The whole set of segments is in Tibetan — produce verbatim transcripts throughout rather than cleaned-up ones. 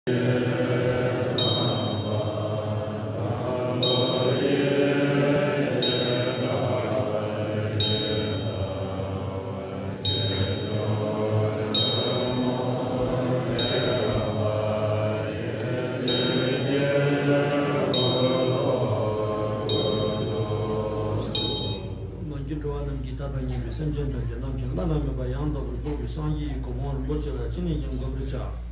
མ་གྱུར་འགྲོ་བ་རྣམས་ཀྱི་མཐའ་དང་མཉམ་པའི་སེམས་ཅན་ཐམས་ཅད་བླ་ན་མེད་པ་ཡང་དག་པར་རྫོགས་པའི་སངས་རྒྱས་ཀྱི་གོ་འཕང་རིན་པོ་ཆེ་ལ་ཅི་ནས་ཀྱང་འགོད་པར་བྱ།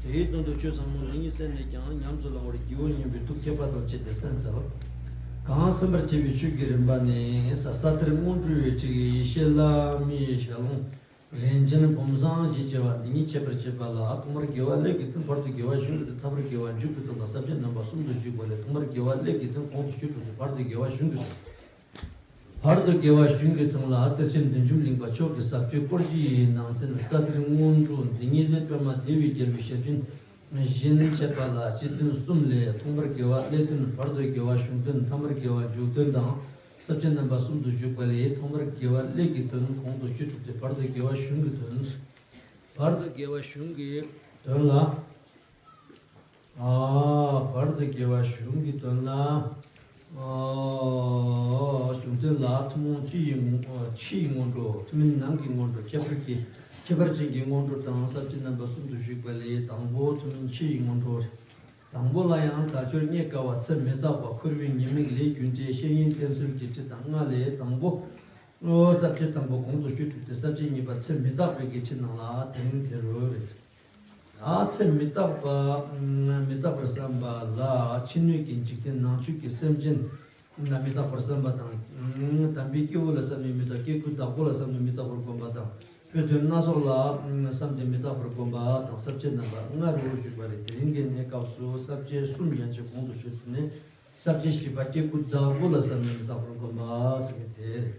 དེའི་དོན་དུ་ཆོས་ཟབ་མོ་འདི་ཉིད་གསན་ནས་ཀྱང་ཉམས་སུ་བླང་བར་བགྱིའོ་སྙམ་པའི་ཐུགས་བསྐྱེད་པ་དང་བཅས་ཏེ་གསན་འཚལ། གང་གསན་པར་བྱེད་པའི་ཆོས་ཀྱི་རིམ་པ་ནི། ས་ས་ཏེར་སྔོན་འགྲོའི་ཡེ་ཤེས་ལྷ་མིའི་ཞལ་ལུང་། རིན་ཆེན་བུམ་བཟང་ཞེས་བྱ་བ་འདི་ཉིད་འཆད་པར་བྱེད་པ་ལ། ཐོག་མར་དགེ་བ་ཀླད་ཀྱི་དོན། བར་དུ་དགེ་བ་གཞུང་གི་དོན། ཐ་མར་དགེ་བ་མཇུག་གི་དོན་ལ་ས་བཅད་རྣམ་པ་གསུམ་དུ་འཇུག་པ་ལས། ཐོག་མར་དགེ་བ་ཀླད་ཀྱི་དོན་གོང་དུ་ཆོས་དྲུག་སྟེ། བར་དུ་དགེ་བ་གཞུང་གི་དོན། བར་དུ་དགེ་བ་གཞུང་གི་དོན་ལ་གཏེར་ཆེན་བདུན་ཅུ་གླིང་པ་མཆོག་གི་ཟབ་ཆོས་སྐོར་བཞི་ཡི་ནང་ཚན་ས་ཏེར་སྔོན་འགྲོ་འདི་ཉིད་ལས། པདྨ་དེ་བའི་རྒྱལ་པོའི་ཞལ་རྒྱུན་བཞིན་འཆད་པ་ལ་སྤྱི་དོན་གསུམ་ལས། ཐོག་མར་དགེ་བ་ཀླད་དོན། བར་དུ་དགེ་བ་གཞུང་དོན། ཐ་མར་དགེ་བ་མཇུག་དོན་དང་། ས་བཅད་རྣམ་པ་གསུམ་དུ་འཇུག་པ་ལས། ཐོག་མར་དགེ་བ་ཀླད་ཀྱི་དོན་གོང་དུ་ཆོས་དྲུག་སྟེ། བར་དུ་དགེ་བ་གཞུང་གི་དོན། བར་དུ་དགེ་བ་གཞུང་གི་དོན་ལ། ཨ། བར་དུ་དགེ་བ་གཞུང་གི་དོན་ལ། ཨ། གཞུང་དོན་ལ་ཐུན་མོང་ཕྱི་ཡི་སྔོན། ཨ། ཕྱི་ཡི་སྔོན་འགྲོ། ཐུན་མིན་ནང་གི་སྔོན་འགྲོ། ཁྱད་པར་གྱི། ཁྱད་པར་ཅན་གྱི་སྔོན་འགྲོ་དང་ས་བཅད་རྣམ་པ་གསུམ་དུ་འཇུག་པ་ལས། དང་པོ་ཐུན་མིན་ཕྱི་ཡི་སྔོན་འགྲོ། དང་པོ་ལ་ཡང་དལ་འབྱོར་རྙེད་དཀའ་བ། ཚེ་མི་རྟག་པ། འཁོར་བའི་ཉེས་དམིགས། ལས་རྒྱུ་འབྲས། བཤེས་གཉེན་བསྟེན་ཚུལ་གྱི་ཁྲིད་དང་ལྔ་ལས། དང་པོ། ཨོ། ས་བཅད་དང་པོ་གོང་དུ་ཆོས་དྲུག་སྟེ། ས་བཅད་གཉིས་པ་ཚེ་མི་རྟག་པའི་གི་ཁྲིད་ནང་ལ་དེ་རིང་དེ་རུ་རེད། ཨ། ཚེ་མི་རྟག་པ། མི་རྟག་པར་བསམ་པ་ལ་ཕྱི་སྣོད་ཀྱི་འཇིག་རྟེན་ནང་བཅུད་ཀྱི་སེམས་ཅན། ན་མི་རྟག་པར་བསམ་པ་དང་། དམ་པའི་སྐྱེ་བོ་ལ་བསམ་ནས་མི་རྟག་སྐྱེ་དགུའི་བདག་པོ་ལ་བསམ་ནས་མི་རྟག་པར་བསྒོམ་པ་དང་། བོད་དོན་སྣ་ཚོགས་ལ་བསམ་སྟེ་མི་རྟག་པར་བསྒོམ་པ་དང་། ས་བཅད་རྣམ་པ་ལྔ་རུ་བཞུགས་པ་རེད། དེ་རིང་གི་གནས་སྐབས་སུ་ས་བཅད་གསུམ་ཡན་ཆད་གོང་དུ་ཆུད་ནས། ས་བཅད་བཞི་པ་སྐྱེ་དགུའི་བདག་པོ་ལ་བསམ་ནས་མི་རྟག་པར་བསྒོམ་པ་ཟེར་མཁན་དེ་རེད།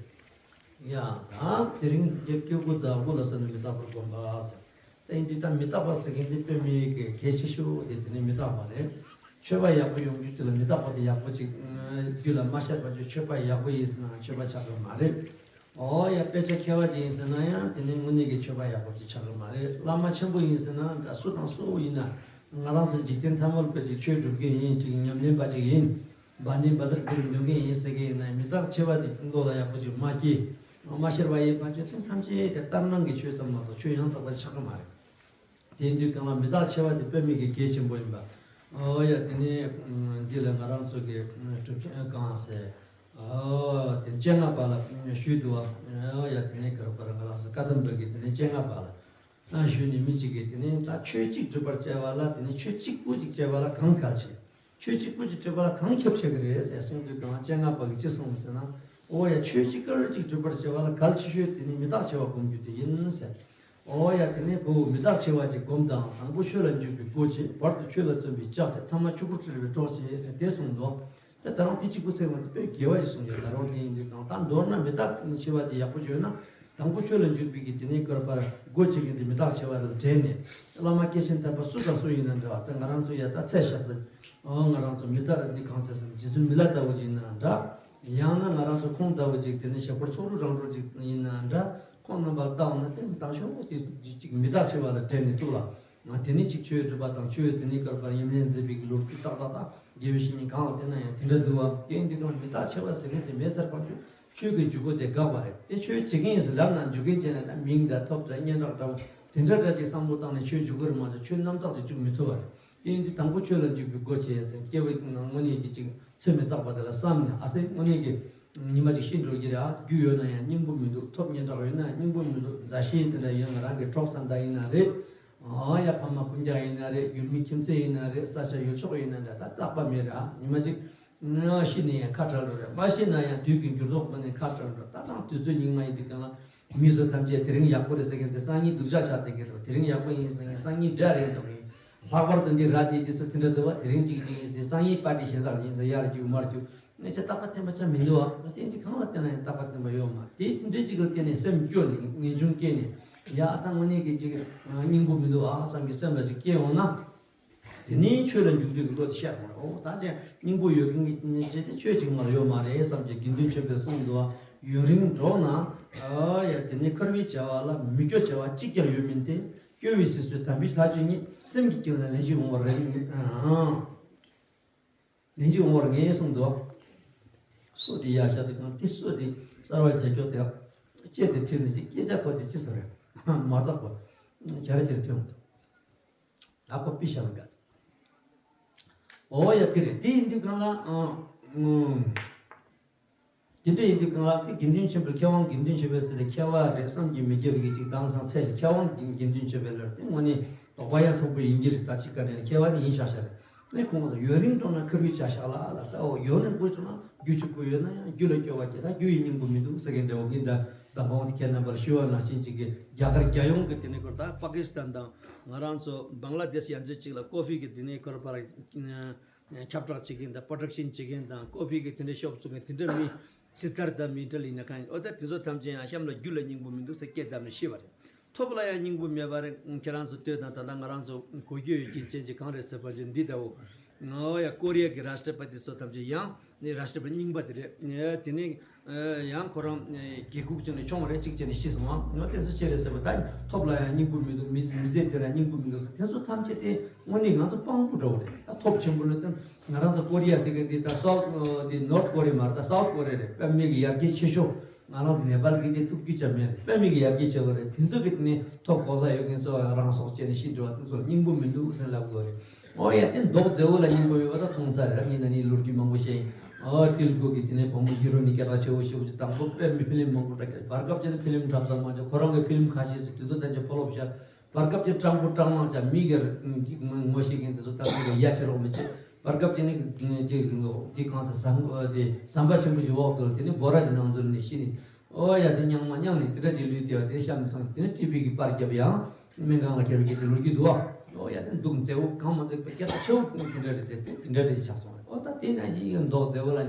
ཡ། ད་དེ་རིང་སྐྱེ་དགུའི་བདག་པོ་ལ་བསམ་ནས་མི་རྟག་པར་བསྒོམ་པ་ཟེར། ད་ཡིན་དུས་ད་མི་རྟག་པ་ཟེར་མཁན་དེ་དཔེ་མེད་ཀྱི་གལ་ཆེ་ཤོས་དེ་དེ་ནི་མི་རྟག་པ་རེད། ཆོས་པ་ཡག་པོ་ཡོང་རྒྱུ་དེ་ལ་མི་རྟག་པ་དེ་ཡག་པོ་ཅིག་རྒྱུད་ལ་མ་ཤར་བ་ཅིག་ཆོས་པ་ཡག་པོ་ཡིན་ཟེར་ན་ཆོས་པ་ཆགས་ཀྱི་མ་རེད། ཨོ་ཡ། དཔེ་ཆ་མཁས་པ་ཅིག་ཡིན་ཟེར་ན་ཡང་དེ་ནི་དངོས་གནས་ཀྱི་ཆོས་པ་ཡག་པོ་ཅིག་ཆགས་ཀྱི་མ་རེད། བླ་མ་ཆེན་པོ་ཡིན་ཟེར་ན་ད་སུ་དང་སུ་ཡིན་ན། ང་རང་ཚོ་འཇིག་རྟེན་ཐལ་མོ་སྦེ་ཅིག་ཆོས་སྒྲུབ་མཁན་ཡིན། ཅིག་ཉམས་ལེན་པ་ཅིག་ཡིན། བ་ནི་བ་ཟེར་དགོས་འདོད་མཁན་ཡིན་ཟེར་གྱི་ཡིན་ན། མི་རྟག་འཆི་བ་དེ་བློ་ལ་ཡག་པོ་ཅིག་མ་སྐྱེས། མ་ཤར་བ་ཡིན་པ་ཅིག་དེ་ཐམས་ཅད་དེ་ལྟར་སྣང་གི་ཆོས་ཙམ་མ་གཏོགས་ཆོས་ཡང་དག་པ་ཆགས་ཀྱི་མ་རེད། དེ་ཡིན་དུས་གང་ལ་མི་རྟག་འཆི་བ་དེ་དཔེ་མེད་ཀྱི་གལ་ཆེན་པོ་ཡིན་པ། ཨོ་ཡ། དེ་ནས་འདི་ལ་ང་རང་ཚོ་གི་གྲུབ་ཆེན་གང་ཟེར། ཨོ་དེ་སྤྱན་སྔ་བ་ལ་ཞུས་འདུག་བ། ཨོ་ཡ། དེ་ནས་ག་རེ་ག་རེ་ང་རང་ཚོ་བཀའ་གདམས་པ་གི་དེ་ནས་སྤྱན་སྔ་བ་ལ་ཞུས་ནས་མི་གཅིག་གིས་དེ་ནས་ད་ཆོས་གཅིག་སྒྲུབ་པར་བྱ་བ་ལ་དེ་ནས་ཆོས་གཅིག་པུ་གཅིག་བྱ་བ་ལ་གང་གལ་ཆེ། ཆོས་གཅིག་པུ་གཅིག་སྒྲུབ་པ་ལ་གང་ཁྱབ་ཆེ་གི་རེད་ཟེར་གསུངས་དུས་གང་སྤྱན་སྔ་བ་གིས་ཅི་གསུངས་ཟེར་ན། ཨོ་ཡ། ཆོས་གཅིག་པུ་གཅིག་སྒྲུབ་པར་བྱ་བ་ལ་གལ་ཆེ་ཤོས་དེ་ནི་མི་རྟག་འཆི་བ་སྒོམ་རྒྱུ་དེ་ཡིན་ཟེར། ཨོ་ཡ། དེ་ནས་བུ་མི་རྟག་འཆི་བ་ཅིག་སྒོམ་དང་། དང་པོ་ཆོས་ལ་འཇུག་པའི་སྒོ་ཕྱེ། བར་དུ་ཆོས་ལ་བརྩོན་པས་ལྕག་འཚེ། ཐ་མ་ཆོས་སྐུར་འཁྲིལ་བས་གྲོགས་བྱེད་ཟེར་དེ་གསུངས་འདུག་ད་ད་རུང་དེ་གཅིག་པུ་ཟེར་བ་དེ་དཔེ་དགེ་བ་ཞིག་གསུངས་ཡོད། ད་རུང་དེ་ཡིན་དུས་གང་ད་མདོར་ན་མི་རྟག་འཆི་བ་དེ་ཡག་པོ་བརྗོད་ན། དང་པོ་ཆོས་ལ་འཇུག་པའི་གི་དེ་ནས་སྐོར་པར་སྒོ་ཕྱེ་མཁན་དེ་མི་རྟག་འཆི་བ་ལ་དྲན་ནས། བླ་མ་སྐྱེས་ཆེན་ཐར་པ་སུ་དང་སུ་ཡིན་ན་འདྲ་བ། ད་ང་རང་ཚོ་ཡ་ད་ཚེ་ཞག་ས། ཨོ་ང་རང་ཚོ་མི་རྟག་འདི་གང་ཚེ་སམ་རྗེ་བཙུན་མི་ལ་ལྟ་བུ་ཅིག་ཡིན་ན་འདྲ། ཡང་ན་ང་རང་ཚོ་ཁོང་ལྟ་བུ་ཅིག་དེ་ནས་ཞབས་དཀར་ཚོགས་དྲུག་རང་གྲོལ་ཅིག་ཡིན་ན་འདྲ། ཁོང་རྣམ་པ་ལ་བལྟ་འོང་ན་དེ་མི་རྟག་ཤོས་ཅིག་ཅིག་མི་རྟག་འཆི་བ་ལ་དྲན་ནས་འདུག་ལ། ང་དེ་ནས་ཅིག་ཆོས་སྒྲུབ་པ་དང་ཆོས་དེ་ནས་སྐོར་པར་ཉམས་ལེན་མཛད་པའི་གི་ལོ་རྒྱུས་ཏག་ཏག་ཏག་དགེ་བའི་བཤེས་གཉེན་གང་ལ་བལྟས་ན་ཡང་དེ་འདྲ་འདུག་བ། དེ་ཡིན་དུས་གང་མི་རྟག་འཆི་བ་ཟེར་མཁན་དེ་མེད་ཚར་བར་དུ། ཆོས་ཀྱི་འཇུག་སྒོ་དེ་འགག་པ་རེད། དེ་ཆོས་བྱེད་མཁན་ཡིན་ཟེར་ལབ་ན་འཇུག་མཁན་བྱས་ན་ད་མིང་འདྲ་ཐོབ་འདྲ་སྙན་གྲགས་འདྲ་བོ་དེ་འདྲ་འདྲ་ཅིག་བསམ་བློ་བཏང་ནས་ཆོས་འཇུག་གི་རེད་མ་གཏོགས་ཆོས་རྣམ་དག་ཅིག་འཇུག་མི་ཐུབ་པ་རེད། དེ་ཡིན་དུས་དང་པོ་ཆོས་ལ་འཇུག་པའི་སྒོ་ཕྱེ་ཟེར། སྐྱེ་བ་དངོས་གནས་ཀྱི་ཅིག་ཚེ་མི་རྟག་པ་དེ་ལ་བསམ་ནས། ཨ་ཙི་དངོས་གནས་ཀྱི་ཉི་མ་ཅིག་ཤི་འགྲོ་གི་རེད། ཨ་རྒྱུ་ཡོད་ན་ཡང་སྙིང་པོ་མི་འདུག་ཐོབ་སྙན་གྲགས་ཡོད་ན་ཡང་སྙིང་པོ་མི་འདུག་མཛའ་བཤེས་དེ་འདྲ་ཡོད། ང་རང་གི་གྲོགས་བསམ་པ་ཡིན་ན་རེད། ཨ་ཡ་ཕ་མ་སྤུན་ཀྱག་ཡིན་ན་རེད། ཡུལ་མི་ཁྱིམ་མཚེས་ཡིན་ན་རེད། ས་ཆ་ཡུལ་ཕྱོགས་ཡིན་ན་འདྲ། ད་རྟག་པ་མེད་རེད། ཨ་ཉི་མ་ཅིག་ང་ཤི་ནས་ཡང་ཁ་བྲལ་འགྲོ་རེད། མ་ཤི་ན་ཡང་དུས་ཀྱི་འགྱུར་ལྡོག་ཁོ་ནས་ཁ་བྲལ་འགྲོ། ད་དང་དུས་ཚོད་སྙིགས་མ་ཡིན་དུས་གང་ལ་མི་ཚོ་ཐམས་ཅད་དེ་རིང་ཡག་པོ་རེད་ཟེར་མཁན་དེ་སང་ཉིན་སྡུག་ཅག་ཆགས་བསྡད་ཀྱི་རེད། དེ་རིང་ཡག་པོ་ཡིན་ཟེར་མཁན་སང་ཉིན་དགྲ་རེད་འདུག་ཡིན། ལྷག་པར་དུ་འདི་ར་ནི་འདི་ཚོ་དེ་འདྲ་འདུག་བ། དེ་རིང་གཅིག་གཅིག་ཡིན་ཟེར་སང་ཉིན་པར་ཏི་གཞན་དག་ཡིན་ཟེར་ཡར་རྒྱུག་མར་རྒྱུག་ངས་ཆ་རྟག་པ་བརྟན་པ་ཆ་མི་འདུག་བ། དེ་འདི་གང་ལ་བརྟེན་ན་ཡང་རྟག་པ་བརྟན་པ་ཡོད་མ་རེད། དེ་དེ་འདྲའི་གཅིག་ལ་བརྟེན་ནས་སེམས་སྐྱོ་ནས་ངེས་འབྱུང་སྐྱེས་ནས་ཡ་ད་དངོས་གནས་ཀྱི་ཅིག་སྙིང་པོ་མི་འདུག་ཨ་བསམ་གྱི་སེམས་ལ་ཅིག་སྐྱེ་འོང་ན། དེ་ནས་ཆོས་ལ་འཇུག་དུས་ཀྱི་བློ་དེ་ཤར་འོང་རེད། འོ་ད་ཅི་སྙིང་པོ་ཡོད་མཁན་གྱི་བྱས་ཏེ་ཆོས་ཅིག་མ་ཡོད་མ་རེད་བསམ་གྱི་དགེ་འདུན་ཆོས་པས་གསུངས་འདུག་བ། ཡུན་རིང་འགྲོགས་ན་ཨ་ཡ་དེ་ནས་འཁོར་བའི་བྱ་བ་ལ་མི་སྐྱོ་བྱ་བ་གཅིག་ཀྱང་ཡོད་མིན་ཏེ། སྐྱོ་བའི་སེམས་སུ་དམ་པའི་ལྷ་ཆོས་ཉིད། སེམས་ཀྱི་དཀྱིལ་ན་ལན་གཅིག་འོང་བར་རེ། ལན་གཅིག་འོང་བར་ངེས་གསུངས་འདུག། སོ་དེ་ཡར་བཞག་དུས་གང་དེ་སོ་དེ་གསར་བ་བྱས་ཀྱོག་དེ་ལྕེ་དེ་ཁྲིད་ནས་ཅིག་སྐད་ཆ་གོ་དེ་ཅི་ཟེར་རེད། མ་དག་པ་བྱ་ར་ཅིག་ཐོན་འདུག། ཨ་ཁོ་པི་ཤ་ལ་དགའ། ཨོ་ཡ་དེ་རེད། དེ་ཡིན་དུས་གང་ལ་ཨང་། དེ་འདྲ་ཡིན་དུས་གང་ལ་དེ་དགེ་འདུན་ཆེན་པོའི་མཁས་དབང་དགེ་འདུན་ཆེན་པོའི་ཟེར་ཏེ་མཁས་པ་རེད་བསམ་གྱིས་མི་ཁྱབ་པའི་ཅིག་དམ་སང་ཚད་མཁས་དབང་དགེ་འདུན་ཆེན་པོའི་ལར་དེ་དངོས་གནས་དོགས་པ་ཡང་དོག་པོ་ཡིན་གྱི་རེད། ད་ཅི་ག་ནས་མཁས་པ་ནི་ཡིན་ཤག་ཤག་རེད། ནས་ཁོང་ལ་ཡུན་རིང་འགྲོགས་ན་ཁུར་བའི་བྱ་བཞག་ལ་ལ་ད་འོ་ཡོད་ནས་དགོས་བྱུང་ན་རྒྱུ་ཆུ་ཁོ་ཡོད་ན་ཡང་རྒྱུ་ལ་སྐྱོ་བ་སྐྱེ། ད་རྒྱུ་ཡི་སྙིང་པོ་མི་འདུག་ཟེར་མཁན་འདྲ་བོ་ངས་ད་ད་གོང་དེ་ཁྱེད་རྣམ་པར་ཞུ་བ་ནང་བཞིན་ཅིག་གི་རྒྱ་གར་རྒྱལ་ཡོངས་ཀྱི་དེ་ནས་ཁོར་ད་པ་ཀི་སི་ཐན་དང་ང་རང་ཚོ་བང་ལ་དེཤ་ཡན་ཆོད་ཅིག་ལ་ཀོ་ཕི་གི་དེ་ནས་ཁོར་པར་ཁྱབ་བསྒྲགས་བྱེད་མཁན་དང་པྲོ་ཌག་ཤན་བྱེད་མཁན་དང་ཀོ་ཕི་གི་དེ་འདྲའི་ཤོབ་བཙུགས་མཁན་དེ་འདྲ་མི་སི་ཏར་དང་མི་ཏལ་ཡིན་ན་གང་ཡིན། ཨོ་ད་དེ་ཚོ་ཐམས་ཅད་ཡང་གཤམ་ལ་རྒྱུ་ལ་སྙིང་པོ་མི་འདུག་ཟེར་སྐད་བརྡབ་ནས་ཤི་བ་རེད། ཐོབ་ལ་ཡང་སྙིང་པོ་མེད་པ་རེད། ཁྱེད་རང་ཚོ་ལྟོས་དང་། ད་ལྟ་ང་རང་ཚོ་གོ་རྒྱུ་ཡོད་རྒྱུ་རྐྱེན་གྱིས་གང་རེད་ཟེར་བ་ཅིག་འདི་ལྟ་བུ། ཨོ་ཡ་ཀོ་རི་ཡ་གི་རཱ་ཤ་ཏྲ་པ་ཏི་ཚོ་ཐམས་ཅད་ཡང་ནི་རཱ་ཤ་ཏྲ་པ་རྙིང་པ་དེ་རེད། དེ་ནས་ཡང་ཁོ་རང་དགེ་ལུགས་ཅན་ནས་ཆུང་བ་རེད། གཅིག་བྱས་ནས་ཤི་སོང་ང་། ང་དེ་ཚོ་ཅི་རེད་ཟེར་བ་ད་ཐོབ་ལ་ཡང་སྙིང་པོ་མི་འདུག། མི་མི་ཚེ་དེ་ལ་སྙིང་པོ་མི་འདུག་ཟེར། དེ་ཚོ་ཐམས་ཅད་དེ་དངོས་གནས་ང་ཚོ་དཔང་པོ་འདྲ་བོ་རེད། ད་ཐོབ་ཆེན་པོ་ལ་བརྟེན་ང་རང་ཚོ་ཀོ་རི་ཡ་ཟེར་མཁན་འདི་ད་སའུ་ཐི་འདི་ནོར་ཐི་ཀོ་རི་ཡ་མ་རེད། ད་སའུ་ཐི་ཀོ་རི་ཡ་རེད། དཔེ་མེད་ཀྱི་ཡར་རྒྱས་ཆེ་ཤོས། ང་རང་ནེ་པཱལ་གི་ཅིག་ཐུག་རྒྱུ་ཅང་མེད། དཔེ་མེད་ཀྱི་ཡར་རྒྱས་ཆེ་བ་རེད། དེ་ཚོ་གི་དེ་ནས་ཐོབ་གོ་ས་ཡོད་མཁན་ཚོ་རང་སྲོག་བཅད་ནས་ཤི་འགྲོ་བ་དེ་ཚོ་སྙིང་པོ་མི་འདུག་ཟེར་ལབ་དགོས་རེད། ཨོ་ཡ་དེ་མདོག་མཛེས་པོ་ལ་སྙིང་པོ་ཡོད་པ་ད་མཐོང་ས་རེད། ངས་ན་ནིང་ལོ་རྒྱུས་མང་པོ་བཤད་ཡིན། ཨོ་ཏིལ་ཀུ་གི་དེ་ནས་བུ་མོ་ཡུ་རོ་ནི་སྐད་གྲགས་ཆེ་བོ་ཞེ་བོ་ཅིག་དང་པོ་དཔེ་མི་ཕི་ལིམ་མང་པོ་འཁྲབ་མཁན། བར་སྐབས་ཅིག་ནས་ཕི་ལིམ་འཁྲབ་ས་མ་བྱུང་། ཁོ་རང་གི་ཕི་ལིམ་ཁ་ཤས་ཚོ་དུས་ཚོད་ཐམས་ཅད་ཕོ་ལོབ་བཞག། བར་སྐབས་ཀྱི་སྤྲང་པོ་སྤྲང་མང་ཆ་མི་སྒེར་གཅིག་ངོ་ཤེས་མཁན་དེ་ཚོ་ད་ཚོད་ཡ་ཆེ་རོགས་མི་བྱེད། བར་སྐབས་ཀྱི་ནི་ཅིག་དེ་གང་ཟེར་ཟམ་དེ་ཟམ་པ་ཆེན་པོ་ཞིག་འོག་ཏུ་དེ་ནི་སྦོ་ར་ཞིག་ནང་འཛུལ་ནས་ཤི་ནས། ཨོ་ཡ་དེ་རྙིང་མ་རྙིང་ནས་དེ་འདྲ་ཅིག་ལུས་ཏེ་བ་དེ་གཤམ་དུ་ཐོན། དེ་ནི་ཊི་བི་གི་པར་བརྒྱབ་ཡང་སྨན་ཁང་ལ་ཁྱེར་བའི་སྐད་ཆ་ལོ་རྒྱུས་འདུག་ཨ། ཨོ་ཡ་དེ་འདུག་མཛེས་པོ་གང་མ་མཛེས་པ་སྐད་གྲགས་ཆེ་བོ་དེ་འདྲ་རེད། དེ་དེ་འདྲ་རེད་ཆགས་སོང་རེད། ཨོ་ད་དེ་ན་ཞིག་མདོག་མཛེས་པོ་ལ་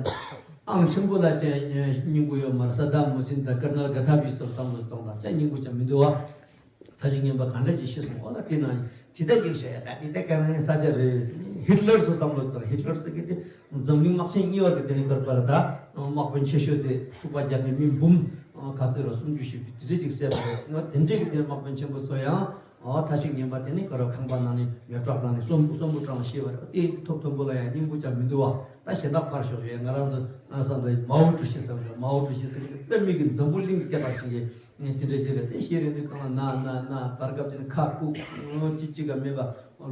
ཨང་ཆེན་པོ་ལ་ཅན་སྙིང་པོ་ཡོད་མ་རེད། ས་དཱམ་ཧུ་སིན་དང་ཀར་ནལ་ག་ཐ་པི་སོགས་བསམ་བློ་གཏོང་དང་ཅང་སྙིང་པོ་ཅང་མི་འདུག་ཨ། ད་ཅི་ངན་པ་ག་འདྲ་ཅིག་ཤི་སོང་། ཨོ་ད་དེ་ན་དེ་ད་ཅིག་བཤད་ཡ། ད་དེ་ད་ག་ནས་ས་ཆ་རེད། ཧིཊ་ལར་སོགས་བསམ་བློ་གཏོང་། ཧིཊ་ལར་ཟེར་གི་དེ་འཛམ་གླིང་དམག་ཆེན་གཉིས་པ་གི་དེ་ནས་བར་བར་ད་དམག་དཔོན་ཆེ་ཤོས་དེ་འཁྲུག་པ་རྒྱག་ནས་མི་འབུམ་ག་ཚོད་ར་སུམ་ཅུ་བཞི་བཅུ་དེ་འདྲ་ཅིག་བསད་པ་རེད། ང་དེ་འདྲའི་གི་དེ་དམག་དཔོན་ཆེན་པོ་ཚོ་ཡང་ཨོ་ད་ཅིག་ངན་པ་དེ་ནས་ག་ར་ཁང་པ་ནང་ནས་མེ་སྲེག་བཏང་ནས་གསོན་པོ་གསོན་པོ་དྲངས་ཤི་བ་རེད། དེ་ཐོབ་ཐོབ་པོ་ལ་ཡང་སྙིང་པོ་ཅང་མི་འདུག་བ། ད་གཞན་དག་ཕར་ཞོག་ཡ། ང་རང་ཚོ་ང་བསམ་ད་མའོ་ཀྲུའུ་ཞི་ཟེར་བ་ཞོག། མའོ་ཀྲུའུ་ཞི་ཟེར་གི་དཔེ་མི་གི་འཛམ་བུ་གླིང་གི་སྐད་གྲགས་ཆེན་གི་ངས་དེ་འདྲ་བྱས་ཏེ་དེ་ཤེས་རན་དུས་གང་ལ་ན་ན་ན་བར་སྐབས་ཅིག་ནས་ཁ་བཀུག་ཅི་ཅི་ག་མེད་པ་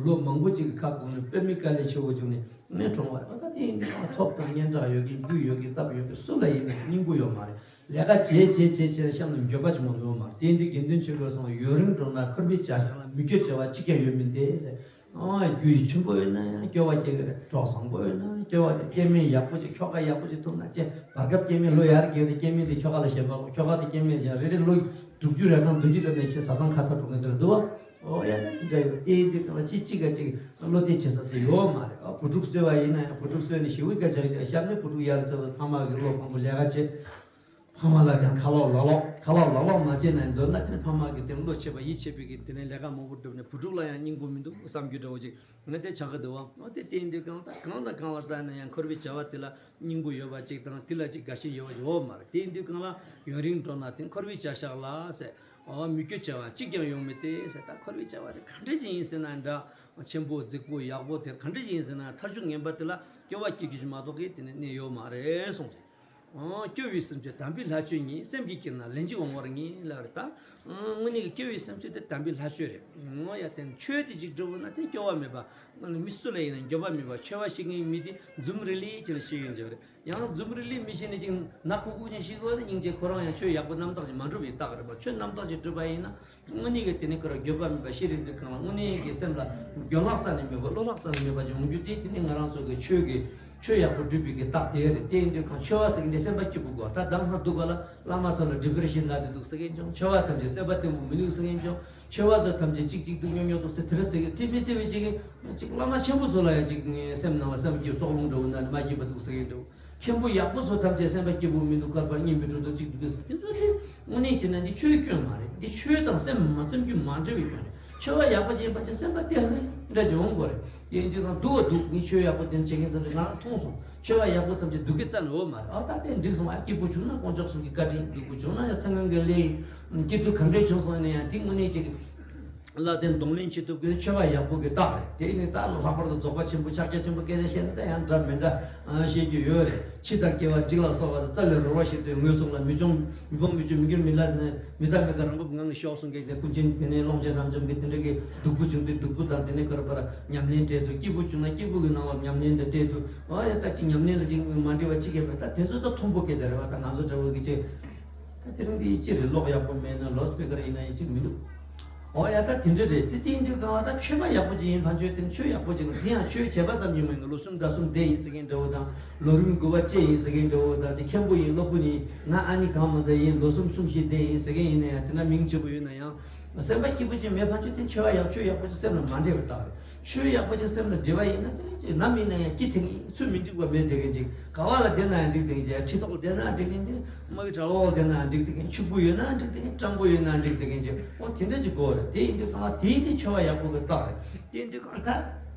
ལོ་མང་པོ་ཅིག་གི་ཁ་བཀུག་ནས་དཔེ་མི་དཀའ་ལས་ཆེ་བོ་བྱུང་ནས་ངས་གྲོངས་པ་རེད། ཨ་ད་དེ་ཡིན་དུས་ཐོབ་དང་སྙན་གྲགས་ཡོད་ཀྱི་རྒྱུ་ཡོད་ཀྱི་སྟབས་ཡོད་ཀྱི་སུ་ལ་ཡིན་ན་སྙིང་པོ་ཡོད་མ་རེད། ལས་ཀ་བྱེད་བྱེད་བྱེད་བྱེད་གཤམ་ལ་འགྱོད་པ་ཅིག་མ་ནོར་མ་རེད། དེ་ཡིན་དུས་དགེ་འདུན་ཆོས་འཕེལ་སོང་ཡུན་རིང་འགྲོ་ན་ཁུར་པའི་བྱ་བཞག་ལ་མི་སྐྱོ་བྱ་བ་གཅིག་ཀྱང་ཡོད་མི་འདུག་ཟེར། ཨ་རྒྱུ་ཡི་ཆེན་པོ་ཡོད་ན་ཡང་སྐྱོ་བ་སྐྱེ་གི་རེད། གྲོགས་བཟང་པོ་ཡོད་ན་ཡང་སྐྱོ་བ་སྐྱེ། སྐྱེ་དམན་ཡག་པོ་ཅིག་ཁྱོ་ག་ཡག་པོ་ཅིག་ཐུག་ན་ཅེ་བར་སྐབས་སྐྱེ་དམན་ལོ་ཡར་རྒས་རེད། སྐྱེ་དམན་དེ་ཁྱོ་ག་ལ་ཞེན་པ་གོ། ཁྱོ་ག་དེ་སྐྱེ་དམན་ཅན་རེ་རེ་ལོ་དྲུག་ཅུ་རེ་གང་བདུན་ཅུ་ལ་ནས་ཁྱེད་བཟའ་ཚང་ཁ་ཐོར་འགྲོ་གི་འདིར་འདུག་བ། ཨོ་ཡ་ད་དེ་འདྲ་ཡོད། དེ་ཡིན་དུས་གང་ལ་ཅི་གཅིག་ག་ཅིག་བློ་གཏད་བྱེད་ས་ཟེར་ཡོད་མ་རེད། ཨ་བུ་ཕྲུག་གསོ་བ་ཡིན་ན་ཡང་བུ་ཕྲུག་གསོས་ནས་ཞི་བའི་སྐད་ཆ་ཞབས་ནས་བུ་ཕྲུག་ཡར་འཚོ་བ་ཕ་མ་གི་བློ་ཕམ་པོ་ལས་ཀ་བྱེད། ཕ་མ་ལ་ཀྱང་ཁ་ལོག་ལག་ལོག་ཁ་ལོག་ལག་ལོག་མ་བྱས་ན་འདོད་ན་དེ་ནི་ཕ་མ་གིས་དེ་བློ་ཆེ་བ་ཡིད་ཆེས་པའི་གི་དེ་ནས་ལས་ཀ་མང་པོ་བསྒྲུབས་ནས་བུ་ཕྲུག་ལ་ཡང་སྙིང་པོ་མི་འདུག་བསམ་རྒྱུ་འདྲ་བོ་ཅིག་ང་དེ་ཆགས་ཀྱི་འདུག་བ། འོ་དེ་བལྟས་དུས་གང་ལྟར་གང་དང་གང་ལ་ལྟ་ན་ཡང་འཁོར་བའི་བྱ་བ་དེ་ལ་སྙིང་པོ་ཡོད་པ་ཅིག་དང་དེ་ལ་ཅིག་དགའ་ཞེན་ཡོད་པ་ཡོད་མ་རེད། དེ་ཡིན་དུས་གང་ལ་ཡུན་རིང་འགྲོ་ན་དེ་འཁོར་བའི་བྱ་བཞག་ལ་ཟེར། འོ་མི་སྐྱོ་བྱ་བ་གཅིག་ཀྱང་ཡོང་མི་སྟེར་ཟེར། ད་འཁོར་བའི་བྱ་བ་དེ་ག་འདྲ་ཞིག་ཡིན་ཟེར་ན་འདྲ་ཆེན་པོ་རྫིག་པོ་ཡག་པོ་དེ་ག་འདྲ་ཞིག་ཡིན་ཟེར་ན་མཐར་གཏུགས་ངན་པ་དེ་ལ་སྐྱོ་བ་སྐྱེ་རྒྱུ་ཞིག་མ་གཏོགས་གི་དེ་ནས་གནས་ཡོད་མ་རེད་གསུངས་ཏེ། ཨང་། སྐྱོ་བའི་སེམས་ཅན་དམ་པའི་ལྷ་ཆོས་ཉིད། སེམས་ཀྱི་དཀྱིལ་ན་ལན་གཅིག་འོང་བར་ངེས། ལབ་རེད་ད། ཨང་། དངོས་གནས་ཀྱི་སྐྱོ་བའི་སེམས་ཅན་དེ་དམ་པའི་ལྷ་ཆོས་རེད། ཨང་། ཡ་དེ་ཆོས་དེ་ཅིག་སྒྲུབ་ན་དེ་སྐྱོ་བ་མེད་པ། དངོས་གནས་མི་སུ་ལ་ཡིན་ན་འགྱོད་པ་མེད་པ། འཆི་བ་ཤི་མཁན་མི་དེ་འཛུམ་རི་ལི་བྱས་ནས་ཤི་ཡོང་རྒྱུ་རེད། ཡང་འཛུམ་རི་ལི་མི་ཤི་ནས་ཅིག་ན་ཁུག་ཁུག་ཅིག་ཤི་དགོས་ན་སྙིང་རྗེ་ཁོ་རང་ཡང་ཆོས་ཡག་པོ་རྣམ་དག་ཅིག་མ་སྒྲུབ་པའི་རྟགས་རེད་པ། ཆོས་རྣམ་དག་ཅིག་སྒྲུབ་པ་ཡིན་ན། དངོས་གནས་ཀྱི་དེ་ནི་ཁོ་རང་འགྱོད་པ་མེད་པ་ཤི་རན་དུས་གང་ལ་དངོས་གནས་ཀྱི་སེམས་ལ་འགྱོད་ལག་རྩ་ནས་མེད་པ་བློ་ལག་རྩ་ནས་མེད་པ་ཅིག་འོང་རྒྱུ་དེ། དེ་ནི་ང་རང་ཚོ་གི་ཆོས་ཀྱི་ཆོས་ཡག་པོ་སྒྲུབ་པའི་གི་རྟགས་དེ་རེད། དེ་ཡིན་དུས་གང་འཆི་བ་ཟེར་གི་འདི་སེམས་པ་སྐྱིད་པོ་དགོས། ད་གདམས་ངག་འདུག་ག་ལ་བླ་མ་ཚོ་ལ་ཌི་པི་རེ་ཤན་ན་དེ་འདུག་ཟེར་མཁན་བྱུང་། འཆི་བ་ཐམས་ཅད་སེམས་པ་བརྟན་པོ་མི་འདུག་ཟེར་མཁན་བྱུང་། འཆི་བ་ཚོ་ཐམས་ཅད་གཅིག་གཅིག་འདུག་ཉོག་ཉོག་འདུག་ཟེར་དེ་རེད་ཟེར་གི་དེ་མི་ཟེར་བའི་ཅིག་གི་ཅིག་བླ་མ་ཆེན་པོ་ཚོ་ལ་ཡང་ཅིག་སེམས་ནང་ལ་སེམས་ཀྱི་སྲོག་རླུང་འདྲ་བོ་ན་མ་སྐྱིད་པ་འདུག་ཟེར་མཁན་འདྲ་བོ། མཁན་པོ་ཡག་པོ་ཚོ་ཐམས་ཅད་སེམས་པ་སྐྱིད་པོ་མི་འདུག། ཁར་པར་གཉིས་མི་འགྲོ་འདུག་གཅིག་འདུག་ཟེར་དེ་ཚོ་དེ་དངོས་གནས་བྱས་ན་འདི་ཆོས་སྐྱོན་མ་རེད། འདི་ཆོས་དང་སེམས་མ་བསམ་རྒྱུ་མ་འབྲེལ་བའི་སྐྱོན་རེད། ཆོས་པ་ཡག་པོ་ཅན་པ་ཅན་སེམས་པ་བརྟན་ནས་འདྲ་ཅིག་འོང་དགོས་རེད། དེ་ཡིན་དུས་གང་སྡུག་བ་སྡུག་ངས་ཆོས་ཡག་པོ་དེ་བྱེད་མཁན་ཚོ་འདི་ང་རང་མཐོང་སོང་། ཆོས་པ་ཡག་པོ་ཐམས་ཅད་སྡུག་གི་རྩ་ནས་འོང་མ་རེད། ཨ་ད་དེ་འགྲིག་སོང་ཨ། སྐྱིད་པོ་བྱུང་ན་དཀོན་མཆོག་གསུམ་གྱི་བཀའ་དྲིན། སྡུག་པོ་བྱུང་ན་ཡང་ཚེ་སྔོན་གྱི་ལས་ཡིན། སྐྱིད་སྡུག་གང་འདྲ་བྱུང་སོང་ན་ཡང་དེ་དངོས་གནས་ཅིག་ལ་དེ་གདོང་ལེན་བྱེད་ཐུབ་མཁན་མཆོད་པ་ཡག་པོ་གི་རྟགས་རེད། དེ་ནི་ད་ལྷག་པར་དུ་རྫོགས་པ་ཆེན་པོ་ཕྱག་རྒྱ་ཆེན་པོ་སྐད་ཆ་བཤད་ན་ད་ཡང་འདྲ་མི་འདྲ་བཤད་རྒྱུ་ཡོད་རེད། འཆི་དང་སྐྱེ་བ་འཇིག་ལ་སོགས་པ་རྩ་ལས་རོལ་བ་ཞིག་ཏུ་ངོས་བཟུང་ལ་མི་འབྱུང་མི་འབྱུང་མི་འགྱུར་མི་ལ་མི་རྟག་མི་རྟག་རང་བབས་ངང་ནས་ཤོག་གསུང་མཁན་དེ་ཀུན་མཁྱེན་དེ་ནས་ཀློང་ཆེན་རབ་འབྱམས་ཀྱི་དེ་འདྲ་གི་སྡུག་པོ་བྱུང་དུས་སྡུག་པོ་དང་དེ་ནས་ཀར་པར་ཉམས་ལེན་འབྲེལ་དུ་སྐྱིད་པོ་བྱུང་ན་སྐྱིད་པོ་གི་སྣང་བ་ཉམས་ལེན་དུ་འབྲེལ་དུ་ཨ་ཡ་ད་ཅིག་ཉམས་ལེན་ལ་ཅིག་མ་འབྲེལ་བ་ཅིག་ཡོད་པ་ད་དེ་ཚོ་ད་མཐོན་པོ་སྐད་ཆ་རེད་བ། ད་ང་ཚོ་འདྲ་བོ་གི་ཅིག་ད་དེ་རིང་འདི་ཅི་རེད། ཀློག་ཡག་པོ་མེད་ན་ལོ་སྤེ་ཀར་ཡིན་ན་ཡིན་ཅིག་མི་འདུག་ཨོ་ཡ་ད་དེ་འདྲ་རེད། དེ་དེ་ཡིན་དུས་གང་ལ་ད་ཆོས་པ་ཡག་པོ་ཅིག་ཡིན་ཕན་ཆོད་དེ་ཆོས་ཡག་པོ་ཅིག་དེ་ཡང་ཆོས་བྱས་པ་ཙམ་ཡིན་མིན་གི་ལོ་གསུམ་ཟླ་གསུམ་བསྡད་ཡིན་ཟེར་མཁན་འདྲ་བོ་དང་ལོ་རིམ་དགུ་པ་བཅད་ཡིན་ཟེར་མཁན་འདྲ་བོ་དང་ཅིག་མཁན་པོ་ཡིན་སློབ་དཔོན་ཡིན་ང་ཨ་ནི་གང་མ་ད་ཡིན་ལོ་གསུམ་གསུམ་བཞི་བསྡད་ཡིན་ཟེར་མཁན་ཡིན་ན་ཡང་དེ་འདྲ་མིང་ཆེན་པོ་ཡོད་ན་ཡང་སེམས་པ་སྐྱིད་པོ་ཅིག་མེད་ཕན་ཆོད་དེ་ཆོས་པ་ཡག་ཆོས་ཡག་པོ་ཅིག་སེམས་ལ་མ་འདྲེས་པ་རྟགས་རེད། ཆོས་ཡག་པོ་ཅིག་སེམས་ལ་འདྲེས་པ་ཡིན་ན་དེ་ཅིག་ནམ་ཡིན་ན་ཡང་སྐྱིད་ཐེངས་ཡིན་ཚུལ་མི་འགྲིག་པ་མེད་བསྡད་མཁན་ཅིག་ག་བ་ལ་བསྡད་ན་ཡང་འགྲིག་བསྡད་མཁན་ཅིག་ཁྲི་ཐོག་ལ་བསྡད་ན་ཡང་འགྲིག་མཁན་ཅིག་དམག་གི་གྲྭ་ལོག་ལ་བསྡད་ན་ཡང་འགྲིག་བསྡད་མཁན་ཕྱུག་པོ་ཡོད་ན་ཡང་འགྲིག་བསྡད་མཁན་སྤྲང་པོ་ཡོད་ན་ཡང་འགྲིག་བསྡད་མཁན་ཅིག་ཨོ་དེ་འདྲ་ཅིག་དགོས་རེད། དེ་ཡིན་དུས་གང་ལ་དེ་དེ་ཆོས་པ་ཡག་པོ་གི་རྟགས་རེད། དེ་ཡིན་དུས་གང་ལ་ད་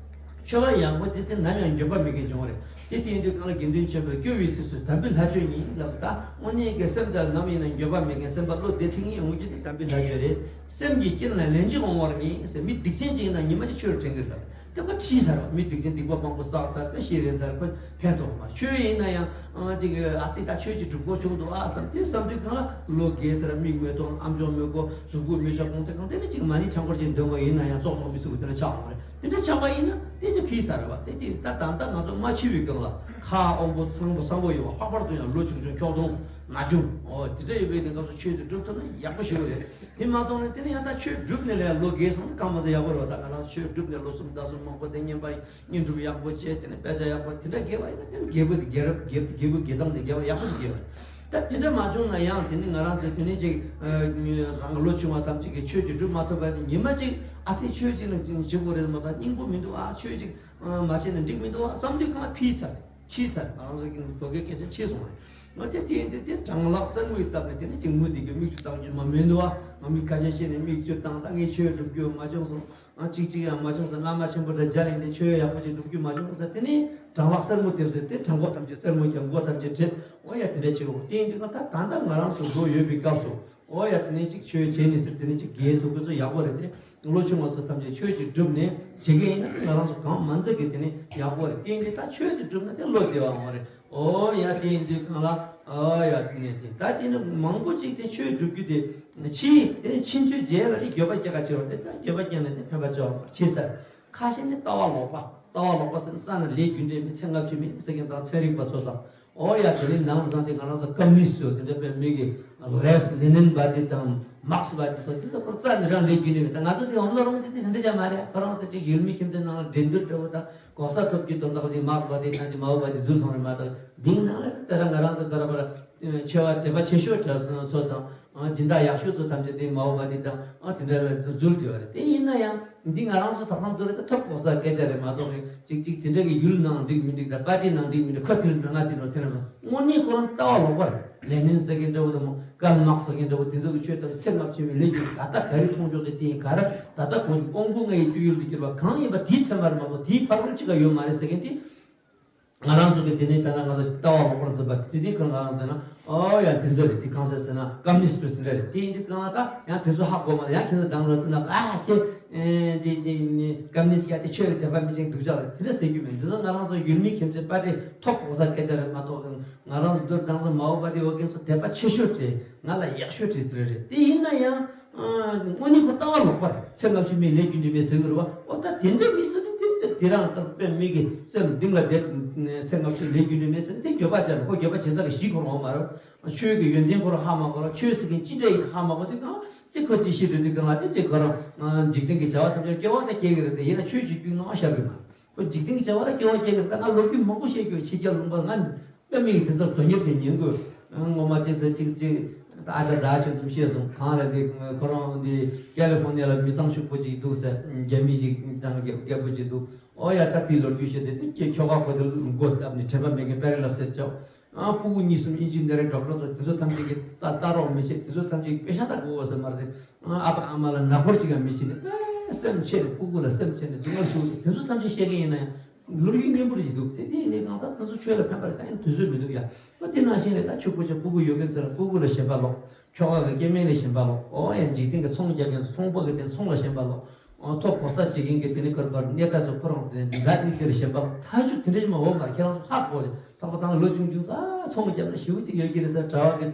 ཆོས་པ་ཡག་པོ་དེ་དེ་ནམ་ཡང་འགྱོད་པ་མེད་མཁན་བྱུང་བ་རེད། དེ་དེ་ཡིན་དུས་གང་ལ་དགེ་འདུན་ཆེན་པོས་སྐྱོ་བའི་སྲིད་ཚུལ་དམ་པའི་ལྷ་ཆོས་ཉིད་ལབ་ད་དངོས་གནས་ཀྱི་སེམས་དང་ནམ་ཡིན་ན་འགྱོད་པ་མེད་མཁན་སེམས་པ་བློ་བདེ་ཐིང་ངེ་ཡོང་རྒྱུ་དེ་དམ་པའི་ལྷ་ཆོས་རེད། སེམས་ཀྱི་རྐྱེན་ལ་ལན་གཅིག་འོང་བར་ངེས་ཟེར། མི་སྡིག་ཅན་ཅིག་ཡིན་ན་ཉི་མ་གཅིག་ཆོས་དྲན་གྱི་རེད། དེ་ཁོ་ཁྲིད་ཚར་བ་མི་སྡིག་ཅན་སྡིག་པ་མང་པོ་བསགས་ཚར་དེ་ཤི་རན་ཚར་ཁོ་ཕན་ཐོགས་མ། ཆོས་ཡིན་ན་ཡང་ཨ་ཅིག་ཨ་ཙི་ད་ཆོས་ཀྱི་སྒྲུབ་དགོས་བྱུང་འདུག་ཨ་བསམ་དེ་བསམ་དུས་གང་ལ་ལོ་རྒས་ཚར་མིག་མི་མཐོང་ཨམ་ཅོག་མི་གོ་གཟུགས་པོ་མི་ཤ་གོང་དེ་གང་དེ་ནི་ཅིག་མ་ཎི་ཕྲེང་སྐོར་ཅིག་འདོན་པ་ཡིན་ན་ཡང་ཙོག་ཙོག་མི་ཚུགས་དེ་འདྲ་ཆགས་འོང་རེད། དེ་འདྲ་ཆགས་པ་ཡིན་ན་དེ་ཅིག་ཕི་ས་རེད་བ། དེ་དེ་ད་ད་ལྟ་ང་ཚོ་མ་འཆི་བའི་སྒང་ལ་ཁ་དབང་པོ་ཚང་པོ་བཟང་པོ་ཡོད་བ། ལྷག་པར་དུ་ཡང་ལོ་ཆུང་ཆུང་ཁྱོག་ཐུང་ན་ཆུང་ཨོ་དེ་འདྲ་ཡོད་པའི་གནས་སྐབས་སུ་ཆོས་དེ་སྒྲུབ་ཐུབ་ན་ཡག་པོ་ཞིག་རེད། དེ་མ་གཏོགས་ནས་དེ་ནས་ཡང་ད་ཆོས་སྒྲུབ་ནས་ལས་ལོ་རྒས་སོང་ན་གང་མ་ཚད་ཡག་པོ་རེད་བ། ད་ང་རང་ཆོས་སྒྲུབ་ནས་ལོ་གསུམ་ཟླ་གསུམ་མང་པོ་དེ་བསྙེན་པ་བསྙེན་སྒྲུབ་ཡག་པོ་བྱས་དེ་ནས་དཔེ་ཆ་ཡག་པོ་དེ་འདྲ་རྒས་པ་ཡིན་ན་དེ་ནས་རྒས་པོ་དེ་རྒས་རབས་རྒས་རྒས་པོ་རྒས་སྟངས་དེ་རྒས་པ་ཡག་པོ་ཞིག་རྒས་པ་རེད། ད་དེ་འདྲ་མ་བྱུང་ན་ཡང་དེ་ནི་ང་རང་ཚོས་དེ་ནི་ཅིག་རང་གི་ལོ་ཆུང་བ་ཐམས་ཅད་ཀྱིས་ཆོས་ཅིག་སྒྲུབ་མ་ཐུབ་པ་ཉི་མ་ཅིག་ཨ་ཙི་ཆོས་ཅིག་ལ་ཅིག་བྱེད་དགོས་རེད་མ་གཏོགས་སྙིང་པོ་མི་འདུག་ཨ། ཆོས་ཅིག་མ་བྱས་ན་འགྲིག་མི་འདུག་ཨ་བསམ་དུས་གང་ལ་ཕི་ས་རེད། ཕྱིས་ས་རེད། ང་རང་ཚོ་གི་བོད་སྐད་སྐད་ཆ་ཕྱིས་སོང་རེད། ང་དེ་དེ་དེ་དེ་གྲང་ལྷགས་གསར་དངུལ་བཏབ་ནས་དེ་ནི་ཅིག་དངུལ་དེ་གི་མིག་ཆུ་བཏང་རྒྱུ་མ་མི་འདུག་ཨ། ང་མི་ཁ་ཤས་ཤེས་ནས་མིག་ཆུ་བཏང་ད་ངས་ཆོས་སྒྲུབ་རྒྱུ་མ་བྱུང་སོང་། ང་གཅིག་གཅིག་ཡང་མ་བྱུང་ས། བླ་མ་ཆེན་པོ་འདྲ་མཇལ་ཡིན་ཏེ་ཆོས་ཡག་པོ་ཅིག་སྒྲུབ་རྒྱུ་མ་བྱུང་ས། དེ་ནི་གྲང་ལྷགས་གསར་དངུལ་དེ་ཟེར་ཏེ་གྲང་མགོ་ཐམས་ཅད་གསར་དངུལ་གྱི་མགོ་ཐམས་ཅད་བྲེད། ཨོ་ཡ་དེ་འདྲ་བྱེད་འོ། དེ་ཡིན་དུས་ང་ད་ད་ལྟ་ང་རང་ཚོ་འགྲོ་ཡོད་པའི་སྐབས་སུ་ཨོ་ཡ་དེ་ནས་ཅིག་ཆོས་བྱས་ནས་ཟེར་དེ་ནས་ཅིག་རྒས་ཐུབ་ཀྱི་ཚོ་ཡག་པོ་རེད་དེ། ལོ་ཆུང་བ་ཚོ་ཐམས་ཅད་ཆོས་ཅིག་སྒྲུབ་ནས་བྱེད་མཁན་ཡིན་ན་ང་རང་ཚོ་གང་མ་འཛེགས་ཀྱི་དེ་ནས་ཡག་པོ་རེད། དེ་ཡིན་དུས་ད་ཆོས་དེ་སྒྲུབ་ན་དེ་བློ་བདེ་བ་འོང་རེད། ཨོ་ཡ་དེ་ཡིན་དུས་གང་ལ་ཨོ་ཡ་དེ་ནས་དེ་ད་དེ་ནི་མང་པོ་ཅིག་དེ་ཆོས་སྒྲུབ་རྒྱུ་དེ་ཕྱིས་དེ་ནི་ཕྱིན་ཆད་རྗེས་ལ་དེ་འགྱོད་པ་སྐྱེ་ག་ཆེ་བ་དེ་ད་འགྱོད་པ་སྐྱེ་ན་དེ་ཕན་པ་ཆེ་བ་ཆེ་ས་རེད། ཁ་ཤས་ནི་ལྟ་བ་ལོག་པ། ལྟ་བ་ལོག་པ་ཟེར་ན་རྩ་ནས་ལས་རྒྱུ་འབྲས་མེད་ཚེ་སྔ་ཕྱི་མེད་ཟེར་མཁན་དང་ཚན་རིག་པ་ཚོ་དང་། ཨོ་ཡ་དེ་ནི་ནང་བཟང་དེ་ང་རང་ཚོ་ཀམ་ནི་སི་ཊི་ཚོ་དེ་འདྲ་དཔེ་མི་གི་ལེས་ལེ་ནིན་པ་དེ་དང་མཱག་སི་པ་དེ་ཚོ་དེ་ཚོ་ཁོ་རྩ་ནས་རང་ལས་རྒྱུ་འབྲས་མེད། ད་ང་ཚོ་དེ་འོང་ལ་རུང་དེ་དེ་དེ་འདྲ་ཅང་མ་རེད། ཁོ་རང་ཚོ་ཅིག་ཡུལ་མི་ཁྱིམ་སྡེ་ནང་ལ་འགྲན་བསྡུར་འདྲ་བོ་དང་གོ་ས་ཐོབ་རྒྱུ་དོན་དག་ཅིག་མཱག་སི་པ་དེ་དང་ཅིག་མའོ་པ་དེ་འཛུལ་སོང་རེད་མ་གཏོགས་དེའི་ནང་ལ་དེ་རང་ང་རང་ཚོ་དེ་ར་པར་ཆེ་བ་དད་པ་ཆེ་ཤོས་དྲ་ཚོ་དང་། ཨ་སྦྱིན་བདག་ཡག་ཤོས་ཚོ་ཐམས་ཅད་དེ་མའོ་པ་དེ་དང་ཨ་དེ་འདྲ་ལ་འཛུལ་དེ་བ་རེད། དེ་ཡིན་ན་ཡང་འདི་ང་རང་ཚོ་ད་ཐང་ཚོ་རེ་ད་ཐོབ་གོ་ས་སྐད་ཆ་རེད་མ་གཏོགས་རེད། ཅིག་ཅིག་དེ་འདྲ་གི་ཡུལ་ནང་འགྲིག་མི་འགྲིག་དང་པར་ཊི་ནང་འགྲིག་མི་འགྲིག་ཁ་དེ་ལ་ང་དེ་ལ་དེ་ལ་དངོས་གནས་ཁོ་རང་ལྟ་བ་ལོག་པ་རེད། ལེ་ནིན་ཟེར་མཁན་འདྲ་བོ་དང་མོ་ཀརལ་མཱག་ཟེར་མཁན་འདྲ་བོ་དེ་ཚོ་གི་ཆོས་དང་ཚེ་སྔ་ཕྱི་མའི་ལས་རྒྱུ་ད་ལྟ་ག་རེ་མཐོང་ཆོག་དེ་དེ་ག་རེ་ད་ལྟ་གོང་གི་དབང་པོ་ལྔ་ཡི་སྤྱོད་ཡུལ་དུ་གྱུར་པ་གང་ཡིན་པ་དེའི་ཚད་མ་རེད་མ་གཏོགས་དེའི་ཕར་ཕུགས་གཅིག་ག་ཡོད་མ་རེད་ཟེར་མཁན་དེ། ང་རང་ཚོ་གི་དེ་ནས་ད་ལྟ་ང་ཚོ་ལྟ་བ་ལོག་པར་འཛིན་པ་དེ་དེ་ཁོ་ང་རང་ཚོ་ན་ཨོ་ཡ་དེ་ཚོ་རེད། དེ་གང་ཟེར་ཟེར་ན་ཀམ་ནི་སི་ཊི་དེ་འདྲ་རེད། དེ་ཡིན་དུས་གང་ལ་ད་ཡང་དེ་ཚོ་ཧ་གོ་མ་ཡང་ཁྱེད་ཚོ་དང་རོ་ཚོ་ན་ཨ་ཁྱེད་དེ་དེ་ཀམ་ནི་སི་ཊི་ཡ་དེ་ཆོས་ལ་དད་པ་མི་བྱེད་སྡུག་ཅག་རེད་དེ་འདྲ་ཟེར་རྒྱུ་མེད། དེ་ཚོ་ང་རང་ཚོ་ཡུལ་མི་ཁྱིམ་མཚེས་པ་རེད། ཐོབ་གོ་ས་སྐད་ཆ་རེད་མ་གཏོགས་ང་རང་ཚོ་མདོར་དང་ཚོ་མའོ་པ་དེ་འོ་ཀན་ཚོ་དད་པ་ཆེ་ཤོས་རེད། ང་ལ་ཡག་ཤོས་རེད་དེ་རེད། དེ་ཡིན་ན་ཡང་། དངོས་གནས་ཁོ་ལྟ་བ་ལོག་པ་རེད། ཚེ་སྔ་ཕྱི་མའི་ལས་རྒྱུ་འབྲས་མེད་ཟེར་གི་རེད་བ། འོ་ད་དེ་འདྲ་མི་ཚོ་ནི་དེ་ཚེ་དེ་རང་ད་དཔེ་མི་གི་སེམས་གཏིང་ལ་བསྡད་ཚེ་སྔ་ཕྱི་ལས་རྒྱུ་འབྲས་མེད་ཟེར་ནས་དེ་འགྱོད་པ་བྱས་ན་ཁོ་འགྱོད་པ་བྱེད་ས་གི་གཞི་ཁོ་རང་མ་རེད། ཆོས་ཀྱི་ཡོན་ཏན་ཁོ་རང་ཧ་མ་གོ་ར་ཆོས་ཟེར་མཁན་ཅི་འདྲ་ཡིན་ཧ་མ་གོ་དུས་གང་ཚེ་ཁོ་ཅི་ཤི་རེད་དུས་གང་ལ་དེ་ཚེ་ཁོ་རང་འཇིག་རྟེན་གྱི་བྱ་བ་ཐམས་ཅད་སྐྱེ་བ་ད་སྐྱེ་གི་རེད། དེ་ཡིན་ན་ཆོས་ཤིག་རྒྱུས་ནང་ཤར་གི་མ་རེད། ཁོ་འཇིག་རྟེན་གྱི་བྱ་བ་ལ་སྐྱེ་བ་སྐྱེ་གི་རེད། ད་ང་ལོ་རྒྱུས་མང་པོ་བཤད་རྒྱུ་ཕྱི་རྒྱལ་ལུང་པ་ང་། དཔེ་མི་དེ་ཚོར་དོན་གཉེར་བྱེད་ཉན་དགོས། ངོ་མ་བྱས་ཟེར་ཅིག་ཅིག་ཨ་ཅག་ཟླ་ཆེན་ཚོས་བཤད་སོང་། གང་རེད་དེ་ཁོ་རང་དེ་ཀ་ལི་ཧྥོར་ནི་ཡ་ལ་མི་ཚང་ཕྱུག་པོ་ཅིག་འདུག་ཟེར། རྒྱ་མི་ཞིག་དང་རྒྱལ་པོ་ཅིག་འདུག་ཨོ་ཡ་ད་དེའི་ལོ་རྒྱུས་བཤད་དེ་དེ་ཁྱོ་ག་ཁོ་དེ་མགོ་བཏབ་ནས་དྲན་པ་མེད་མཁན་པེ་ར་ལི་སིས་ཆགས། ཨ་སྤུ་གུ་གཉིས་གསུམ་ཨིན་ཇི་ནི་ཡར་ཌོག་ཊར་ཚོ་དེ་ཚོ་ཐམས་ཅད་ཀྱིས་ད་ལྟ་རོགས་མི་བྱེད། དེ་ཚོ་ཐམས་ཅད་ཀྱིས་པེ་ཤ་ད་དགོས་ཟེར་མ་རེད། ཨ་ཕ་ཨ་མ་ལ་ནག་པོ་ཅིག་ཡང་མི་བྱེད་ནས་དཔེ་སེམས་ཆེ་ནས་སྤུ་གུ་ལ་སེམས་ཆེ་ནས་སྡུག་བསྔལ་ཞུ་དེ་ཚོ་ཐམས་ཅད་བཤད་མཁན་ཡིན་ན་ཡང་། ལོ་རྒྱུས་སྙན་པོ་ཞིག་འདུག་དེ་དེ་ཡིན་ནའི་གང་ལྟར་ཁོ་ཚོ་ཆོས་ལ་ཕན་པ་རེད། ད་ཡང་དུས་ཚོད་མི་འདུག་ཡ། ཨོ་དེ་ནང་བཞིན་རེད། ད་ཕྱུག་པོ་ཆེ་སྤུ་གུ་ཡོད་མཁན་ཚོ་ལ་སྤུ་གུ་ལ་ཞེན་པ་ལོག་ཁྱོ་ག་གི་སྐྱེ་དམན་ལ་ཞེན་པ་ལོ། ཨོ་ཡ་འཇིག་རྟེན་གྱི་ཚོང་རྒྱག་མཁན་ཚོང་པ་གི་དེ་ཚོང་ལ་ཞེན་པ་ལོ། ཨོ་ཐོབ་གོ་ས་བྱེད་མཁན་གྱི་དེ་ནི་ཀར་པར་གནས་ད་ཚོ་ཁོ་རང་དེ་ནི་འདི་འདྲ་ནི་དེར་ཞེན་པ་ལོ། ཐ་ཆུ་དེ་འདྲ་ཞིག་མ་འོ་མར་ཁྱེད་རང་ཚོ་ཧ་གོ་ལེ། ཐོག་པ་དང་ལོ་ཆུང་ཆུང་ས་ཚོང་རྒྱབ་ན་ཞེ་པོ་ཅིག་ཡོད་ཀྱི་རེད་ས། གྲྭ་བ་གི་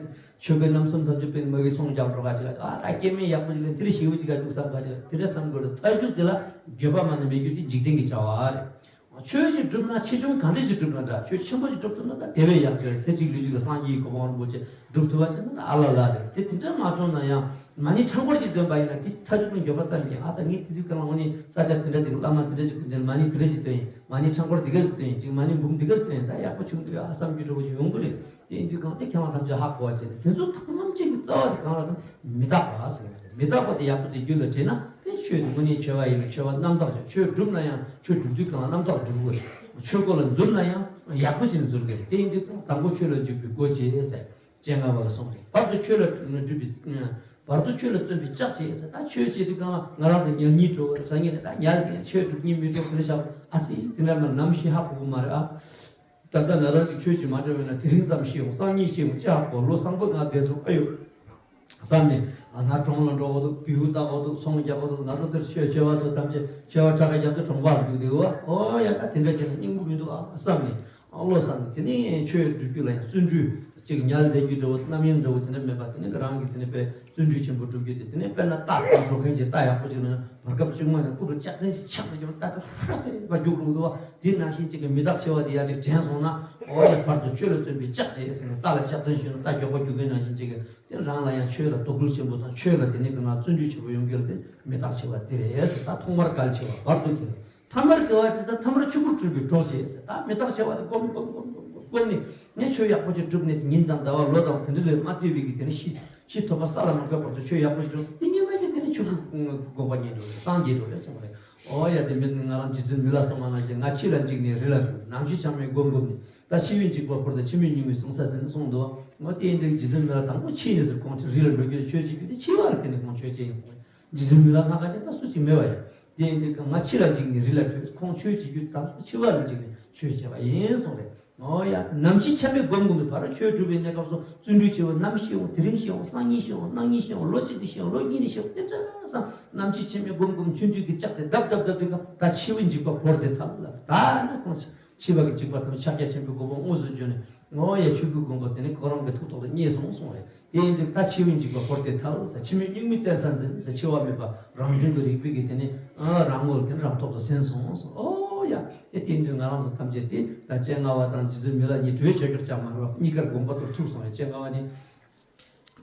ཆོས་གོས་རྣམ་གསུམ་ཐམས་ཅད་པའི་མ་གི་ཚོང་རྒྱབ་འགྲོ་ག་ཅིག་ཨ་ད་སྐྱེ་དམན་ཡག་པོ་ཅིག་ལ་དེ་རེ་ཞེ་པོ་ཅིག་ག་འདུག་བསམ་ག་ཅིག་དེ་རེ་བསམ་དགོས་རེད། ཐ་ཆུ་དེ་ལ་འགྱོད་པ་མ་ནི་མེད་རྒྱུ་དེ་འཇིག་རྟེན་གྱི་བྱ་བ་རེད། ཆོས་ཅིག་བསྒྲུབ་ན་ཆེ་ཆུང་གང་འདྲ་ཞིག་བསྒྲུབ་ན་འདྲ། ཆོས་ཆེན་པོ་ཅིག་བསྒྲུབ་ཐུབ་ན་ད་དེ་བས་ཡག་ཆོས་རེད། ཚེ་གཅིག་ལུས་གཅིག་གི་སངས་རྒྱས་ཀྱི་གོ་འཕང་རིན་པོ་ཆེ་བསྒྲུབ་ཐུབ་པ་བྱས་ན་ད་ཨ་ལ་ལ་རེད། དེ་དེ་འདྲ་མ་བྱུང་ན་ཡང་མ་ཎི་ཕྲེང་སྐོར་ཅིག་འདོན་པ་ཡིན་ན་དེ་མཐའ་མཇུག་ཏུ་འགྱོད་པ་ཙམ་གྱིས་ཨ་ད་ངས་དེ་དུས་གང་ལ་དངོས་གནས་ས་ཆ་དེ་འདྲ་ཅིག་བླ་མ་དེ་འདྲ་ཅིག་སྐུ་མདུན་མ་ཎི་དེ་འདྲ་ཅིག་འདོན་ཡིན། མ་ཎི་ཕྲེང་སྐོར་དེ་ག་ཅིག་འདོན་ཡིན། ཅིག་མ་ཎི་འབུམ་དེ་ག་ཅིག་འདོན་ཡིན། ད་ཡག་པོ་བྱུང་འདུག་ཨ་བསམ་རྒྱུ་འདྲ་བོ་ཅིག་ཡོང་གི་རེད། དེ་ཡིན་དུས་གང་དེ་ཁྱེད་རང་ཐམས་ཅད་ཧ་གོ་བ་བྱས་ནས་དེ་ཚོ་ཐམས་ཅད་ཀྱི་རྩ་བ་དེ་གང་ལ་ཟེར་ན་མི་རྟག་པ་ཟེར་ཡ་རེད། མི་རྟག་པ་དེ་ཡག་པོ་དེ་རྒྱུད་ལ་དྲན་ན་དེ་ཆོས་དེ་དངོས་གནས་ཆོས་པ་ཡིན་ན་ཆོས་པ་རྣམ་དག་ཅིག་ཆོས་སྒྲུབ་ན་ཡང་ཆོས་སྒྲུབ་དུས་གང་ལ་རྣམ་དག་སྒྲུབ་དགོས། ཆོས་སྒོ་ལ་འཛུལ་ན་ཡང་ཡག་པོ་བྱས་ནས་འཛུལ་དགོས། དེ་ཡིན་དུས་དང་པོ་ཆོས་ལ་འཇུག་པའི་སྒོ་འབྱེད་ཟེར་སྤྱན་སྔ་བ་ལ་གསུངས་རེད། བར་དུ་ཆོས་ལ་སྒྲུབ་པའི་བར་དུ་ཆོས་ལ་བརྩོན་པའི་ལྕག་བྱེད་ཟེར། ད་ཆོས་བྱེད་དུས་གང་ལ་ང་རང་ཚོ་ཉལ་སྙིང་བྲོ་བ་རེད། ཉལ་ནས་ད་ཉལ་དེ་ཆོས་སྒྲུབ་སྙིང་མི་བྲོ་དེ་འདྲ་བྱ་བ་ཨ་ཙི་དེ་འདྲ་མ་ནམ་ཞིག་ཧ་གོ་གི་མ་རེད་ཨ། ད་ལྟ་ང་རང་གཅིག་ཆོས་ཀྱིས་མ་འབྲེལ་བས་ན་དེ་རིང་ཙམ་ཤེས་འོང་། སང་ཉིན་ཤེས་འོང་། ཅི་ཧ་གོ། ལོ་སང་པོ་ང་བསྡད་སོང་། ཨ་ཡོ་བསམ་ནས་ཨ་ང་གྲོང་ལ་འགྲོ་དགོས་འདུག་བེའུ་བལྟ་དགོས་འདུག་ཚོང་རྒྱག་དགོས་འདུག་ང་ཚོ་དེར་ཆོས་ཆོས་པ་ཚོ་ཐམས་ཅད་ཆོས་པ་ཁྲ་ཁ་རྒྱབ་ཏུ་གྲོང་པར་འདུག་དེ་བ། ཨོ་ཡ་ད་དེ་འདྲ་བྱས་ན་སྙིང་པོ་མི་འདུག་ཨ་བསམ་ནས་ཨ་བློ་བསམ་ནས་དེ་ནས་ཆོས་སྒྲུབ་རྒྱུ་ལ་ཡང་བརྩོན་འགྲུས་ཅིག་ཉལ་བསྡད་རྒྱུ་འདྲ་བོ་རྣམ་གཡེང་འདྲ་བོ་དེ་འདྲ་མེད་པ། དེ་ནས་ང་རང་གིས་དེ་ནས་དཔེ་བརྩོན་འགྲུས་ཆེན་པོ་སྒྲུབ་རྒྱུ་དེ། དེ་ནས་དཔེར་ན་རྟ་འགྲོ་མཁན་གྱི་རྟ་ཡག་པོ་ཅིག་ལ་བར་སྐབས་བཅུ་མ་ནས་རྐུབ་ལ་ལྕག་ཚན་ཅིག་ཆག་ཏུ་གྱུར། རྟ་དེ་ཧྲ་ཟེར་བ་རྒྱུག་རུང་འདུག་བ། དེ་ནང་བཞིན་ཅིག་གི་མི་རྟག་འཆི་བ་དེ་ཡ་ཅིག་དྲན་སོང་ན། ཨོ་ཡ་བར་དུ་ཆོས་ལ་བརྩོན་པའི་ལྕག་བྱེད་ཟེར་ནས་རྟ་ལ་ལྕག་ཚན་གཞུས་ན་རྟ་མགྱོགས་པོ་རྒྱུག་མཁན་ནང་བཞིན་ཅིག་གི་དེ་རང་ལ་ཡང་ཆོས་ལ་དོ་ཁུར་ཆེན་པོ་དང་ཆོས་ལ་དེ་ནས་གི་ང་བརྩོན་འགྲུས་ཆེན་པོ་ཡོང་རྒྱུ་ལ་དེ་མི་རྟག་འཆི་བ་དེ་རེད་ཟེར། ད་ཐོག་མར་གལ་ཆེ་བ་བར་དུ་གལ། ཐ་མར་དགེ་བ་བྱེད་ས་ཐ་མར་ཆོས་སྒོར་སྤྲུལ་པའི་གྲོགས་བྱེད་ཟེར། ད་མི་རྟག་འཆི་བ་དེ་སྒོམ་སྒོམ་སྒོམ་སྒོམ་སྒོམ་ནས་ངས་ཆོས་ཡག་པོ་ཅིག་བསྒྲུབས་ནས་ཉིན་དང་ཟླ་བ་ལོ་དང་དེ་འདྲ་ལས་མ་ལྟོས་པའི་གི་དེ་ནས་ཤི་ཤི་ཐོབ་པ་ས་ལ་མ་འགོད་བར་དུ་ཆོས་ཡག་པོ་ཅིག་བསྒྲུབས་དེ་ཉིན་མ་ཅིག་དེ་ནས་ཆོས་སྒོ་དགོངས་པ་རྙེད་འགྲོ་རེད། སངས་རྒྱས་འགྲོ་རེད་གསུངས་རེད། ཨོ་ཡ་དེ་མིན་ང་རང་རྗེ་བཙུན་མི་ལ་གསུངས་པ་ནང་བཞིན་ང་འཆི་ལ་འཇིགས་ནས་རི་ལ་བྲོས། ནམ་འཆི་ཆ་མེད་སྒོམ་སྒོམ་ནས་ད་འཆི་བའི་འཇིགས་པ་བོར་ཏེ་འཆི་མེད་གཉུག་མའི་ཟུངས་ས་ཟིན་གསུངས་འདུག་ངོ་དེ་ཡིན་དུས་རྗེ་བཙུན་མི་ལ་དང་པོ་འཆི་ནས་ཟེར་ཁོང་ཆོས་རི་ལ་འགྲོ་རྒྱུ་ཆོས་བྱེད་རྒྱུ་དེ་འཆི་བ་ལ་བརྟེན་ནས་ཁོང་ཆོས་བྱེད་ཡིན། རྗེ་བཙུན་མི་ལ་སྣ་ཁ་ཅན་ད་སུ་གཅིག་མེད་པ་ཡིན། དེ་ཡིན་དུས་ང་འཆི་ལ་འཇིགས་ནས་རི་ལ་བྲོས། ཁོང་ཆོས་བྱེད་རྒྱུ་དང་འཆི་བ་ལ་འཇིགས་ནས་ཆོས་བྱས་པ་ཡིན་གསུངས་རེད། ཨོ་ཡ། ནམ་འཆི་ཆ་མེད་སྒོམ་སྒོམ་པའི་བར་ཆོས་སྒྲུབ་པའི་གནས་སྐབས་སུ་བརྩོན་འགྲུས་ཆེ་བོ་ནམ་ཤི་འོང་། དེ་རིང་ཤི་འོང་། སང་ཉིན་ཤི་འོང་། གནངས་ཉིན་ཤི་འོང་། ལོ་གཅིག་གི་ཤི་འོང་། ལོ་གཉིས་ནས་ཤི་འོང་། དེ་འདྲ་བསམ། ནམ་འཆི་ཆ་མེད་སྒོམ་སྒོམ་ཆུང་དུས་ཀྱི་ལྕག་དེ་བརྡབ་བརྡབ་བརྡབ་དུས་སྐབས་ད་འཆི་བའི་འཇིགས་པ་བོར་ཏེ་ཐལ་ལ། ད་ནི་ཁོང་འཆི་བ་གི་འཇིགས་པ་ཐམས་ཅད་ཕྱག་རྒྱ་ཆེན་པོའི་གོ་འཕང་དངོས་སུ་བྱོན་ནས། ཨོ་ཡ། ཆོས་སྐུའི་དགོངས་པ་དེ་ནི་ཁོ་རང་གི་ཐུགས་ཐོག་ཏུ་བརྙེས་སོང་གསུངས་རེད། དེ་ཡིན་དུས་ད་འཆི་བའི་འཇིགས་པ་བོར་ཏེ་ཐལ་ཟེར། འཆི་མེད་གཉུག་མའི་བཙན་ས་འཛིན་ཟེར། འཆི་བ་མེད་པ་རང་བྱུང་གི་རིག་པའི་གི་དེ་ནི་ཨ་རང་ངོ་ལ་དེ་ནི་རང་ཐོག་ཏུ་ཟིན་སོང་གསུངས། ཨོ་ཡ། དེ་དེ་ཡིན་དུས་ང་རང་ཚོ་ཐམས་ཅད་དེ་ད་སྤྱན་སྔ་བ་དང་རྗེ་བཙུན་མི་ལ་གཉིས་གྲོས་བྱ་ཆོག་ཅག་མ་རེད་པ། གཉིས་ཀར་དགོངས་པ་ཐོག་ཐུག་སོང་རེད། སྤྱན་སྔ་བ་ནི།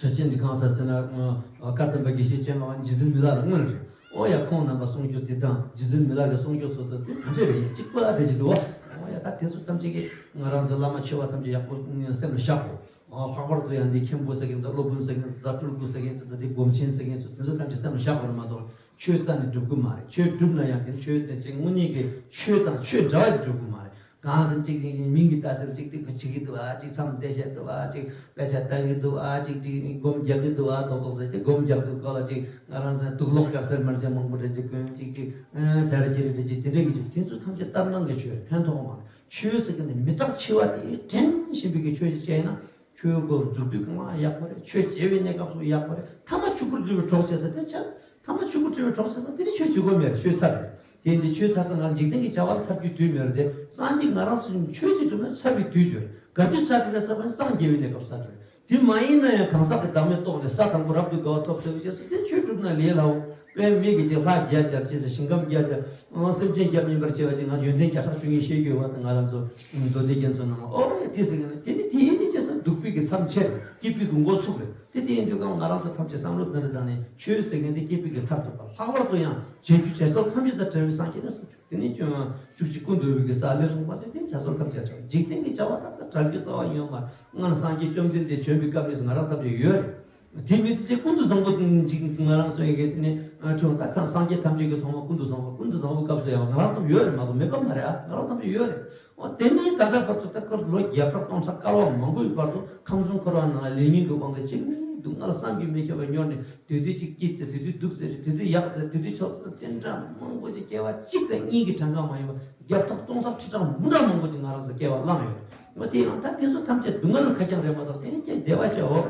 གྲོས་ཆོད་འདི་གང་ཟེར་ཟེར་ན། ཨ་བཀའ་གདམས་པ་དགེ་བཤེས་སྤྱན་སྔ་བ་རྗེ་བཙུན་མི་ལ་ལ་མངོན་རེད། ཨོ་ཡ། ཁོང་རྣམ་པ་གསུང་སྐྱོབ་འདི་དང་རྗེ་བཙུན་མི་ལ་གི་གསུང་སྐྱོབ་སོགས་དེ་ག་འདྲ་རེད། གཅིག་པ་རེད་ཅེས་འདུག་བ། ཨོ་ཡ། ད་དེ་ཚོ་ཐམས་ཅད་ཀྱིས་ང་རང་ཚོ་བླ་མ་ཆེ་བ་ཐམས་ཅད་ཡག་པོ་སེམས་ལ་བཞག་དགོས། ཨ་ལྷག་པར་དུ་ཡང་འདི་མཁན་པོ་ཟེར་མཁན་དང་སློབ་དཔོན་ཟེར་མཁན་དང་སྤྲུལ་སྐུ་ཟེར་མཁན་ཚོ་དང་འདི་སྒོམ་ཆེན་ཟེར་མཁན་ཚོ་དེ་ཚོ་ཐམས་ཅད་སེམས་ལ་བཞག་དགོས་རེད་མ་གཏོགས་ཆོས་རྩ་ནས་སྒྲུབ་ཀྱི་མ་རེད། ཆོས་སྒྲུབ་ན་ཡང་དེ་ཆོས་དེ་ཅིག་དངོས་གནས་ཀྱི་ཆོས་དང་ཆོས་འདྲ་བ་ཞིག་སྒྲུབ་ཀྱི་མ་རེད། གང་ཟེར་ཅིག་ཅིག་ཅིག་མིང་གི་ལྟ་ཟེར་ཅིག་དེ་ཁོ་བྱེད་ཀྱི་འདུག་ཨ། ཅིག་མཚམས་བསྡད་བཞག་འདུག་ཨ། ཅིག་དཔེ་ཆ་ལྟ་གི་འདུག་ཨ། ཅིག་ཅིག་སྒོམ་རྒྱག་གི་འདུག་ཨ། ཏོག་ཏོག་རེ་ཅིག་སྒོམ་རྒྱག་འདུག་ག་ལ་ཅིག་ང་རང་ཚོ་དུག་ལོག་སྐྱག་སེར་དམར་ཆ་མང་པོ་རེ་ཅིག་གོན་ཅིག་ཅིག་ཨ་ཆ་རེ་ཅི་རེ་རེ་ཅིག་དེ་འདྲ་གི་ཅིག་དེ་ཚོ་ཐམས་ཅད་ལྟར་སྣང་གི་ཆོས་ཕན་ཐོགས་མ་རེད། ཆོས་ཟེར་གི་ནི་མི་རྟག་འཆི་བ་དེ་དྲན་བཞིན་པའི་གི་ཆོས་ཅིག་བྱས་ན། ཆོས་སྒོ་འཛུགས་དུས་གང་ལ་ཡག་པོ་རེད། ཆོས་བྱེད་པའི་གནས་སྐབས་སུ་ཡག་པོ་རེད། ཐ་མ་ཆོས་སྒོར་འཛུལ་བའི་གྲོགས་བྱེད་ས་དེ་ཆ། ཐ་མ་ཆོས་སྒོར་འཛུལ་བའི་གྲོགས་བྱེད་ས་དེ་ནི་ཆོས་བྱེད་སྒོ་མེད་རེད། ཆོས་ཚར་རེད། དེ་ཡིན་དུས་ཆོས་ཚར་ཚར་ང་འཇིག་རྟེན་གྱི་བྱ་བ་ལ་ཚར་རྒྱུའི་དུས་མེད་རེད་དེ། སངས་རྒྱས་ང་རང་ཚོ་ཆོས་ཅིག་སྒྲུབ་ན་ཚར་བའི་དུས་ཅིག་ཡོད་རེད། ག་དུས་ཚར་རྒྱུ་རེད་ཟེར་བ་ནི་སངས་རྒྱས་པའི་གནས་སྐབས་ཚར་རྒྱུ་རེད། དེ་མ་ཡིན་ན་ཡང་གང་ཟག་གི་བདག་མེད་རྟོགས་ནས་ས་དང་པོ་རབ་ཏུ་དགའ་བ་ཐོབ་ཟེར་བའི་རྗེས་སུ་དེ་ཆོས་སྒྲུབ་ན་ལས་སླ་བོ། དཔེ་མི་གི་ཅིག་ལྷ་བརྒྱ་སྦྱར་ཅེས་ཟེར། ཞིང་ཁམས་བརྒྱ་སྦྱར། ཨང་སེམས་ཅན་བརྒྱ་སྨིན་པར་བྱེད་པ་ཅིག་ང་ཡོན་ཏན་བརྒྱ་ཕྲག་བཅུ་གཉིས་བཤད་རྒྱུ་ཡོད་པ་དང་། ང་རང་ཚོ་མདོ་སྡེ་རྒྱན་ཚོ་ནང་ཨོ་ཡ་དེ་ཟེར་གི་ན་དེ་ནི་དེ་ཡིན་ནི་ཅེས་སོགས་སྡུག་པའི་གི་མཚམས་ཆེ་རེད། སྐྱིད་པའི་གི་འགོ་ཚུགས་རེད། དེ་དེ་ཡིན་དུས་གང་ང་རང་ཚོ་ཐམས་ཅད་བསམ་བློ་འདི་འདྲ་བཏང་ནས་ཆོས་ཟེར་མཁན་དེ་སྐྱིད་པའི་གི་མཐར་ཐུག་པ། ལྷག་པར་དུ་ཡང་བྱེད་རྒྱུ་བྱེད་སོགས་ཐམས་ཅད་དང་བྲལ་བའི་སངས་རྒྱས་ལ་སོགས་དེ་ནི་བཅུ་བཅུ་གཅིག་ཀུན་འདུས་པའི་གི་ས་སླེབས་སོང་བ་དེ་དེ་བྱ་སོགས་ཐམས་ཅད་བྲལ། འཇིག་རྟེན་གྱི་བྱ་བ་ད་ལྟ་བྲལ་རྒྱུ་རྩ་བ་ཡོད་མ་རེད། སྔར་སངས་རྒྱས་བཅོམ་ལྡན་འདས་བྱོན་པའི་སྐབས་ནས་ང་རང་ཐམས་ཅད་ཡོད་རེད། དེ་མི་ཚེ་ཅིག་ཀུན་ཏུ་བཟང་པོ་ཅིག་ང་རང་སོང་ཡི་གེ་དེ་ནས་ཁྲོ་ད་ཐང་སངས་རྒྱས་ཐམས་ཅད་ཀྱི་ཐོག་མ་ཀུན་ཏུ་བཟང་པོ། ཀུན་ཏུ་བཟང་པོའི་སྐབས་སུ་ཡང་ང་རང་ཚོ་ཡོད་རེད་མ་གཏོགས་མེད་པ་མ་རེད་ཨ། ང་རང་ཚོ་ཡོད་རེད། འོ་དེ་ནས་ད་ལྟ་བར་དུ་ད་སྐབས་ལོ་བརྒྱ་ཕྲག་སྟོང་ཕྲག་བསྐལ་པ་མང་པོའི་བར་དུ་ཁམས་གསུམ་འཁོར་བ་ནང་ལ་ལས་ཉོན་གྱི་དབང་གིས་ཅིག་ནས་སྡུག་བསྔལ་བསམ་གྱིས་མི་ཁྱབ་པ་མྱོང་ནས་དེ་དུས་ཅིག་སྐྱིད་ཟེར། དེ་དུས་སྡུག་ཟེར། དེ་དུས་ཡག་ཟེར། དེ་དུས་ཆོག་ཟེར། དེ་འདྲ་མང་པོ་ཅིག་སྐྱེ་བ་གཅིག་དང་གཉིས་ཀྱི་གྲངས་ཀ་མ་ཡིན་པ་བརྒྱ་ཕྲག་སྟོང་ཕྲག་ཁྲི་ཕྲག་འབུམ་ཕྲག་མང་པོ་ཅིག་ང་རང་ཚོ་སྐྱེ་བ་བླངས་ཡོད། འོ་དེ་ཡང་ད་དེ་ཚོ་ཐམས་ཅད་སྡུག་བསྔལ་ཁ་རྐྱང་རེད་མ་གཏོགས་དེ་ནི་ཀྱེ་བདེ་བ་ཅིག་འོ།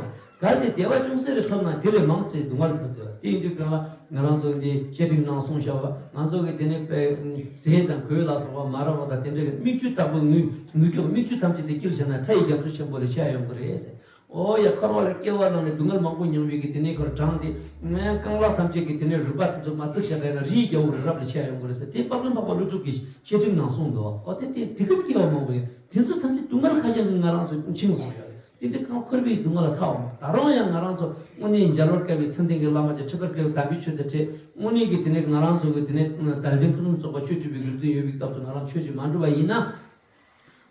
གལ་ཏེ་བདེ་བ་ཅུང་ཟད་རེ་ཐོབ་ན་དེ་ལས་མང་ཚེ་སྡུག་བསྔལ་ཐོབ་འདོད། དེ་ཡིན་དུས་གང་ལ་ང་རང་ཚོ་འདི་བཤད་ཁྲིམས་ནང་གསུངས་བཞག་པ། ང་ཚོ་གི་དེ་ནས་པའི་ཟས་དང་གོས་ལ་སོགས་པ་མ་རག་པ་དང་དེ་འདྲ་གི་མིག་ཆུ་ལྟ་བུ་ངུས་ངུས་ཀྱང་མིག་ཆུ་ཐམས་ཅད་དེ་བསྐྱུར་བྱས་ན་མཐའ་ཡི་རྒྱ་མཚོ་ཆེན་པོ་ལས་ཆེ་ཡོང་གི་རེད་ཟེར། ཨོ་ཡ། འཁོར་བ་ལ་སྐྱེ་བ་བླངས་ནས་སྡུག་བསྔལ་མང་པོ་མྱོང་བའི་གི་དེ་ནས་ཁོར་དྲངས་ཏེ་ངའི་རྐང་ལག་ཐམས་ཅད་ཀྱི་དེ་ནས་རུས་པ་དེ་ཚོ་མ་བཙུགས་བྱས་པ་ཡིན་ན་རིའི་རྒྱལ་པོ་རི་རབ་ལས་ཆེ་ཡོང་གི་རེད་ཟེར། དེ་དཔག་ཏུ་མེད་པ་ཀླུ་སྒྲུབ་ཀྱི་བཤད་ཁྲིམས་ནང་གསུངས་འདུག་ཨོ་དེ་དེ་དེ་གི་སྐྱེ་བ་མང་པོ་ཡོད། དེ་ཚོ་ཐམས་ཅད་སྡུག་བསྔལ་ཁ་ཤས་ནི་ང་རང་ཚོ་འཆིང་སོང་ཡོད་རེད། དེ་འདྲ་གང་འཁོར་བའི་སྡུག་བསྔལ་ལ་ཐར་བ་མ། ད་རུང་ཡང་ང་རང་ཚོ་དངོས་གནས་མཇལ་བར་དཀའ་བའི་མཚན་ལྡན་གྱི་བླ་མ་ཅིག་ཁྲི་པར་བཀལ་བའི་དམ་པའི་ཆོས་དེ་འཕྲད། དངོས་གནས་ཀྱི་དེ་ནས་ང་རང་ཚོ་གི་དེ་ནས་དལ་ལྡན་ཕུན་སུམ་ཚོགས་པ་ཆོས་སྒྲུབ་པའི་དགེ་འདུན་ཡོད་པའི་སྐབས་སུ་ང་རང་ཆོས་ཅིག་མ་སྒྲུབ་པ་ཡིན་ན།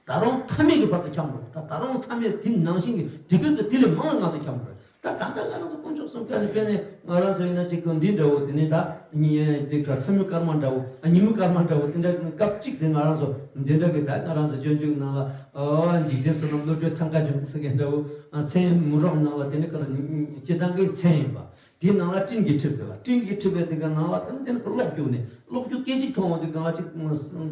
ད་རུང་མཐའ་མེད་ཀྱི་བར་དུ་འཁྱམས་འགྲོ། ད་ད་རུང་མཐའ་མེད་དེ་ནང་བཞིན་གྱི་དེ་གི་ཚེ་དེ་ལས་མང་བ་ང་ཚོ་འཁྱམས་འགྲོ། ད་ད་ལྟ་ང་རང་ཚོ་དཀོན་མཆོག་གསུམ་ཀ་ནས་དཔེར་ན་ང་རང་ཚོ་ཡིན་ན་ཅིག་གི་འདི་འདྲ་བོ་དེ་ནས་ད་ཉི་དེ་ག་མཚན་མོ་སྐར་མ་འདྲ་བོ། ཨ་ཉིན་མོ་སྐར་མ་འདྲ་བོ་དེ་འདྲ་སྐབས་གཅིག་དེ་ང་རང་ཚོ་འདི་འདྲ་གི་ད་ང་རང་ཚོ་སྤྱོད་འཇུག་ནང་ལ་ཨ་འཇིག་རྟེན་བསོད་ནམས་བློ་གྲོས་ཐང་ཀ་བྱུང་ཟེར་མཁན་འདྲ་བོ། ཨ་མཚན་མོ་རོག་ནང་ལ་དེ་ནས་ག་ལ་སྤྱི་བཏང་གི་མཚན་ཡིན་པ། དེའི་ནང་ལ་སྤྲིན་གྱིས་འཁྲིགས་པ། སྤྲིན་གྱིས་འཁྲིགས་པའི་དེ་ག་ནང་ལ་དེ་ནས་གློག་རྒྱུག་ནས་གློག་རྒྱུག་སྐད་ཅིག་མཐོང་བ་དེ་ག་ལ་ཅིག་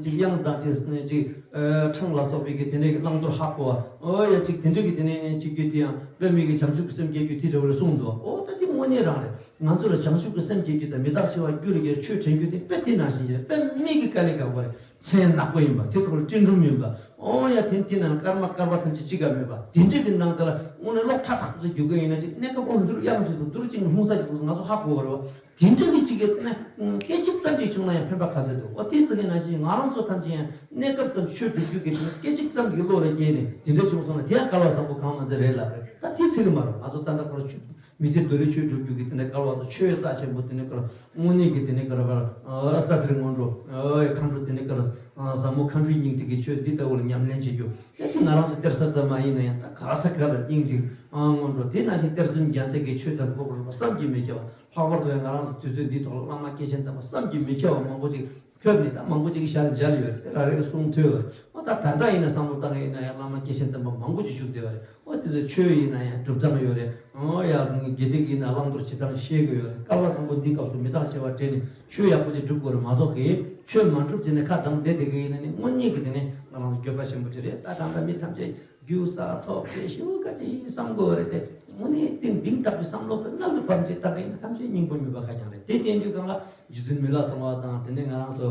ཅིག་དབྱངས་དང་ཅིག་ཅིག་ཨ་འཕྲང་ལ་སོགས་པའི་གི་དེ་འདྲའི་གི་བླང་དོར་ཧ་གོ་བ། ཨོ་ཡ་ཅིག་དེ་འདྲའི་གི་དེ་ནས་ཅིག་རྒྱུད་དེ་ཡང་དཔེ་མེད་ཀྱི་བྱང་ཆུབ་ཀྱི་སེམས་བསྐྱེད་རྒྱུ་དེ་འདྲ་བོ་རེ་གསུངས་འདུག་ཨོ་ད་དེ་དངོས་གནས་རང་རེད། ང་ཚོ་ལ་བྱང་ཆུབ་ཀྱི་སེམས་བསྐྱེད་རྒྱུ་དང་མི་རྟག་འཆི་བ་རྒྱུ་ལ་ཡ་ཆོས་དྲན་རྒྱུ་དེ་དཔེ་དེ་ནང་བཞིན་གྱི་རེད། དཔེ་མེད་ཀྱི་དཀའ་ལས་ཁག་པོ་རེད། མཚན་ནག་པོ་ཡིན་པ། དེ་ཐོག་ལ་སྤྲིན་ཕྲུམ་ཡིན་པ། ཨོ་ཡ་དེ་དེ་ནང་སྐར་མ་སྐར་བ་ཐམས་ཅད་གཅིག་ཀ་མེད་པ། དེ་འདྲ་གི་ནང་དེ་ལ་དངོས་གནས་གློག་ཁྲ་ཐག་ཚོ་རྒྱུག་གི་ཡིན་ན་ཅིག་གནས་སྐབས་ཨོ་འདུར་གཡང་ཅིག་འདུག་འདུར་ཅིག་ལྷུང་ས་ཅིག་འདུག་ང་ཚོ་ཧ་གོ་བ་རེད་བ། དེ་འདྲ་གི་ཅིག་གི་གནས་སྐད་ཅིག་ཙམ་ཅིག་བྱུང་ན་ཡང་ཕན་པ་ག་ཚད་འདུག་ཨོ་དེ་ཟེར་གི་ནང་བཞིན་ང་རང་ཚོ་ཐམས་ཅད་ཡང་གནས་སྐབས་ཙམ་ཆོས་སྒྲུབ་རྒྱུ་གི་དེ་སྐད་ཅིག་ཙམ་གྱི་བློ་ལ་སྐྱེས་ནས་དེ་འདྲ་བྱུང་སོང་ན་དེ་ཡང་སྐལ་བ་བཟང་པོ་གང་མ་ཚད་རེད་ལབ་རེད། ད་དེ་ཚིག་གི་མ་རེད། ང་ཚོ་ད་ལྟ་ཁོ་རང་ཆོས་མི་ཚེ་འདི་ལ་ཆོས་སྒྲུབ་རྒྱུ་གི་དེ་འདྲ་སྐལ་བ་དང་ཆོས་རྩ་ཆེན་པོ་དེ་འདྲ་སྐལ་བ་དངོས་གནས་ཀྱི་དེ་འདྲ་སྐལ་བ་ས་དེར་སྔོན་འགྲོ་མཁའ་འགྲོ་དེ་འདྲ་སྐལ་བ་ཟབ་མོ་མཁའ་འགྲོའི་སྙིང་ཐིག་གི་ཆོས་འདི་ལྟ་བུ་ལ་ཉམས་ལེན་བྱེད་རྒྱུ། དེ་ཚོ་ང་རང་ཚོ་གཏེར་གསར་ཙམ་མ་ཡིན་ན་ཡང་ད་ག་ས་ག་ལ་སྙིང་ཐིག་སྔོན་འགྲོ་དེ་ནང་བཞིན་གཏེར་སྟོན་རྒྱལ་མཚན་གྱི་ཆོས་དང་གོ་བར་བསམ་གྱིས་མི་ཁྱབ་པ། ལྷག་པར་དུ་ཡང་ང་རང་ཚོ་དུས་ཚོད་འདིའི་ཐོག་ལ་བླ་མ་སྐྱེས་ཆེན་དམ་པ་བསམ་གྱིས་མི་ཁྱབ་པ་མང་པོ་ཅིག་ཕེབས་ནས་ད་མང་པོ་ཅིག་གི་ཞལ་མཇལ་ཡོད་རེད། ད་རེ་རེ་གསུང་ཐོས་ཡོད་རེད། ཨོ་ད་ད་ལྟ་ཡིན་ན་བསམ་བློ་བཏང་ཡིན་ན་ཡང་བླ་མ་སྐྱེས་ཆེན་དམ་པ་མང་པོ་ཅིག་བཞུགས་བསྡད་ཡོད་རེད། ཨོ་དེ་ཚོ་ཆོས་ཡིན་ན་ཡང་སྒྲུབ་སྟངས་ཡོད་རེད། ཨོ་ཡ་དགེ་སྡིག་ཡིན་ན་བླང་དོར་བྱེད་སྟངས་ཤེས་དགོས་ཡོད་རེད། སྐལ་བ་བཟང་པོ་འདི་སྐབས་སུ་མི་རྟག་འཆི་བ་དྲན་ནས་ཆོས་ཡག་པོ་ཅིག་སྒྲུབ་དགོས་རེད་མ་གཏོགས་གི་ཆོས་མ་སྒྲུབ་བྱས་ནས་ཁ་གདངས་བསྡད་བསྡད་གི་ཡིན་ན་ནི་དངོས་གནས་ཀྱི་དེ་ནི་ང་རང་ཚོ་འགྱོད་པ་ཆེན་པོ་ཅིག་རེད། ད་ད་ལྟ་མི་ཐམས་ཅད་རྒྱུ་ས་ཐོབ་ཆེ་ཞུ་ག་ཅི་ཡིན་བསམ་དགོས་རེད་དེ། དངོས་གནས་གཏིང་གཏིང་དག་པའི་བསམ་བློ་དེ་གནམ་གྱི་བར་ཆད་ལྟ་གི་ཡིན་ན་ཐམས་ཅད་སྙིང་པོ་ནུས་པ་ཁ་རྐྱང་རེད། དེ་བསྟན་རྒྱུ་གང་ལ་རྗེ་བཙུན་མི་ལ་གསང་བ་དང་དེ་ནས་ང་རང་ཚོ་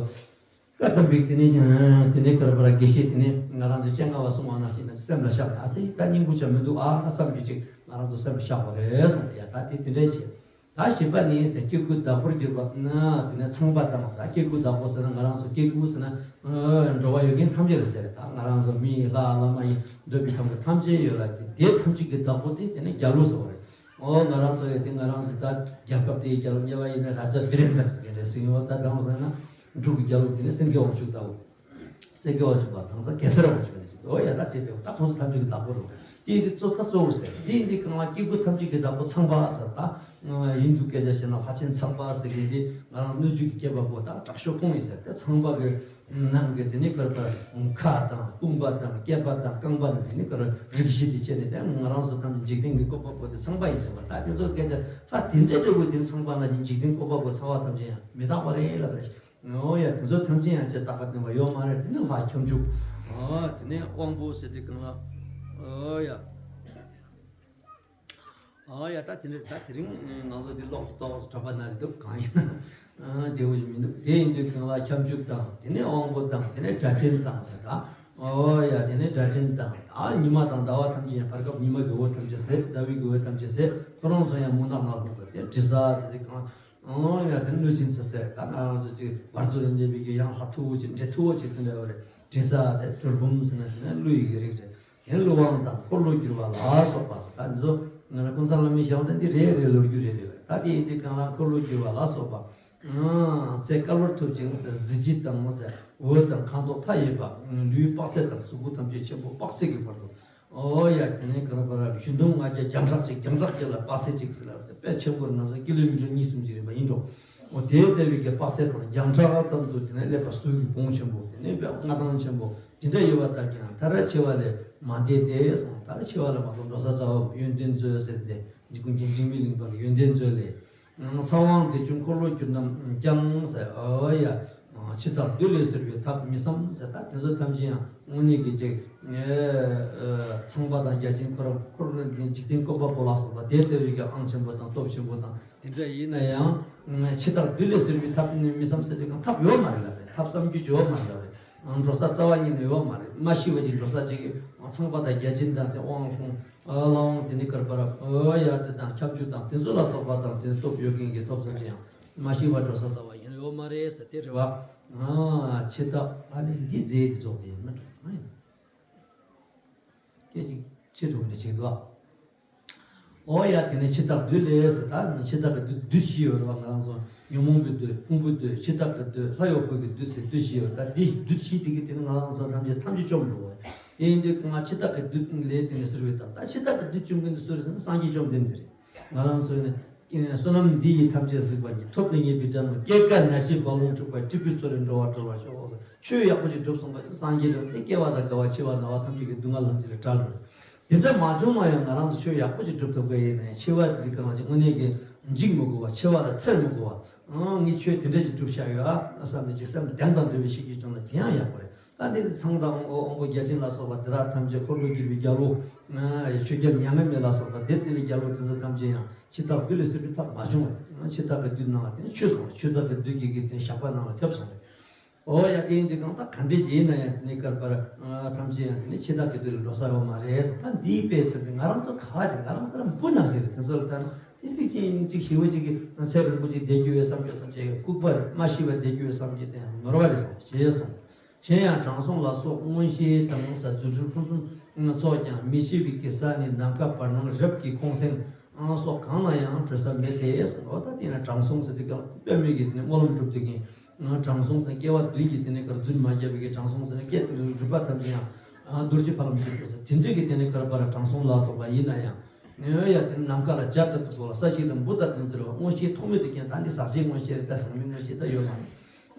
བཀའ་གདམས་པའི་དེ་ནས་དེ་ནས་ག་རེ་པ་ར་དགེ་བཤེས་དེ་ནས་ང་རང་ཚོ་སྤྱན་སྔ་བ་གསུང་བ་ནང་བཞིན་དེ་སེམས་ལ་ཤར་ནས་ཨ་ཙི་ད་སྙིང་པོ་ཅང་མི་འདུག་ཨ་བསམ་རྒྱུ་ཅིག་ང་རང་ཚོ་སེམས་ལ་ཤར་བ་རེད་གསུངས། ཡ་ད་དེ་དེ་འདྲས་བྱེད། ད་བཞི་པ་ནི་ཟེར་སྐྱེ་དགུའི་བདག་པོར་གྱུར་པ་ན་དེ་ནས་ཚངས་པ་དང་ཟེར། སྐྱེ་དགུའི་བདག་པོ་ཟེར་ན་ང་རང་ཚོ་སྐྱེ་དགུ་ཟེར་ན་འགྲོ་བ་ཡོད་མཁན་ཐམས་ཅད་ལ་ཟེར། ད་ང་རང་ཚོ་མི་ཡི་ལྷ་ལྷ་མ་ཡིན་འདོད་པའི་ཁམས་ཀྱི་ཐམས་ཅད་ཡོད་ལ་དེ་དེ་ཐམས་ཅད་ཀྱི་བདག་པོ་དེ་དེ་ནས་རྒྱལ་པོ་ཟེར་བ་རེད། ཨོ་ང་རང་ཚོ་ཡོད་དེ་ང་རང་ཚོ་ད་རྒྱལ་ཁབ་དེའི་རྒྱལ་པོ་གཉེར་བ་ཡིན་ན་རཱ་ཛ་བི་རེན་དྲ་ཟེར་མཁན་རེད་ཟེར་ཡོད། ད་དྲང་ཟེར་ན་འབྲུག་གི་རྒྱལ་པོ་དེ་ནས་སེང་གེ་དབང་ཕྱུག་ལྟ་བུ། སེང་གེ་དབང་ཕྱུག་པ་དང་ད་གེ་སར་དབང་ཕྱུག་ནས་ཟེར། ཨོ་ཡ་ད་དེ་དེ་ད་ཁོང་ཚོ་ཐམས་ཅད་ཀྱི་བདག་པོ་རེད། དེ་ཡིན་དུས་གཙོ་ད་གཙོ་བོ་ཟེར་དེ་ཡིན་དུས་གང་ལ་སྐྱེ་དགུ་ཐམས་ཅད་ཀྱི་བདག་པོ་ཚངས་པ་ཟེར། ད་ཧིན་དུ་སྐད་ཆ་བཤད་ན་ལྷ་ཆེན་ཚངས་པ་ཟེར་མཁན་དེ་ང་རང་སྣོད་བཅུད་ཀྱི་སྐྱེས་པ་པོ་ད་དྲག་ཤོས་ཁོང་ཡིན་ཟེར། དེ་ཚངས་པ་གི་ནང་གི་དེ་ནི་གར་པར་ཁ་དང་དཔུང་པ་དང་སྐེད་པ་དང་རྐང་པ་ནི་དེ་ནི་གར་རིགས་བཞི་དེ་བྱས་ནས་དེ་ང་རང་ཚོ་ཐམས་ཅད་འཇིག་རྟེན་གྱི་བཀོད་པ་པོ་དེ་ཚངས་པ་ཡིན་ཟེར་བ། ད་དེ་ཚོ་སྐད་ཆ་ལྷ་དེ་འདྲའི་འདྲ་བོ་དེ་ཚངས་པ་ན་བཞིན་འཇིག་རྟེན་བཀོད་པ་པོ་ཚངས་པ་ཐམས་ཅད་ཡང་མི་རྟག་པ་རེད་ལབ་རེད། ཨོ་ཡ་དེ་ཚོ་ཐམས་ཅད་ཡང་ཅེས་རྟག་པ་བརྟན་པ་ཡོད་མ་རེད། དེ་ནི་ལྷ་ཁྱབ་འཇུག་ཨོ་དེ་ནས་དབང་པོ་ཟེར་དུས་གང་ལ་ཨོ་ཡ། ཨོ་ཡ་ད་དེ་ནི་ད་དེ་རིང་ང་ཚོ་འདི་ཀློག་ཏུ་གཏོགས་གྲྭ་པ་ན་འདུག་གང་ཡིན་ན་བདེ་བོ་ཞིག་མི་འདུག་དེ་ཡིན་དུས་གང་ལ་ཁྱབ་འཇུག་དང་དེ་ནས་དབང་པོ་དང་དེ་ནས་སྒྲ་གཅན་དང་ཟེར་ད། ཨོ་ཡ་དེ་ནས་སྒྲ་གཅན་དང་ད་ཉི་མ་དང་ཟླ་བ་ཐམས་ཅད་ཡང་བར་སྐབས་ཉི་མ་གི་འོད་ཐམས་ཅད་ཟད། ཟླ་བའི་གི་འོད་ཐམས་ཅད་ཟད། ཁོ་རང་ཚོ་ཡང་མུན་ནག་ནང་ལྷུང་ཟེར་དེ་དྲི་ཟ་ཟེར་དེ་གང་། ཨོ་ཡ་དེ་གནོད་སྦྱིན་ཟེར་ཟེར་ད་ང་རང་ཚོ་ཅིག་བར་དུ་ལ་གནས་པའི་གི་ཡང་ལྷ་མཐུ་བོ་ཅིག་འདྲེ་མཐུ་བོ་ཅིག་དེ་འདྲ་ཡོད་རེད། དྲི་ཟ་ཟེར་གྲུལ་བུམ་ཟེར་ན་དེ་ནས་ཀླུ་ཡི་གི་རིགས་རེད། དེ་ཀླུ་དབང་དང་འཁོར་ལོ་སྒྱུར་བ་ལ་སོགས་པ་ཟེར་ད་འདི་ཚོ་ང་རང་ཀུན་བཟང་བླ་མའི་ཞལ་དང་འདི་རེ་རེ་ལོ་རྒྱུས་རེ་རེ་རེད། ད་དེ་ཡིན་དུས་གང་ལ་འཁོར་ལོ་སྒྱུར་བ་ལ་སོགས་པ། རྩལ་དཀའ་བར་ཐུབ་ཅིང་ཟེར། གཟི་བརྗིད་དང་ཟེར། འོད་དང་ཁ་མདོག་མཐའ་ཡས་པ། ལུས་དཔག་ཚད་དང་གཟུགས་པོ་ཐམས་ཅད་ཆེན་པོ་དཔག་ཚད་ཀྱི་བར་དུ། ཨོ་ཡ་དེ་ནས་ག་ར་བ་ར་གཞུ་འདོང་ལྔ་བརྒྱ་རྒྱང་གྲགས་ཅིག་རྒྱང་གྲགས་ཀྱི་ལ་དཔག་ཚད་ཅིག་ཟེར་ལ་དཔེ་ཆེན་པོར་ང་ཚོ་ཀི་ལོ་མི་ཊར་གཉིས་གསུམ་ཅིག་རེད་པ་ཡིན་འགྲོ། ཨོ་དེའི་ལྟ་བུའི་གི་དཔག་ཚད་དང་རྒྱང་གྲགས་ཙམ་དུ་དེ་ནས་སླེབས་པ་གཟུགས་ཀྱི་བོངས་ཆེན་པོ་དེ་ནས་དཔེ་མངའ་ཐང་ཆེན་པོ་དེ་འདྲ་ཡོད་པ་ལྟར་ཀྱང་མཐར་འཆི་བ་ལས་མ་འདས་ཏེ་སོང་། མཐར་འཆི་བ་ལ་མ་གཏོགས་འགྲོ་ས་རྩ་བ་ཡོན་ཏན་མཛོད་ཟེར་ཏེ་འཇིགས་ཀུན་མཁྱེན་འཇིགས་མེད་གླིང་པ་གི་ཡོན་ཏན་མཛོད་ལས། ཚངས་དབང་བདེ་ཆུང་འཁོར་ལོ་སྒྱུར་རྣམས་ཀྱང་ཟེར། ཨོ་ཡ། འཆི་བདག་བདུད་ལས་གསོད་པའི་ཐབས་མི་བསམ་ཟེར། ད་དེ་ཚོ་ཐམས་ཅད་ཡང་དངོས་གནས་ཀྱི་ཅིག་ཚངས་པ་དང་བརྒྱ་བྱིན་ཁོ་རང་འཁོར་འཇིག་རྟེན་བཀོད་པ་པོ་ལ་སོགས་པ་དེ་ལྟ་བུའི་གི་ཨང་ཆེན་པོ་དང་སྟོབས་ཆེན་པོ་དང་དེ་འདྲ་ཡིན་ན་ཡང་། འཆི་བདག་བདུད་ལས་གསོད་པའི་ཐབས་ནི་མི་བསམ་ཟེར་དུས་གང་ཐབས་ཡོད་མ་རེད་ལབ་རེད། ཐབས་བསམ་རྒྱུ་ཅིག་ཡོད་མ་རེད་ལབ་རེད། འགྲོ་ས་རྩ་བ་ཉིད་ནས་ཡོད་མ་རེད། མ་ཤི་བ་ཅིག་འགྲོ་ས་ཅིག་གི་ཚངས་པ་དང་བརྒྱ་བྱིན་དང་དེ་དབང་ལྷུང་། ལྷ་དབང་དེ་ནི་གར་པར་ཡ་དེ་དང་ཁྱབ་འཇུག་དང་དེ་ཚོ་ལ་སོགས་པ་དང་དེ་སྟོབས་ཡོད་མཁན་གྱི་སྟོབས་ཙམ་ཅིག་ཡང་མ་ཤི་བ་འགྲོ་ས་རྩ་བ་ཡིན་ཡོད་མ་རེད་ཟེར་དེ་རེད་བ། ཨ་འཆི་བདག་ཨ་ནི་འདི་རྫས་དེ་རྫོགས་དེ་ཡིན་མ་གཏོགས་མ་ཡིན། སྐད་ཅིག་ཕྱི་དྲུག་ནས་བྱེད་དོ། ཨོ་ཡ་དེ་ནས་འཆི་བདག་བདུད་ལས་ཟེར། ད་འཆི་བདག་གི་བདུད་བདུད་བཞི་ཡོད་རེད་བ། ང་རང་ཚོ་ཉོན་མོངས་པའི་བདུད། ཕུང་པོའི་བདུད། འཆི་བདག་གི་བདུད། ལྷ་ཡི་བུ་གི་བདུད་ཟེར་བདུད་བཞི་ཡོད་རེད། ད་འདི་བདུད་བཞི་དེ་གི་དེ་ནི་ང་རང་ཚོ་ཐམས་ཅད་ཐམས་ཅད་བཅོམ་འགྲོ་བ་རེད། དེ་ཡིན་དུས་ང་འཆི་བདག་གི་བདུད་ལས་དེ་ནས་གསོལ་བའི་ཐབས། ད་འཆི་བདག་གི་བདུད་བཅོམ་མཁན་དེ་སུ་རེད་ཟེར་ན་སངས་རྒྱས་བཅོམ་ལྡན་འདས་རེད། ང་རང་ཚོ་ནི་བསོད་ནམས་འདི་ཡིས་ཐམས་ཅད་གཟིགས་པ་ཉིད། ཐོབ་ནས་ཉེས་པའི་དགྲ་རྣམས་སྐྱེ་རྒ་ན་འཆིའི་རྦ་ཀློང་འཁྲུགས་པ། སྲིད་པའི་མཚོ་ལས་འགྲོ་བ་སྒྲོལ་བར་ཤོག་ཟེར། ཆོས་ཡག་པོ་ཞིག་སྒྲུབ་སོང་བ་ཞིག་སངས་རྒྱས་འགྲོ་སྟེ་སྐྱེ་བ་དང་རྒ་བ་འཆི་བ་ན་བ་ཐམས་ཅད་ཀྱི་སྡུག་བསྔལ་ལམ་གྱི་ལས་བྲལ་ལོ། དེ་འདྲ་མ་བྱུང་ན་ཡང་ང་རང་ཚོ་ཆོས་ཡག་པོ་ཞིག་སྒྲུབ་ཐུབ་ཀྱི་ཡིན་ན་ཡང་འཆི་བ་འདི་གང་ཞིག་དངོས་གནས་ཀྱི་འཇིགས་མི་དགོས་པ། འཆི་བ་ལ་འཚེར་མི་དགོས་པ། ཨང་ངས་ཆོས་དེ་འདྲ་ཞིག་སྒྲུབ་བྱ་ཡོད་ཨ་བསམ་ནས་ཅིག་སེམས་བདེན་དང་འདྲ་བའི་ཤེས་རྒྱུ་བྱུང་ན་དེ་ཡང་ཡག་པོ་རེད། ད་འདི་ཚངས་དང་དབང་པོ་བརྒྱ་བྱིན་ལ་སོགས་པ་དེ་དག་ཐམས་ཅད་འཁོར་ལོས་སྒྱུར་བའི་རྒྱལ་པོ། ཆོས་རྒྱལ་མྱ་ངན་མེད་ལ་སོགས་པ་དེ་ལྟ་བུའི་རྒྱལ་པོ་དེ་ཚོ་ཐམས་ཅད་ཡང་འཆི་བདག་བདུད་ལས་གསོད་པའི་ཐབས་མ་བྱུང་བས། འཆི་བདག་གི་བདུད་ནང་ལ་དེ་ནས་ཆོས་སོང་བས། འཆི་བདག་གི་བདུད་ཀྱི་གི་དེ་ཞགས་པ་ནང་ལ་ཐེབས་སོང་བས། ཨོ་ཡ་དེ་ཡིན་དུས་གང་ལྟར་ག་འདྲས་ཅིག་ཡིན་ན་ཡང་དེ་ནས་བསྐལ་པར་ཐམས་ཅད་ཡང་དེ་ནས་འཆི་བདག་གི་བདུད་ལ་འགྲོ་ས་ཡོད་མ་རེད། ད་འདིའི་དཔེ་མཚོན་དུ་ང་རང་ཚོ་ག་བ་དེ་ང་རང་ཚོ་ལ་འབུ་ནང་བཞིན་རེད། དེ་ཚོ་ལ་ལྟ་ན་དེ་ཚིག་ཅིག་ཅིག་ཞི་བ་ཅིག་གི་ཚེ་རིང་པོ་ཅིག་བསྡད་རྒྱུ་ཡོད་བསམ་རྒྱུ་ཐམས་ཅད་ཡང་ལྐུགས་པ་རེད། མ་ཤི་བར་བསྡད་རྒྱུ་ཡོད་བསམ་རྒྱུ་དེ་ཡང་ནོར་བ་རེད་བསམ་ཞེས་གསུངས། གཞན་ཡང་དྲང་སྲོང་ལ་སོགས་མངོན་ཤེས་དང་ཟ་རྫུ་འཕྲུལ་ཕུན་སུམ་ཚོགས་ཀྱང་། མི་འཆི་བའི་གི་ས་ནི་ནམ་མཁའ་བར་སྣང་རབ་ཀྱི་ཀུང་སེང་སོགས་གང་ལ་ཡང་བྲོས་ས་མེད་དེ་གསུངས། འོ་ད་དེ་ན་དྲང་སྲོང་ཟེར་དུས་ཀྱང་དཔེ་མེད་ཀྱི་དེ་ནས་སྨོན་ལམ་སྒྲུབ་དུས་ཀྱི་དྲང་སྲོང་ཟེར་སྐྱེ་བ་བདུན་གྱི་དེ་ནས་གར་རྫུན་མ་བརྒྱབ་པའི་གི་དྲང་སྲོང་ཟེར་ནས་སྐད་རུས་པ་ཐམས་ཅད་ཡང་རྡོ་རྗེ་ཕ་ལམ་གྱི་ཐོག་ཟེར་དེ་འདྲའི་གི་དེ་ནས་གར་བར་དྲང་སྲོང་ལ་སོགས་པ་ཡིན་ན་ཡང་། ཡ་དེ་ནི་ནམ་མཁའ་ལ་འཇའ་ལྟ་བུ་ལ་ས་གཞི་དང་འབུ་ལྟར་དུ་འཛིར་བ། མངོན་ཤེས་ཐོགས་མེད་དུ་མཁྱེན། ད་འདི་ཟག་བཅས་མངོན་ཤེས་རེད། ད་ཟག་མེད་མངོན་ཤེས་ད་ཡོད་མ་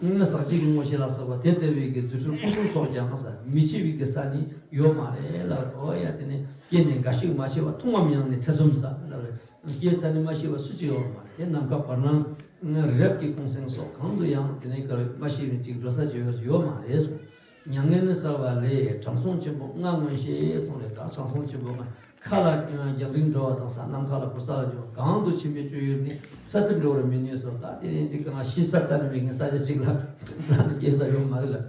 རེད། ཟག་བཅས་ཀྱི་མངོན་ཤེས་ལ་སོགས་པ་དེ་ལྟ་བུའི་གི་རྫུ་འཕྲུལ་ཕུན་སུམ་ཚོགས་ཀྱང་ཟེར། མི་འཆི་བའི་གི་ས་ནི་ཡོད་མ་རེད་ལབ་རེད། འོ་ཡ་དེ་ནི་སྐྱེས་ནས་འགའ་ཞིག་མ་འཆི་བ། ཐུང་བའམ་ཡང་ནི་ཐེ་ཚོམ་ཟ་ལབ་རེད། སྐྱེས་ས་ནི་མ་ཤི་བ་སུ་གཅིག་ཡོད་མ་རེད། དེ་ནམ་མཁའ་བར་སྣང་རབ་ཀྱི་ཀུང་སེང་སོགས་གང་དུ་ཡང་དེ་ནི་གར་མ་ཤི་བའི་ཅིག་འགྲོ་ས་ཅིག་ཡོད་མ་རེད་གསུངས། མྱ་ངན་ནི་བསལ་བ་ལས། དྲང་སྲོང་ཆེན་པོ་ལྔ་མངོན་ཤེས་གསུངས་རེད། ད་དྲང་སྲོང་ཆེན་པོ་ལྔ། མཁའ་ལ་རྒྱང་རིང་འགྲོ་བ་དང་ས། ནམ་མཁའ་ལ་འཕུར་ས་ལ་འགྲོ་བ། གང་དུ་ཕྱིན་པའི་སྤྱོད་ཡུལ་ནི། ས་མཐར་འགྲོ་བར་མི་ནུས་སོ། ད་དེ་ནི་འདི་གང་ཤི་ས་རྩ་ནས་མེད་མཁན་ས་ཆ་གཅིག་ལ་རྩ་ནས་སྐྱེ་ས་ཡོད་མ་རེད་ལ།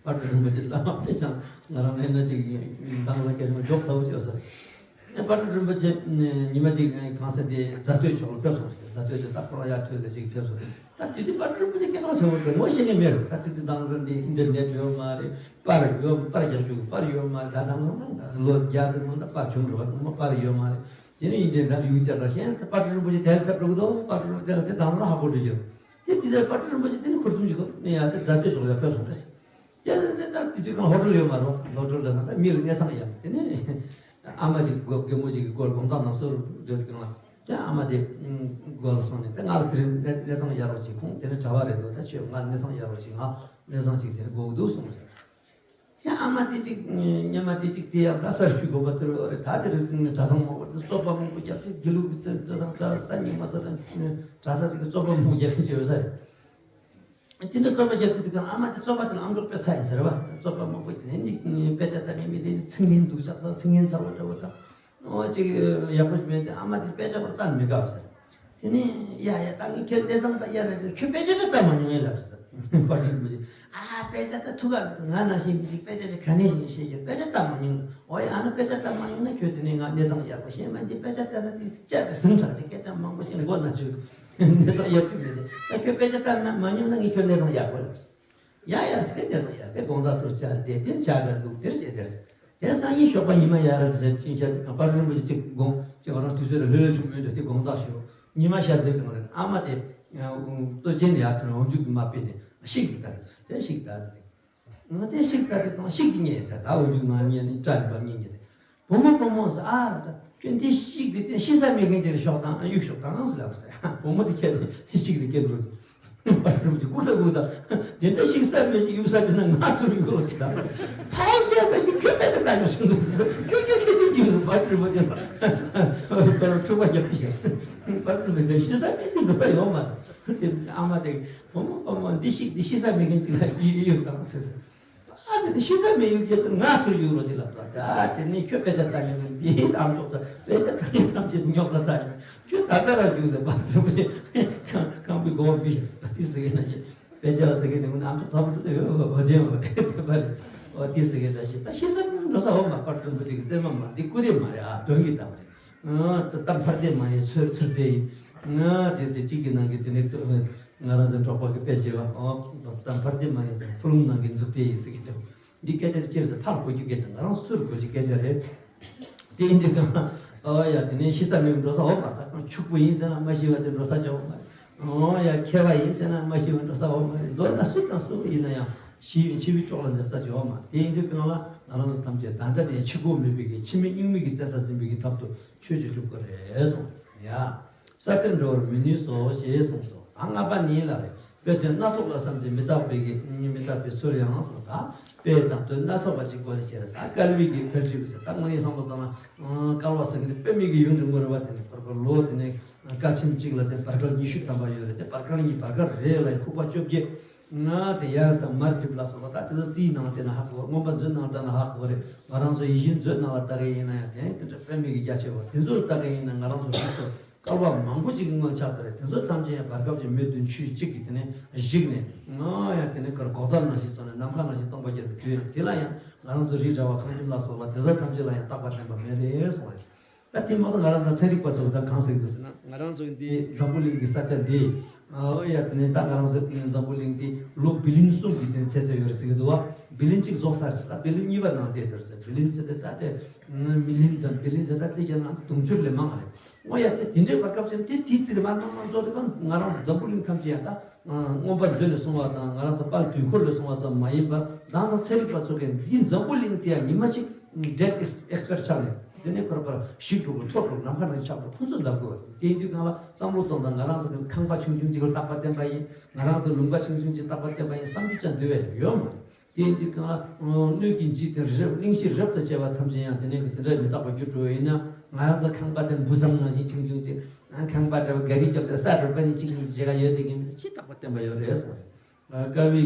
དཔལ་སྤྲུལ་རིན་པོ་ཆེ་བླ་མ་དཔེ་ཆ་ང་རང་ནས་ན་ཅིག་འདང་ས་སྐད་ཆ་མ་འཇོག་ཚ་བོ་ཅིག་ཡོད་ས་རེད། ཨེ་དཔལ་སྤྲུལ་རིན་པོ་ཆེ་ཉི་མ་ཅིག་གང་ས་དེ་རྫ་སྟོད་ཕྱོགས་ལ་ཕེབས་སོང་ཟེར། རྫ་སྟོད་ཅིག་ད་ཁོ་རང་ཡར་ཐོན་ལ་ཅིག་ཕེབས་སོང་ཟེར། ད་དེ་དུས་དཔལ་སྤྲུལ་རིན་པོ་ཆེ་སྐད་གྲགས་ཆེ་བོ་རེད། ངོ་ཤེས་མཁན་མེད་རེད། ད་དེ་དུས་དང་ས་འདི་ཨིན་ཊར་ནེཊ་ཡོད་མ་རེད། པར་ཡོད། པར་རྒྱག་རྒྱུ་གི་པར་ཡོད་མ་རེད། ད་དང་ས་ལོ་བརྒྱ་ཙམ་སྔོན་ད་པར་བྱུང་འགྲོ་བ་ངོ་མ་པར་ཡོད་མ་རེད། དེ་ནས་ཨིན་ཊར་ནེཊ་ཡོད་ཅག་ད་གཞན་དཔལ་སྤྲུལ་རིན་པོ་ཆེ་དེར་ཕེབས་འགྲོ་གི་འདུག་དཔལ་སྤྲུལ་རིན་པོ་ཆེ་དེ་ལ་དེ་དང་ས་ཧ་གོ་འགྲོ་གི་རེད། དེ་དེ་དུས་དཔལ་སྤྲུལ་རིན་པོ་ཆེ་དེ་ནི་ཁོར་ཐུམ་ཅིག་གོ་ནས་ཡར་དེ་རྫ་སྟོད་ཕྱོགས་ལ་ཕེབས་སོང་ད་ཟེར། ཡ་ད་ད་དེ་དུས་གང་ཧོ་ཊེལ་ཡོད་མ་རེད། ཧོ་ཊེལ་ལ་ས་ད་མི་ལ་གནས་ཚང་ཡག་དེ་ནས་ཨ་མ་ཅིག་རྒན་མོ་ཅིག་གི་སྐོར་དགོང་དག་ནང་སོར་འགྲོ་དུས་གང་ལ་ཡ་ཨ་མ་དེ་སྒོ་ལ་སོང་ནས་ད་ང་ལ་དེ་རིང་གནས་ཚང་ཡག་རོགས་བྱེད། ཁོང་དེ་ནས་གྲྭ་པ་རེད་འདུག་ད་ཁྱོད་ང་གནས་ཚང་ཡག་རོགས་བྱེད། ང་གནས་ཚང་ཅིག་དེ་ནས་དགོས་ཀྱི་འདུག་གསུངས་རེད་ཟེར། ཡ་ཨ་མ་དེ་ཅིག་ཉི་མ་དེ་ཅིག་དེ་ཡང་ད་གསར་ཞུས་དགོས་པ་དེ་རེད། ད་དེ་རིང་གྲྭ་ཚང་མང་པོ་དེ་བཙོག་པ་མང་པོ་རྒྱབ་ཚེ་དགེ་ལུགས་ཀྱི་རྩེད་འདི་དང་ད་ད་ཉི་མ་ཚོ་དང་གྲྭ་ས་ཅིག་གི་བཙོག་པ་མང་པོ་རྒྱབ་ཀྱི་ཡོད་ས་རེད། དེ་འདྲ་བཙོག་པ་རྒྱབ་དུས་དུས་གང་ཨ་མ་དེ་བཙོག་པ་དེ་ལ་ཨམ་ཅོག་དཔེ་ཚ་ཡིན་ཟེར་བ། བཙོག་པ་མང་པོ་དེ་ནས་ཅིག་དཔེ་ཆ་ལྟ་མཁན་མི་དེ་ཚིག་ངན་སྡུག་ཅག་ས་ཚིག་ངན་ཚ་བོ་འདྲ་བོ་དང་། ཨོ་ཅིག་ཡག་པོ་ཞིག་མེད་དེ་ཨ་མ་དེ་དཔེ་ཆ་པར་རྩ་ནས་མི་དགའ་བ་ཟེར། དེ་ནས་ཡ་ཡ་ད་ངས་ཁྱོད་གནས་ཚང་ད་ཡ་རེད་རེད། ཁྱོད་དཔེ་ཆ་ད་ལྟ་མ་མྱོང་ངས་ལབ་ཟེར། དཔལ་སྤྲུལ་རིན་པོ་ཆེ་ཨ་དཔེ་ཆ་ད་ཐུག་ག་ང་ནང་བཞིན་མི་ཞིག་དཔེ་ཆ་ཞིག་ག་ནས་ཞིག་ཤེས་ཀྱི་དཔེ་ཆ་ལྟ་མ་མྱོང་། ཨོ་ཡ་ཨ་ནི་དཔེ་ཆ་ལྟ་མ་མྱོང་ན་ཁྱོད་དེ་ནས་ང་གནས་ཚང་ཡག་པོ་ཤེས་མ་འདི་དཔེ་ཆ་ལྟ་ན་དེ་བཅར་དེ་ཟིང་དྲག་ཅིག་སྐད་ཆ་མང་པོ་ཞིག་མགོ་ན་ཆུ་གནས་ཚང་ཡག་པོ་མེད་ད་ཁྱོད་དཔེ་ཆ་ལྟ་མ་མྱོང་ན་ངས་ཁྱོད་གནས་ཚང་ཡག་པོ་ལབ་ཟེར། ཡ་ཡ་ཟེར་ཏེ་གནས་ཚང་ཡར་ཏེ་དགོང་དག་ཐུག་ཆ་དེ་དེ་ཆ་ག་འདུག་དེར་བྱེད་དེར། དེ་སང་ཉིན་ཞོགས་པ་ཉི་མ་ཡར་ར་ཟེར་ཅིང་ཤར་ཏེ་དཔལ་རིན་པོ་ཆེ་གཅིག་དགོང་གཅིག་ང་རང་དུས་ཚོད་ལ་ལྷོད་ལྷོད་བྱུང་མོད་དེ་དགོང་དག་ཞོགས་ཉི་མ་ཤར་ཏེ་གང་རེད། ཨ་མ་དེ་ལྟོ་ཆེན་ཡར་ཐོན་འོ་མཇུག་ཏུ་མ་ཕེབས་ནས་ཤིག་ཅིག་ལྟ་རེད་འདུག་ཟེར། དེ་ཤིག་ལྟ་རེད་དེ། ང་དེ་ཤིག་ལྟ་དེ་དང་ཤིག་ཅིག་ཉལ་ཟེར། ད་འོ་མཇུག་ནང་ཉལ་ནས་སྐྲ་རིམ་པ་ཉལ་ཉལ་ཏེ། བུ་མོ་བུ་མོ་ཟེར། ཨ་ར་ད་ཁྱོད་འདི་ཤིག་འདི་དེ་ཤི་ས་མེད་མཁན་ཅིག་ལ་ཤོག་དང་གཡུག་ཤོག་དང་ཟེར་ལབ་ཟེར། བུ་མོ་དེ་ཁྱེད་ནི་ཤིག་དེ་སྐད་འགྲོ་ཟེར། པར་འགྲུབ་ཀྱི་ཀུ་ད་ཀུ་ད། དེ་འདྲ་ཤིག་ས་མེད་ཅིག་གཡུག་ས་དེ་ན་ང་ཐུར་གཡུག་ལ་ཅིག་དང་། ཕ་ཤེས་ས་ཡིན་ཁྱོད་མེད་དུ་ད་ཡོང་ཤིང་འདུག་ཟེར། ཁྱོད་ཁྱོད་ཁྱོད་ཁྱོད་ཁྱོད་པར་འགྲུབ་པ་དེ་ལ་ད་རུང་འཁྲུག་པ་རྒྱབ་པ་ཤེས་ཟེར། པར་འགྲུབ་པ་དེ་ཤི་ས་མེད་ཅིག་འགྲོ་ཡོང་མ། དེ་ཨ་མ་དེ་བུ་མོ་བུ་མོ་འདི་ཤི་འདི་ཤི་ས་མེད་མཁན་ཅིག་ལ་གཡུག་གཡུག་བཏང་ཟེར་ཟེར། ཨ་དེ་དེ་ཤི་ས་མེད་གཡུག་རྒྱུ་ང་ཚུར་གཡུག་རོགས་ཅིག་ལབ་པ། ཨ་དེ་ནས་ཁྱོད་དཔེ་ཆ་ལྟ་མྱོང་མིན་འདི་ཨམ་ཅོག་ཚ་དཔེ་ཆ་ལྟ་མྱོང་ཐམས་ཅད་རྙོག་དྲ་ཚ་ཡོད། ཁྱོད་ད་ལྟ་རང་རྒྱུགས་ཟེར་བ་རེད་པ། ཁང་པའི་སྒོ་བ་བི་ཤ་ཟེར་བ་དེ་ཟེར་གི་ན་ཤེས། དཔེ་ཆ་ལ་ཟེར་གི་འདུག་ན་ཨམ་ཅོག་ཚ་པོ་འདུག་ཡོད་འོ་དེ་འོ་དེ་པ་རེད། འོ་དེ་ཟེར་གི་ད་ཤི་ད་ཤི་ས་མེད་འགྲོ་ས་འོ་མ་པར་སྟོན་པོ་ཟེར་གི་རྩེད་མ་མ་འདི་ཀུ་རེ་མ་རེད། ཨ་དོན་གྱི་གཏམ་རེད། ད་ཕར་དེ་མ་ཡིན་ཚུར་ཚུར་དེ་ཡིན། དེ་ཚེ་གཅིག་གི་ནང་གི་དེ་ནས་ང་རང་ཚོ་འབྲོག་པ་གི་དཔེ་བྱས་པ། ད་ཕར་དེ་མ་ཡིན་ཚུར་ཕུ་ལུང་ནང་གི་མཛུབ་དེ་ཡིན་ཟེར་གི་འདུག་འདི་སྐད་ཆ་དེ་ཅི་རེད་ཟེར་ཕར་གོ་རྒྱུ་སྐད་ཆ་ང་རང་ཚུར་གོ་རྒྱུ་སྐད་ཆ་རེད། དེ་ཡིན་དུས་ཀྱང་ཨོ་ཡ་དེ་ནས་ཤི་ས་མེད་འགྲོ་ས་འོ་མ་རེད། ད་ཕྱུག་པོ་ཡིན་ཟེར་ན་མ་ཤི་བ་ཚེ་འགྲོ་ས་ཅི་འོ་མ་རེད། ཨོ་ཡ་མཁས་པ་ཡིན་ཟེར་ན་མ་ཤི་བ་འགྲོ་ས་འོ་མ་རེད། མདོར་ན་སུ་དང་སུ་ཡིན་ན་ཡང་ཤི་ཤི་བའི་སྲོག་ལ་འཛེམ་ས་ཅི་འོ་མ་རེད། དེ་ཡིན་དུས་ཀྱང་ལ་ང་རང་ཚོ་ཐམས་ཅད་ད་ལྟ་ནས་འཆི་འཕོ་མེད་པའི་གི་འཆི་མེད་གཉུག་མའི་གི་བཙན་ས་ཟིན་པའི་གི་ཐབས་ཏུ་ཆོས་ཀྱི་སྒྲུབ་དགོས་རེད་གསུངས་ཡ། ས་དེར་འགྲོ་བར་མི་ནུས་སོ་ཞེས་གསུངས་སོ། ད་ལྔ་པ་ནི་ལ་རེ་དཔེ་དོན་སྣ་ཚོགས་ལ་བསམ་སྟེ་མི་རྟག་པའི་གི་མི་རྟག་པའི་ཚུལ་ཡང་གསུངས། ད་དཔེ་དང་དོན་སྣ་ཚོགས་པ་ཅིག་གོ་རེ་བྱས་རེ། ད་བསྐལ་པའི་གི་འཕེལ་འགྲིབ་ཟེར་ད་དངོས་གནས་བསམ་བློ་བཏང་ན་བསྐལ་བ་ཟེར་གི་དེ་དཔེ་མེད་ཀྱི་ཡུན་རིང་པོ་རེད་བ། དེ་ནས་བར་བར་ལོ་དེ་ནས་སྐར་ཆེན་གཅིག་ལ་དེ་བར་སྐལ་ཉི་ཤུ་ཐམ་པ་ཡོད་རེད། དེ་བར་སྐལ་གཉིས་བར་སྐལ་རེ་ལ་ཡི་ཁུག་པ་བཅོ་བརྒྱད། ང་དེ་ཡར་དང་མར་འགྲིབ་ལ་སོགས་པ་ད་དེ་ཚོ་རྩིས་ནང་དེ་ན་ཧ་གོ་བ། མངོན་པ་མཛོད་ནང་ལྟ་ན་ཧ་གོ་བ་རེད། ང་རང་ཚོ་ཡིད་བཞིན་མཛོད་ནང་ལ་ལྟ་གི་ཡིན་ན་ཡང་དེ་དེ་འདྲ་དཔེ་མེད་ཀྱི་རྒྱ་ཆེ་བ་དེ་ཚོར་ལྟ་གི་ཡིན་ན་ང་རང་ཚོ་རིགས་སོ་བསྐལ་པ་མང་པོ་ཅིག་སྔོན་ཆགས་དེ་རེད། དེ་ཚོ་ཐམས་ཅད་ཡང་བར་སྐབས་ཀྱི་མོས་ལྡན་ཆོས་གཅིག་གིས་དེ་ནས་གཞིགས་ནས་ང་ཡང་དེ་ནས་གར་འགོག་ཐབས་ནང་བཞིན་སོང་ནས་ནམ་མཁའ་ནང་བཞིན་སྟོང་པ་རྒྱལ་དུ་བརྗོད་ཡོད། དེ་ལ་ཡང་ང་རང་ཚོ་རི་ར་བ་ཁང་ཁྱིམ་ལ་སོགས་པ་དེ་ཚོ་ཐམས་ཅད་ལ་ཡང་རྟག་པ་བརྟན་པ་མེད་རེད་གསུངས་རེད། ད་དེ་མ་གཏོགས་ང་རང་ཚོ་ཚན་རིག་པ་ཚོ་ད་གང་ཟེར་གྱི་འདུག་ཟེར་ན། ང་རང་ཚོ་འདི་འཛམ་བུ་གླིང་གི་ས་ཆ་འདི་ཨོ་ཡ་དེ་ནས་ད་ང་རང་ཚོ་འཛམ་བུ་གླིང་འདི་ལོ་བི་ལིན་གསུམ་གྱི་དེ་ཚད་ཚད་ཡོད་རེད་ཟེར་གྱི་འདུག་བ། བི་ལིན་གཅིག་རྫོགས་ཚར་རེད་ཟེར། ད་བི་ལིན་གཉིས་པ་ནང་བསྡད་ཡོད་རེད་ཟེར། བི་ལིན་ཟེར་ཏེ་ད་དེ་མི་ལིན་དང་བི་ལིན་ཟེར་ད་རྩིས་རྒྱག་ན་དུང་ཕྱུར་ལས་མང་བ་རེད། ཨོ་ཡ་དེ་དེ་འདྲའི་བར་སྐབས་ཅན་དེ་དེ་དེ་མ་མ་མ་རྫོགས་དེ་གང་ང་རང་ཚོ་འཛམ་བུ་གླིང་ཐམས་ཅད་ཡང་ད། མངོན་པ་མཛོད་ནས་གསུངས་པ་དང་ང་རང་ཚོ་དཔལ་དུས་འཁོར་ལས་གསུངས་པ་ཙམ་མ་ཡིན་པར་ད་ང་ཚོ་ཚན་རིག་པ་ཚོ་གིས་འདི་འཛམ་བུ་གླིང་དེ་ཡང་ཉི་མ་གཅིག་ཌེཊ་ཨེགས་པི་ཡར་ཆགས་ནས་དེ་ནས་ཁོ་ར་ཕར་ཞིག་འགྲོ་གི་ཐོར་འགྲོ་ནམ་མཁའ་ནང་ཆགས་འགྲོ་ཁོ་ཚོ་ལབ་དགོས་པ་རེད། དེ་ཡིན་དུས་གང་ལ་བསམ་བློ་གཏོང་དང་ང་རང་ཚོ་གི་ཁང་པ་ཆུང་ཆུང་གཅིག་ལ་རྟག་པ་བརྟན་པ་ཡིན། ང་རང་ཚོ་ལུང་པ་ཆུང་ཆུང་གཅིག་རྟག་པ་བརྟན་པ་ཡིན་བསམ་རྒྱུ་ཅང་འདུལ་བ་ཡོད་མ་རེད། དེ་ཡིན་དུས་གང་ལ་སྣོད་ཀྱི་འཇིག་རྟེན་རབ་གླིང་བཞི་རབ་ཏུ་བྱེ་བ་ཐམས་ཅད་ཡང་དེ་ནས་གི་དེ་འདྲ་མི་རྟག་པ་རྒྱུ་འགྲོ་བ་ཡིན་ན་ང་རང་ཚོ་ཁང་པ་དེ་འབུ་ཚང་ནང་བཞིན་ཆུང་ཆུང་གཅིག་ཁང་པ་འདྲ་བོ་ག་རི་རྒྱབ་སྟེ་ས་རུབ་པ་ནི་གཅིག་གཉིས་ཀྱི་བྱེད་ཀ་ཡོད་དེ་གི་མི་ཅི་རྟག་པ་བརྟན་པ་ཡོད་རེད་གསུངས་རེད། ཀ་བི་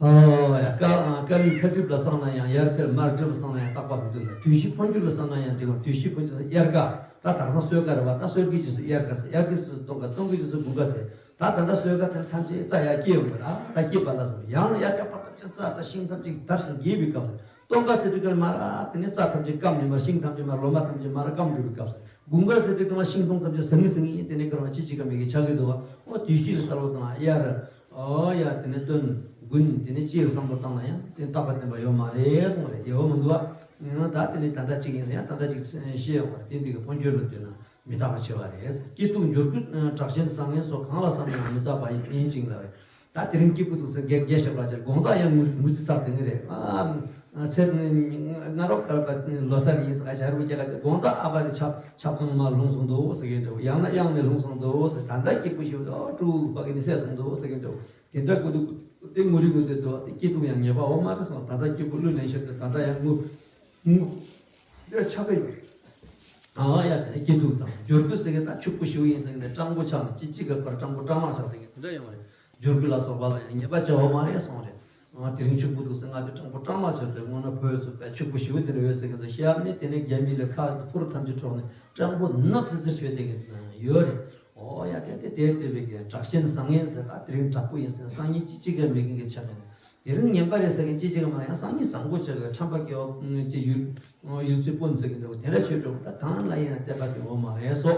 ཨ་ཀ་ཀ་བི་འཕེལ་འགྲིབ་ལ་སོང་ན་ཡང་ཡར་འཕེལ་མར་འགྲིབ་ལ་སོང་ན་ཡང་རྟག་པ་མི་འདུག་ལ། དུས་བཞི་འཕོ་འགྱུར་ལ་སོང་ན་ཡང་འགྲིབ་པ། དུས་བཞི་འཕོ་འགྱུར་དབྱར་ཁ་ད་དེང་སང་སོས་ཀ་རེད་བ། ད་སོས་ཀའི་རྗེས་སུ་དབྱར་ཁ་ཟེར། དབྱར་ཁའི་རྗེས་སུ་སྟོན་ཁ། སྟོན་ཁའི་རྗེས་སུ་དགུན་ཁ་ཟེར། ད་ད་ལྟ་སོས་ཀ་དེ་ཐམས་ཅད་རྩྭ་ཡར་སྐྱེས་ཡོང་གི་རེད། ད་སྐྱེས་པ་ལ་སོགས་ཡང་ན་དབྱར་ཁ་བར་སྐབས་ཀྱི་རྩྭ་དང་ཤིང་ཐམས་ཅད་དར་ཞིང་རྒྱས་པའི་སྐབས་རེད། སྟོན་ཁ་ཟེར་དུས་ཀྱང་མར་དེ་ནས་རྩྭ་ཐམས་ཅད་སྐམ་ནས་མར་ཤིང་ཐམས་ཅད་མར་ལོ་མ་ཐམས་ཅད་མར་སྐམ་འགྲོ་བའི་སྐབས་སུ། དགུན་ཁ་ཟེར་དུས་ཀྱང་ཤིང་སྡོང་ཐམས་ཅད་ཟང་ངེ་ཟིང་ངེ་ཡིན། དེ་ནས་སྐར་མ་གཅིག་གཅིག་ག་མེད་ཀྱི་ཆགས་ཀྱི་འདུག་བ། ཨོ་དུས་བཞི་ལ་གསལ་བོ་དང་དབྱར། ཨོ་ཡ་དེ་ནས་སྟོན། དགུན། དེ་ནས་དཔྱིད་ལ་བསམ་བློ་བཏང་ན་ཡང་དེ་རྟག་པ་བརྟན་པ་ཡོད་མ་རེད་གསུངས་རེད། ཡོད་མི་འདུག་བ། ད་དེ་ནས་ད་ལྟ་གཅིག་ཡིན་ཟེར་ཡང་ད་ལྟ་གཅིག་ཤེས་ཡོང་བ་རེད། དེ་འདི་གི་འཕོ་འགྱུར་ལ་ལྟོས་ན། མི་རྟག་པ་ཆེ་བ་རེད། སྐྱིད་སྡུག་འབྱོར་རྒུད་དྲག་ཞན་བཟང་ངན་སོགས་གང་ལ་བསམ་ཡང་མི་རྟག་པ་ཡིན་ཅིང་ལ་རེད། ད་དེ་རིང་སྐྱིད་པོ་འདུག་ཟེར་རྒྱས་རྒྱས་བཤད་པ་ཅིག་དགོང་དག་ཡང་ངུ་ངུ་ཙི་ཚར་དེ་ནི་རེད། ཨ་ཚེ་སྔ་རོགས་ཀར་པ་ལོ་སར་ཡིན་ཟེར་ག་ཞར་བུ་རྒྱ་ག་དགོང་དག་ཨ་ཕ་རེ་ཆབ་ཆབ་ཁང་མ་ལྷུང་སོང་འདུག་ཟེར་གི་འདུག་ཡང་ན་གཡང་ནས་ལྷུང་སོང་འདུག་ཟེར། ད་ལྟ་སྐྱིད་པོ་ཞིག་འདུག་ཕྲུ་གུ་ཕ་གི་ནི་བསད་སོང་འདུག་ཟེར་གི་འདུག་དེ་འདྲ་ཀུ་འདུག་དེ་ངུ་རི་ངུ་ཙི་འདུག་དེ་སྐྱིད་སྡུག་ཡང་ངེས་པ་འོ་མ་རེད་སོང་། ད་ལྟ་སྐྱིད་པོ་གླུ་ལེན་ཤོར་ཏེ་ད་ལྟ་ཡང་ངུ་ངུ། འདིར་ཆགས་པའི་ཡོད་རེད། ཨ་ཡ་དེ་ནི་སྐྱིད་སྡུག་དང་འབྱོར་རྒུད་ཟེར་མཁན་དང་ཕྱུག་པོ་ཞེ་པོ་ཡིན་ཟེར་མཁན་དེ་སྤྲང་པོ་ཆགས་ནས་ཅི་ཅི་ག་གར་སྤྲང་པོ་སྤྲང་མ་ཆགས་ཟེར་མཁན་དེ་འདྲ་ཡོང་བ་རེད། འབྱོར་རྒུད་ལ་སོགས་པ་ལ་ཡང་ངེས་པ་ཆེ་བ་མ་རེད་གསུངས་རེད། ཨ་དེ་རིང་ཕྱུག་པོ་འདུག་ཟེར་ང་ཚོ་སྤྲང་པོ་སྤྲང་མ་ཆགས་དུས་སྔོན་ན་བོད་ཚོ་དཔེ་ཕྱུག་པོ་ཞེ་པོ་དེ་འདྲ་ཡོད་ཟེར་མཁན་ཚོ་ཤེས་ཡ་ནི་དེ་ནས་རྒྱ་མི་ལ་ཁ་ཕུར་ཐམས་ཅད་འཕྲོག་ནས་སྤྲང་པོ་ནག་སི་སི་བྱས་བསྡད་མཁན་ཡོད་རེད། ཨོ་ཡ་དེ་དེ་དེ་དེ་བས་ཀྱི་དྲག་ཞན་བཟང་ངན་ཟེར་ད་དེ་རིང་དྲག་པོ་ཡིན་ཟེར་སང་ཉིན་ཅི་ཅི་ག་མེད་མཁན་གྱི་ཆ་ནས། དེ་རིང་ངན་པ་རེད་ཟེར་མཁན་ཅི་ཅི་ག་མ་ཡང་སང་ཉིན་བཟང་པོ་ཆགས་ཀྱི་ཁྲམ་པ་སྐྱེ་བ་ཅི་ཡུལ་ཡུལ་ཚོའི་དཔོན་ཟེར་གི་འདུག་དེ་འདྲ་ཆོས་གྲོགས་ད་གང་ལ་ཡིན་ན་བསྟན་པ་དེ་འོ་མ་རེད་སོ།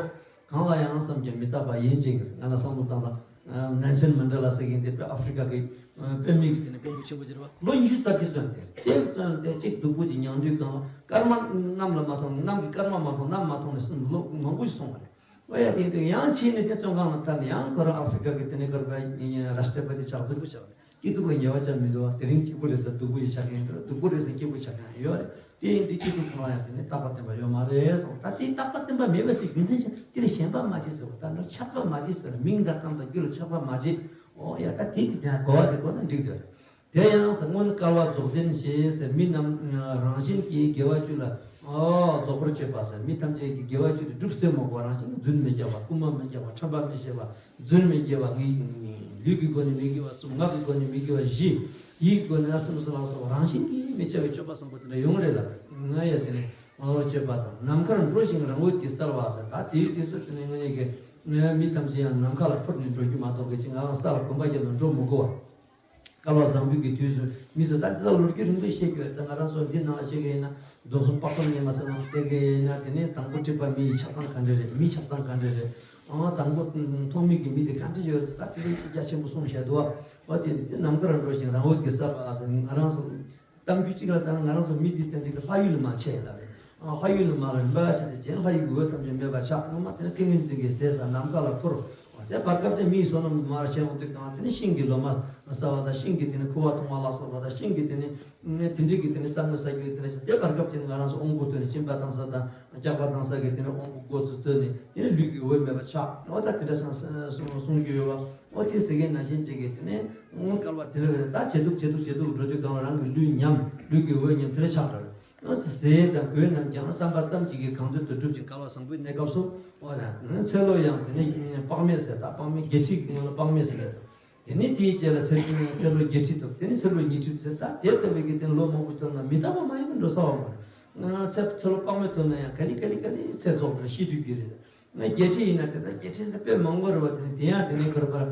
གང་ལ་ཡང་བསམ་ཀྱང་མི་རྟག་པ་ཡིན་ཅིང་ང་ལ་བསམ་བློ་བཏང་ལ། ནན་ཆན་མན་ཌ་ལ་ཟེར་མཁན་དེ་ཨ་ཧྥི་རི་ཀ་གི་དཔོན་མི་གི་དེ་ནས་དཔོན་པོ་ཆེན་པོ་ཅིག་རེད་བ། ལོ་ཉི་ཤུ་རྩ་བརྒྱད་བཙོན་ཏེ་གཅིག་བཙོན་ཏེ་གཅིག་སྡུག་པོ་ཅིག་མྱངས་དུས་གང་ལ་སྐར་མ་གནམ་ལ་མ་མཐོང་གནམ་གྱི་སྐར་མ་མ་མཐོང་གནམ་མ་མཐོང་ནས་སུ་ལོ་མང་པོ་ཞིག་སོང་བ་རེད། ཨོ་ཡ་དེ་དུས་ཡང་ཕྱིན་ནས་དེ་བཙོན་ཁང་ལ་བཏང་ནས་ཡང་ཁོ་རང་ཨ་ཧྥི་རི་ཀ་གི་དེ་ནས་སྐར་པ་རཱ་ཤི་ཏྲ་པ་ཏི་ཆགས་རྫིག་པོ་ཆགས་ནས་སྐྱིད་སྡུག་ལ་ཉེ་བ་ཅང་མི་འདུག་དེ་རིང་སྐྱིད་པོ་རེད་ཟེར་སྡུག་པོ་ཞིག་ཆགས་མཁན་ཡོད་རེད། སྡུག་པོ་རེད་ཟེར་སྐྱིད་པོ་ཆགས་མཁན་ཡོད་རེད། དེ་ཡིན་དུས་སྐྱིད་སྡུག་ཁོ་རང་ཡང་དེ་ནས་རྟག་པ་བརྟན་པ་ཡོད་མ་རེད་གསུངས། ད་དེ་རྟག་པ་བརྟན་པ་མེད་པ་ཟེར་རྒྱུ་མཚན་ཅི་དེ་ལ་ཞེན་པ་མ་བྱེད་ཟེར་བ་ད་ལ་ཆགས་པ་མ་བྱེད་ཟེར་མིང་དང་གཏམ་དང་རྒྱུ་ལ་ཆགས་པ་མ་བྱེད། ཨོ་ཡ་ད་དེ་དེ་དེ་གོ་བ་དེ་གོ་ན་འགྲིག་འདོད་རེད། དེ་ཡང་ཟེར། སྔོན་བསྐལ་པ་རྫོགས་ལྡན་ཞེས་ཟེར། མི་རྣམས་རང་བཞིན་གྱིས་དགེ་བ་བཅུ་ལ་ཨོ་རྫོགས་པར་སྤྱད་པ་ཟེར། མི་ཐམས་ཅད་ཀྱིས་དགེ་བ་བཅུ་དེ་སྒྲུབ་ཟེར་མོ་གོ། རང་བཞིན་རྫུན་མི་རྐྱབ་པ། རྐུན་མ་མི་རྐྱབ་པ། ཁྲམ་པ་མི་བྱེད་པ། རྫུན་མི་རྐྱབ་པ། ངའི་ལུས་ཀྱི་སྒོ་ནས་མི་དགེ་བ་གསུམ། ངག་གི་སྒོ་ནས་མི་དགེ་བ་བཞི། ཡིད་ཀྱི་སྒོ་ནས་ཨ་གསུམ་སོགས་ལ་སོགས་པ་རང་བཞིན་གྱིས་མི་བྱ་བའི་སྤྱོད་པ་བཟང་པོ་དེ་འདྲ་ཡོང་རེད་ལ། ང་ཡ་དེ་ནས་ཨོ་སྤྱད་པ་དང་། ནམ་མཁར་འགྲོ་ཞིང་རང་འོད་ཀྱིས་གསལ་བ་ཟེར། ད་དེའི་དུས་སུ་དེ་ནས་ང་ཡ་གི་མི་ཐམས་ཅད་ཡང་ནམ་མཁའ་ལ་འཕུར་ནས་འགྲོ་རྒྱུ་མ་གཏོགས་གལ་ཆེ་ང་རང་ས་ལ་གོམ་པ་རྒྱབ་ནས་འགྲོ་མི་དགོས་པ། བསྐལ་པ་བཟང་པོའི་གི་དུས་སུ་མི་ཚོ་ད་འདི་ལ་ལོ་རྒྱུས་རིང་པོ་བཤད་རྒྱུ་ཡོད། ད་ང་རང་ཚོ་འདི་ནང་ལ་བཤད་གི་ཡིན་ན་རྡོ་གསུམ་དཔག་བསམ་ཉི་མ་ཟེར་ནང་བལྟས་གི་ཡིན་ན། དེ་ནས་དང་པོ་སྤྲད་པ་མིའི་ཆགས་སྟངས་ག་འདྲ་རེད། མིའི་ཆགས་སྟངས་ག་འདྲ་རེད། ཨང་དང་པོ་ཐོག་མའི་གི་མི་དེ་ག་འདྲ་ཡོད་རེད་ཟེར། ད་དེ་རིང་རྒྱ་ཆེན་པོ་གསུངས་བཞག་འདུག་བ། འོ་དེ་དེ་ནམ་མཁར་འགྲོ་ཞིང་རང་འོད་ཀྱིས་གསལ་བ་ཟེར། ང་རང་ཚོ་གཏམ་རྒྱུད་གཅིག་ལ་ལྟར་ན་ང་རང་ཚོ་མི་འདི་ཏན་ཏན་གྱི་ལྷ་ཡུལ་ལ་མར་ཆས་ཡིན་ལ་རེད། ཨ་ལྷ་ཡུལ་ལ་མར་རིམ་པ་བྱས་ཏེ་རྗེས་ལྷ་ཡི་གི་འོད་ཐམས་ཅད་མེད་པར་ཆགས། སྔོན་མ་དེ་ནི་ཏིང་ངེ་འཛིན་གྱི་ཟས་ཟ། ནམ་མཁའ་ལ་འཕུར། དེ་བར་སྐབས་དེ་མིའི་བསོད་ནམས་མར་ཆས་འོང་དུས་དང་། དེ་ནི་ཤིང་གི་ལོ་མ་ཟ་བ་དང་། ཤིང་གི་དེ་ནི་ཁུ་བ་འཐུང་བ་ལ་སོགས་པ་དང་། ཤིང་གི་དེ་ནི་དེ་འདྲའི་གི་དེ་ནི་རྩྭ་སྨན་ཟ་རྒྱུ་དེ་འདྲ་བྱས། དེ་བར་སྐབས་དེ་ནི་ང་རང་ཚོ་དབང་པོ་བཏོན་ནས་གཅིན་པ་དང་ཟ་དང་སྐྱག་པ་དང་ཟ་གི་དེ་ནི་དབང་པོ་མགོ་ཚོ་བཏོན་ནས་དེ་ནི་ལུས་ཀྱི་འོད་མེད་པར་ཆགས། འོ་ད་དེ་འདྲ་སང་གསུང་གསུང་རྒྱུ་ཡོད་བ། འོ་དེ་ཟེར་མཁན་ནང་བཞིན་ཅིག་གི་དེ་ནི་སྔོན་བསྐལ་པ་དེ་རེད། ད་བྱེད་དུས་བྱེད་དུས་བྱེད་དུས་འགྲོ་དུས་གང་ལ་རང་གི་ལུས་ཉམས། ལུས་ཀྱི་འོད་ཉམས། དེ་འདྲ་ཆགས་འགྲོ་རེད། ཨ་ཙི་ཟས་དང་གོས་རྣམས་ཀྱང་བསམ་པ་ཙམ་གྱིས་ཀྱི་གང་འདོད་དུ་འགྲུབ་ཅིང་། བསྐལ་པ་བཟང་པོའི་གནས་སྐབས་སུ། འོ་ད་ཚེ་ལོ་ཡང་དེ་ནི་དཔག་མེད་ཟེར། ད་དཔག་མེད་བརྒྱད་ཁྲི་གི་སྔོན་ལ་དཔག་མེད་ཟེར་ཡོད། དེ་ནི་དེའི་རྗེས་ལ་ཚེ་ཚེ་ལོ་བརྒྱད་ཁྲི་ཐུབ། དེ་ནི་ཚེ་ལོ་ཉི་ཁྲི་ཟེར། ད་དེ་ལྟ་བུའི་གི་དེ་ནི་ལོ་མང་པོ་ཐོབ་ན་མི་རྟག་པ་མ་ཡིན་པ་འགྲོ་ས་བ་མ་རེད། ཚེ་ཚེ་ལོ་དཔག་མེད་ཐོབ་ན་ཡང་ག་ལེ་ག་ལེ་ག་ལེ་ཚེ་རྫོགས་པ་རེད། ཤི་འགྲོ་རྒྱུ་རེད། ང་བརྒྱད་ཁྲི་ཡིན་ན་དེ་ལྟར་བརྒྱད་ཁྲི་ཟེར་དཔེ་མང་པོ་རེད་བ། དེ་ནི་དེ་ཡང་དེ་ནི་ཁོ་ར་པར་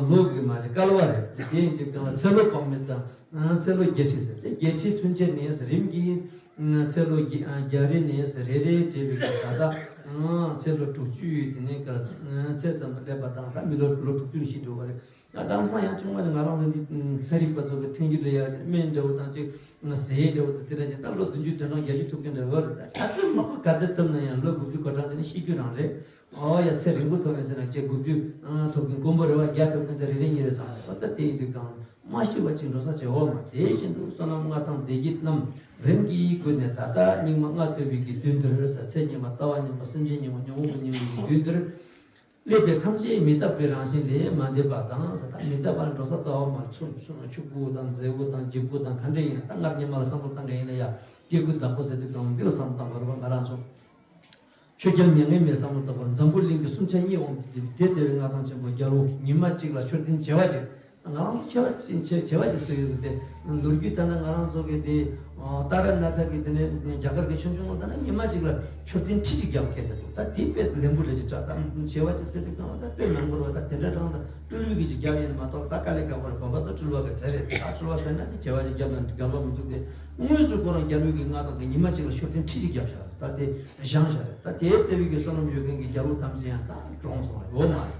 ལོ་གི་མ་རེད། བསྐལ་པ་རེད། དེ་ཡིན་དུས་ཀྱང་ཚེ་ལོ་དཔག་མེད་དང་། ཚེ་ལོ་བརྒྱད་ཁྲི་ཟེར་ཏེ། བརྒྱད་ཁྲི་ཚུན་ཆད་ནས་རིམ་གྱིས་ཚེ་ལོ་བརྒྱ་བརྒྱ་རེ་ནས་རེ་རེ་འབྲེལ་བའི་ད་ལྟ་ཚེ་ལོ་དྲུག་ཅུ་ཡི་དེ་ནི་ཚེ་ཙམ་དུ་སླེབས་པ་དང་། ད་མི་ལོ་ལོ་དྲུག་ཅུ་ནས་ཤི་འགྲོ་བ་རེད། ད་དེང་སང་ཡང་ཆུང་མ་ལ་ང་རང་ཚོ་འདི་ཚན་རིག་པ་ཚོ་གི་ཐོན་རྒྱུ་ལ་ཡ་སྨན་འདྲ་བོ་དང་ཅིག་ཟས་འདྲ་བོ་དང་དེ་འདྲ་ཅིག་ད་ལོ་བདུན་ཅུ་དོན་གྲངས་བརྒྱད་ཅུ་ཐུབ་མཁན་འདྲ་བོ་རེད། ད་ད་ཚོད་མ་གོ་ག་ཚོད་ཐུབ་ན་ཡང་ལོ་དགུ་བཅུ་གོ་གྲངས་ཅིག་ནས་ཤི་རྒྱུ་རང་རེད། ཨོ་ཡ་ཚེ་རིང་པོ་ཐོབ་མེད་ཟེར་ན་ཁྱེད་དགུ་བཅུ་ཐོབ་མཁན་དཀོན་པོ་རེད་བ། བརྒྱ་ཐོབ་མཁན་དེ་རེ་རེ་གཉིས་རེ་ཙམ་རེད་བ། ད་དེ་ཡིན་དུས་ཀྱང་མ་ཤི་བ་ཅིག་འགྲོ་ས་ཅིག་འོ་མ། དེ་བཞིན་དུ་བསོད་ནམས་ལྔ་དང་བདེ་སྐྱིད་རྣམས་རིམ་གྱིས་བགོས་ནས། ད་ལྟ་སྙིགས་མ་ལྔ་བསྟོད་པའི་གི་དུས་འདིར་ཟེར། ཚེ་སྙིགས་མ་ལྟ་བ་སྙིགས་མ་སེམས་ཅན་སྙིགས་མ་ཉོན་མོངས་པ་སྙིགས་མའི་གི་དུས་འདིར། སླེབས་པའི་ཐམས་ཅད་མི་རྟག་པའི་རང་བཞིན་ལས་མ་འདས་པ་དང་ཟེར། ད་མི་རྟག་པར་འགྲོ་ས་རྩ་བ་མ་ཆུ་ཆུ་ཆུ་བོ་དང་མཛེ་བོ་དང་འཇིགས་པོ་དང་ག་འདྲ་ཡིན་ན། ད་སྔར་སྔོན་མ་ལ་བསམ་བློ་བཏང་གི་ཡིན་ན་ཡ། སྐྱེ་དགུའི་བདག་པོ་ཟེར་དུས་གང་འདི་ལ་བསམ་བློ་བཏང་བ་རེད་བ། ང་རང་ཚོ་ཆོས་རྒྱལ་མྱ་ངན་མེད་བསམ་བློ་བཏང་བར་འཛམ་བུ་གླིང་གི་སུམ་ཆ་གཉིས་འོང་དུས། དེ་ལྟ་བུའི་མངའ་ཐང་ཆེན་པོ་རྒྱལ་པོ་ཉི་མ་གཅིག་ལ་མཆོད་རྟེན་བྱེ་བ་གཅིག་ང་རང་ཚོ་བྱེ་བ་ཅིག་བྱེ་བྱེ་བ་ཅིག་ཟེར་གྱི་འདུག་སྟེ། ལོ་རྒྱུས་ལྟར་ན་ང་རང་ཚོ་གི་དེ་ཏཱ་ར་ནཱ་ཐ་གི་དེ་ནས་རྒྱ་གར་གི་ཆོས་འབྱུང་ལ་ལྟར་ན་ཉི་མ་གཅིག་ལ་མཆོད་རྟེན་ཁྲི་གཅིག་བརྒྱབ་སྐད་ཆ་འདུག་ད་དེ་དཔེ་ལེན་པོ་རེད་ཅེས་གྲགས། ད་བྱེ་བ་ཅིག་ཟེར་དུས་གང་ལ་ད་དཔེ་མང་པོ་རེད་བ། ད་དེ་འདྲ་གྲངས་ད་སྤྲུལ་པའི་གི་ཅིག་རྒྱབ་ཡིན་མ་གཏོགས། ད་དཀའ་ལས་ཁག་པོ་རེད། བོད་པ་ཚོ་སྤྲུལ་པ་གི་ཟེར་རེད། ད་སྤྲུལ་པ་ཟེར་ན་ཅིག་བྱེ་བ་ཅིག་བརྒྱབ་ན་འགལ་བ་མི་འདུག་སྟེ། དངོས་སུ་ཁོ་རང་རྒྱལ་པོའི་གི་མངའ་ཐང་གི་ཉི་མ་གཅིག་ལ་མཆོད་རྟེན་ཁྲི་གཅིག་བརྒྱབ་བཞག་ད་དེ་བཞེངས་བཞག་རེད། ད་དེ་ལྟ་བུའི་གི་བསོད་ནམས་ཡོད་མཁན་གྱི་རྒྱལ་པོ་ཐམས་ཅད་ཡང་ད་གྲོངས་སོང་བ་ཡོད་མ་རེད།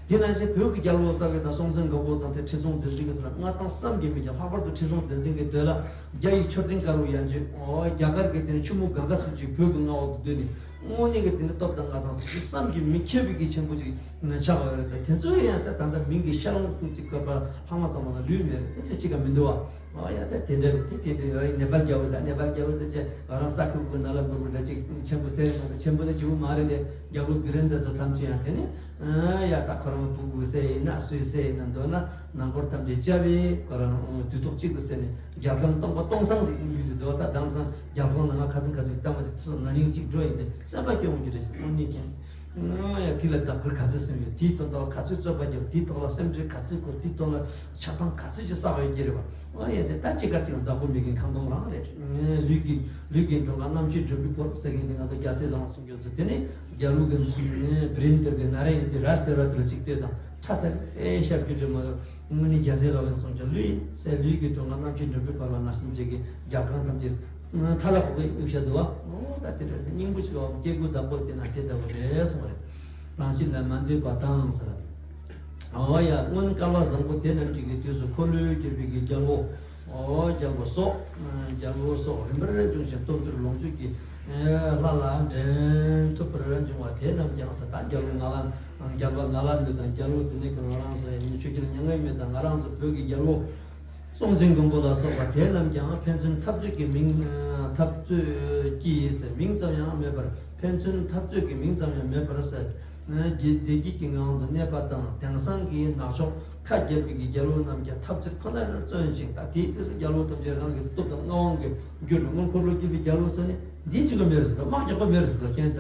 དེ་ནང་བཞིན་བོད་ཀྱི་རྒྱལ་པོ་ས་དགེ་དང་སྲོང་བཙན་སྒམ་པོ་དང་དེ་ཁྲི་སྲོང་ལྡེ་བཙན་གྱི་དུས་ལ་མངའ་ཐང་བསམ་གྱིས་མི་ཁྱབ། ལྷག་པར་དུ་ཁྲི་སྲོང་ལྡེ་བཙན་གྱི་དུས་ལ་རྒྱ་ཡི་མཆོད་རྟེན་དཀར་པོ་ཡང་ཅིག་ཨོ་རྒྱ་གར་གྱི་དེ་ནི་ཆུ་མོ་གངྒཱ་སུ་ཅིག་བོད་ཀྱི་མངའ་འོག་ཏུ་བསྡུས་ནས་དངོས་གནས་ཀྱི་དེ་ནི་སྟོབས་དང་མངའ་ཐང་ཟེར་གྱི་བསམ་གྱིས་མི་ཁྱབ་པའི་གི་ཆེན་པོ་ཅིག་ཆགས་པ་ཡོད་རེད། ད་དེ་ཚོ་ཡང་ད་ད་ལྟ་མིང་གི་ཤར་ལྷོ་ཀུན་གཅིག་བཀོད་པ་ལྷག་མ་ཙམ་མ་ལ་ལུས་མེད་རེད། དེ་ཚོ་གཅིག་ག་མི་འདུག་བ། ཨོ་ཡ་ད་དེ་འདྲ་རེད། དེ་དེ་འདྲ་ཡོད་རེད། ནེ་པཱལ་རྒྱལ་པོ་ད་ནེ་པཱལ་རྒྱལ་པོ་ཟེར་བྱས་ང་རང་ས་ཁུལ་ཁུལ་ནང་ལ་འབུར་འབུར་འདྲ་ཅིག་ཆེན་པོ་ཟེར་ཡོད་མ་རེད། ཆེན་པོ་ནི་བྱེད་པོ་མ་རེད་དེ། རྒྱལ་པོ་བི་རེན་དྲ་ཚོ་ཐམས་ཅད་ཡང་དེ་ནི་ཨ་ཡ་ད་ཁོ་རང་བུ་གུ་ཟེར་ཡིན་ན་སུའི་ཟེར་ཡིན་ན་འདོད་ན་ནང་སྐོར་ཐམས་ཅད་བཅའ་བའི་ཁོ་རང་དུས་ཐོག་གཅིག་ཏུ་ཟེར་ནས་རྒྱལ་ཁང་སྟོང་པ་སྟོང་སང་ཟིག་ཡོད་དུ་འདུག་ད་དེང་སང་རྒྱལ་ཁང་ནང་ང་ཁ་སང་ཁ་སང་ལྟ་མ་ཟིག་ཚོ་ན་ནིང་གཅིག་འགྲོ་ཡིན་ཏེ་སེམས་པ་སྐྱོ་འོང་གི་རེད། དངོས་གནས་ཀྱང་ཨ་ཡ་དེ་ལ་བདག་པོར་ག་ཚོད་སེམས་ཡོད། དེའི་ཐོག་ལ་ག་ཚོད་རྩོད་པ་རྒྱབ། དེའི་ཐོག་ལ་སེམས་ཁྲལ་ག་ཚོད་དགོས། དེའི་ཐོག་ལ་ཆགས་སྡང་ག་ཚོད་ཅིག་བསགས་པ་ཡོད་ཀྱི་རེད་བ། ཨ་ཡ་དེ་ད་ཅི་ག་ཅིག་ལ་བདག་པོ་མེད་མཁན་ཁ་འདོན་རང་རེད། ལུས་ཀྱི་ལུས་ཀྱི་མགྲོན་ཁང་རྣམ་ཤེས་མགྲོན་པོའི་སྐོར་ཟེར་མཁན་དེ་ང་ཚོ་རྒྱལ་སྲས་ལག་ལེན་གསུང་རྒྱུ་ཚོ་དེ་ནི་རྒྱལ་པོ་གི་བི་རེན་དྲ་གི་ན་རེ་ཡིན་ཏེ་རཱ་ཇ་དེ་ར་དེ་ལ་ཅིག་ལྟོས་དང་ཁྲ་ས་ཨེ་ཤར་རྒྱུ་དེ་མ་གཏོགས་དངོས་གནས་རྒྱལ་སྲས་ལག་ལེན་གསུང་རྒྱུ་ལུས་སའི་ལུས་ཀྱི་མགྲོན་ཁང་རྣམ་ཤེས་མགྲོན་པོའི་སྐོར་ལ་ནང་བཞིན་བྱེད་ཀྱི་རྒྱལ་ཁང་ཐམས་ཅད་མཐའ་ལ་གོ་གི་གཡུག་བཞག་འདུག་བ། ཨོ་ད་དེ་འདྲ་སྙིང་པོ་ཅིག་བ་སྐྱེ་དགུའི་བདག་པོ་དེ་ན་དེ་ལྟ་བུ་རེད་གསུངས་པ་རེད། རང་བཞིན་ལས་མ་འདས་པ་དང་ཟེར། ཨོ་ཡ་སྔོན་བསྐལ་པ་བཟང་པོ་དེ་རྣམས་ཀྱི་གི་དུས་སུ་འཁོར་ལོས་སྒྱུར་བའི་གི་རྒྱལ་པོ། ཨོ་རྒྱལ་པོ་སོགས། རྒྱལ་པོ་སོགས་རིམ་པར་འབྱུང་ཞིང་སྟོབས་བཅུར་ལོངས་སྤྱོད་ཀྱི་ལྷ་ལ་འགྲན་ཐུབ་པར་འབྱུང་བ་དེ་རྣམས་ཀྱང་ཟེར། ད་རྒྱལ་པོ་ང་ལ་རྒྱལ་པོ་ང་ལ་ནུ་དང་རྒྱལ་པོ་དེ་ནས་ཀྱང་ང་རང་ཚོ་ཡང་ཆོས་རྒྱལ་མྱ་ངན་མེད་དང་ང་རང་ཚོ་བོད་ཀྱི་རྒྱལ་པོ་སྲོང་བཙན་སྒམ་པོ་ལ་སོགས་པ་དེ་རྣམས་ཀྱང་ཕན་ཚུན་འཐབ་རྩོད་ཀྱི་མིང་འཐབ་རྩོད་ཀྱི་ཟེར་མིང་ཙམ་ཡང་མེད་པར་ཕན་ཚུན་འཐབ་རྩོད་ཀྱི་མིང་ཙམ་ཡང་མེད་པར་ཟེར། བདེ་སྐྱིད་ཀྱི་ངང་དུ་གནས་པ་དང་། དེང་སང་གི་ནག་ཕྱོགས་ཁ་བརྒྱབ་པའི་གི་རྒྱལ་པོ་རྣམས་ཀྱང་འཐབ་རྩོད་ཁོ་ནར་བརྩོན་ཞིང་། ད་དེའི་དུས་སུ་རྒྱལ་པོ་ཐམས་ཅད་རང་གི་སྟོབས་དང་མངའ་དབང་གིས་བསྒྱུར་རུ། སྔོན་འཁོར་ལོ་བསྒྱུར་བའི་རྒྱལ་པོ་ཚོ་ནི་འདིའི་གཅིག་ག་མེད་ཟེར་དང་། དམག་རྒྱག་པ་མེད་ཟེར་དང་། ཁྱེད་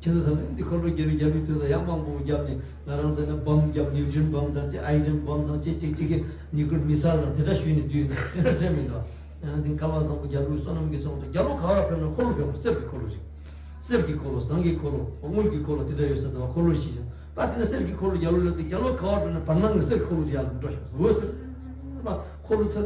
ཚོ་ལ་འདི་འཁོར་ལོ་བསྒྱུར་བའི་རྒྱལ་པོའི་དུས་ལ་ཡང་དམག་འབུམ་བརྒྱབ་ནས། ང་རང་ཚོ་ནི་བོམ་བརྒྱབ། ནིའུ་ཊོན་བོམ་དང་ཅི་ཨའི་རན་བོམ་དང་ཅི་ཅིག་ཅིག་གི་ནིའུ་ཀི་ལི་ཡར་མི་སལ་དང་དེ་འདྲ་ཞུས་ནས་བསྡུས་ནས་དེ་འདྲ་དྲན་མི་འདུག་ཨ་འདི་ཁ་བ་བཟང་པོ་རྒྱལ་པོའི་བསོད་ནམས་ཀྱི་ཚོགས་འདུ། རྒྱལ་པོ་ག་བར་ཕེབས་ན་འཁོར་ལོ་ཕེབས། གསེར་གྱི་འཁོར་ལོ་ཞིག་གསེར་གྱི་འཁོར་ལོ། ཟངས་ཀྱི་འཁོར་ལོ། དངུལ་གྱི་འཁོར་ལོ་དེ་འདྲ་ཡོད་ས་དེ་བ་འཁོར་ལོ་ཞིག་བཞག་ད་དེ་ནས་གསེར་གྱི་འཁོར་ལོ་རྒྱལ་པོ་ལ་དེ། རྒྱལ་པོ་ག་བར་ཕེབས་ན་བར་སྣང་གི་གསེར་འཁོར་ལོ་དེ་ཡར་འགྲོ་བཞག་འོད་ཟེར་འཁོར་ལོ་ཚར་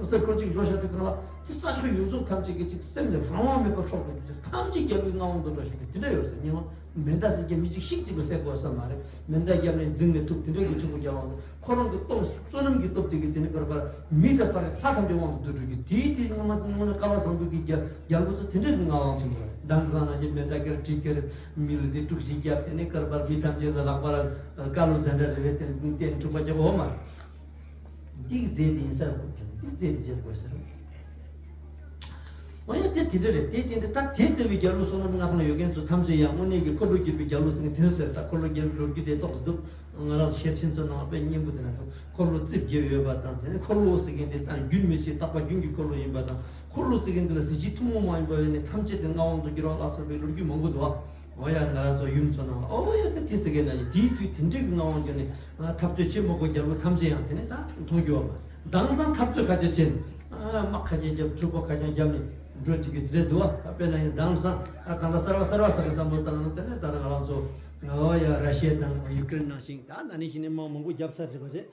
གསེར་འཁོར་ཅིག་འགྲོ་བཞག་དུས་གང་ལ་དེ་ས་ཕྱོགས་ཡོངས་རྫོགས་ཐམས་ཅད་ཀྱི་ཅིག་སེམས་དེ་རང་དབང་མེད་པར་འཕྲོག་འགྲོ་རྒྱུ་དེ་ཐམས་ཅད་རྒྱལ་པོའི་མངའ་དབང་དུ་འགྲོ་བཞག་གི་དེ་འདྲ་ཡོད་ས། སྙན་ངག་མེ་མདའ་ཟེར་གྱི་མི་གཅིག་ཤིག་གཅིག་ལ་བསད་དགོས་ས་མ་རེད། མེ་མདའ་བརྒྱབ་ནས་འཛིང་ནས་ཐུག་དེ་འདྲ་གི་ཆུ་བོ་རྒྱལ་དབང་ཟེར། ཁོ་རང་གི་སྟོབས་བསོད་ནམས་ཀྱི་སྟོབས་དེ་གིས་དེ་ནི་གར་པར་མི་དང་བར་ལྷ་ཐམས་ཅད་དབང་དུ་བསྡུ་འགྲོ་རྒྱུ་དེའི་དེ་སྔོན་མ་སྔོན་མ་ཀ་བ་བཟང་པོ་གི་རྒྱལ་རྒྱལ་པོ་ཚོ་དེ་འདྲ་གི་མངའ་དབང་ཐོན་གྱི་རེད། མདང་དང་ན་ཅི་མེ་མདའ་ཀེར་གྲི་ཀེར་མི་ལ་དེ་དཀྲུག་ཤིང་བརྒྱབ། དེ་ནི་གར་པར་མི་ཐམས་ཅད་ལ་ལག་པར་ཀ་ལོ་ཟན་འདྲ་རེ་རེ་བསྟན་བསྟན་འཁྲུག་པ་རྒྱབ་འོ་མ། འདི་གི་རྫས་དེ་ཡིན་ས་རེད། འདི་རྫས་དེ་བྱེད་དགོས་ས་རེད། འོ་ཡ་དེ་དེ་འདྲ་རེད། དེ་དེ་འདྲ་ད་དེ་ལྟ་བུའི་རྒྱལ་པོ་བསོད་ནམས་མངའ་ཐང་ཡོད་མཁན་ཚོ་ཐམས་ཅད་ཡང་དངོས་གནས་ཀྱི་འཁོར་ལོ་བསྒྱུར་བའི་རྒྱལ་པོ་ཟེར་མཁན་དེ་ཟེར། ད་འཁོར་ལོ་བསྒྱུར་ལོ་རྒྱུས་དེ་ཏོག་ཙམ་འདུག་ང་རང་ཤེར་ཕྱིན་ཚོ་ནང་དཔེ་སྙན་པོ་དེ་ན་འདུག་འཁོར་ལོ་རྩིབས་བརྒྱད་ཡོད་པ་དང་། དེ་ནས་འཁོར་ལོ་ཟེར་མཁན་དེ་ཙམ་རྒྱུན་མི་ཆད་རྟག་པ་རྒྱུན་གྱི་འཁོར་ལོ་ཡིན་པ་དང་། འཁོར་ལོ་ཟེར་མཁན་དེ་ལ་གཟི་བརྗིད་ཐུན་མོང་མ་ཡིན་པ་ཡོད་ནས་ཐམས་ཅད་དེ་མངའ་དབང་དུ་གྱུར་བ་ལ་སོགས་པའི་ལོ་རྒྱུས་མང་པོ་འདུག་འོ་ཡ་ང་རང་ཚོ་ཡུམ་ཚོ་ནང་ལ་འོ་ཡ་དེ་དེ་ཟེར་མཁན་ན་ཡིན། དེའི་དུས་དེ་འདྲའི་གི་མངའ་དབང་བརྒྱུད་ནས་འཐབ་རྩོད་བྱེད་མ་དགོས། རྒྱལ་པོ་ཐམས་ཅད་ཡང་དེ་ནས་ད་མཐོང་རྒྱུ་བ་མ་མདང་དང་འཐབ་རྩོད་ཁ་ཆེ་བྱས་ནས་དམག་ཁ་ཆེ་རྒྱབ། འཁྲུག་པ་ཁ་ཆེ་རྒྱབ་ནས་འགྲོ་བསྡད་རྒྱུ་དེ་འདྲ་འདུག་བ། ད་དཔེར་ན་ཡང་མདང་སང་ད་ད་ལྟ་གསར་བ་གསར་བ་གསར་བ་བསམ་བློ་བཏང་ན་དེ་ནས་ད་ང་རང་ཚོ་འོ་ཡ་ར་ཤི་ཡ་དང་ཡུ་ཀེ་རེན་ནང་བཞིན་ད་ན་ནིང་བཞིན་ནས་དམག་མང་པོ་བརྒྱབ་ཚར་རེད་པ་རེད།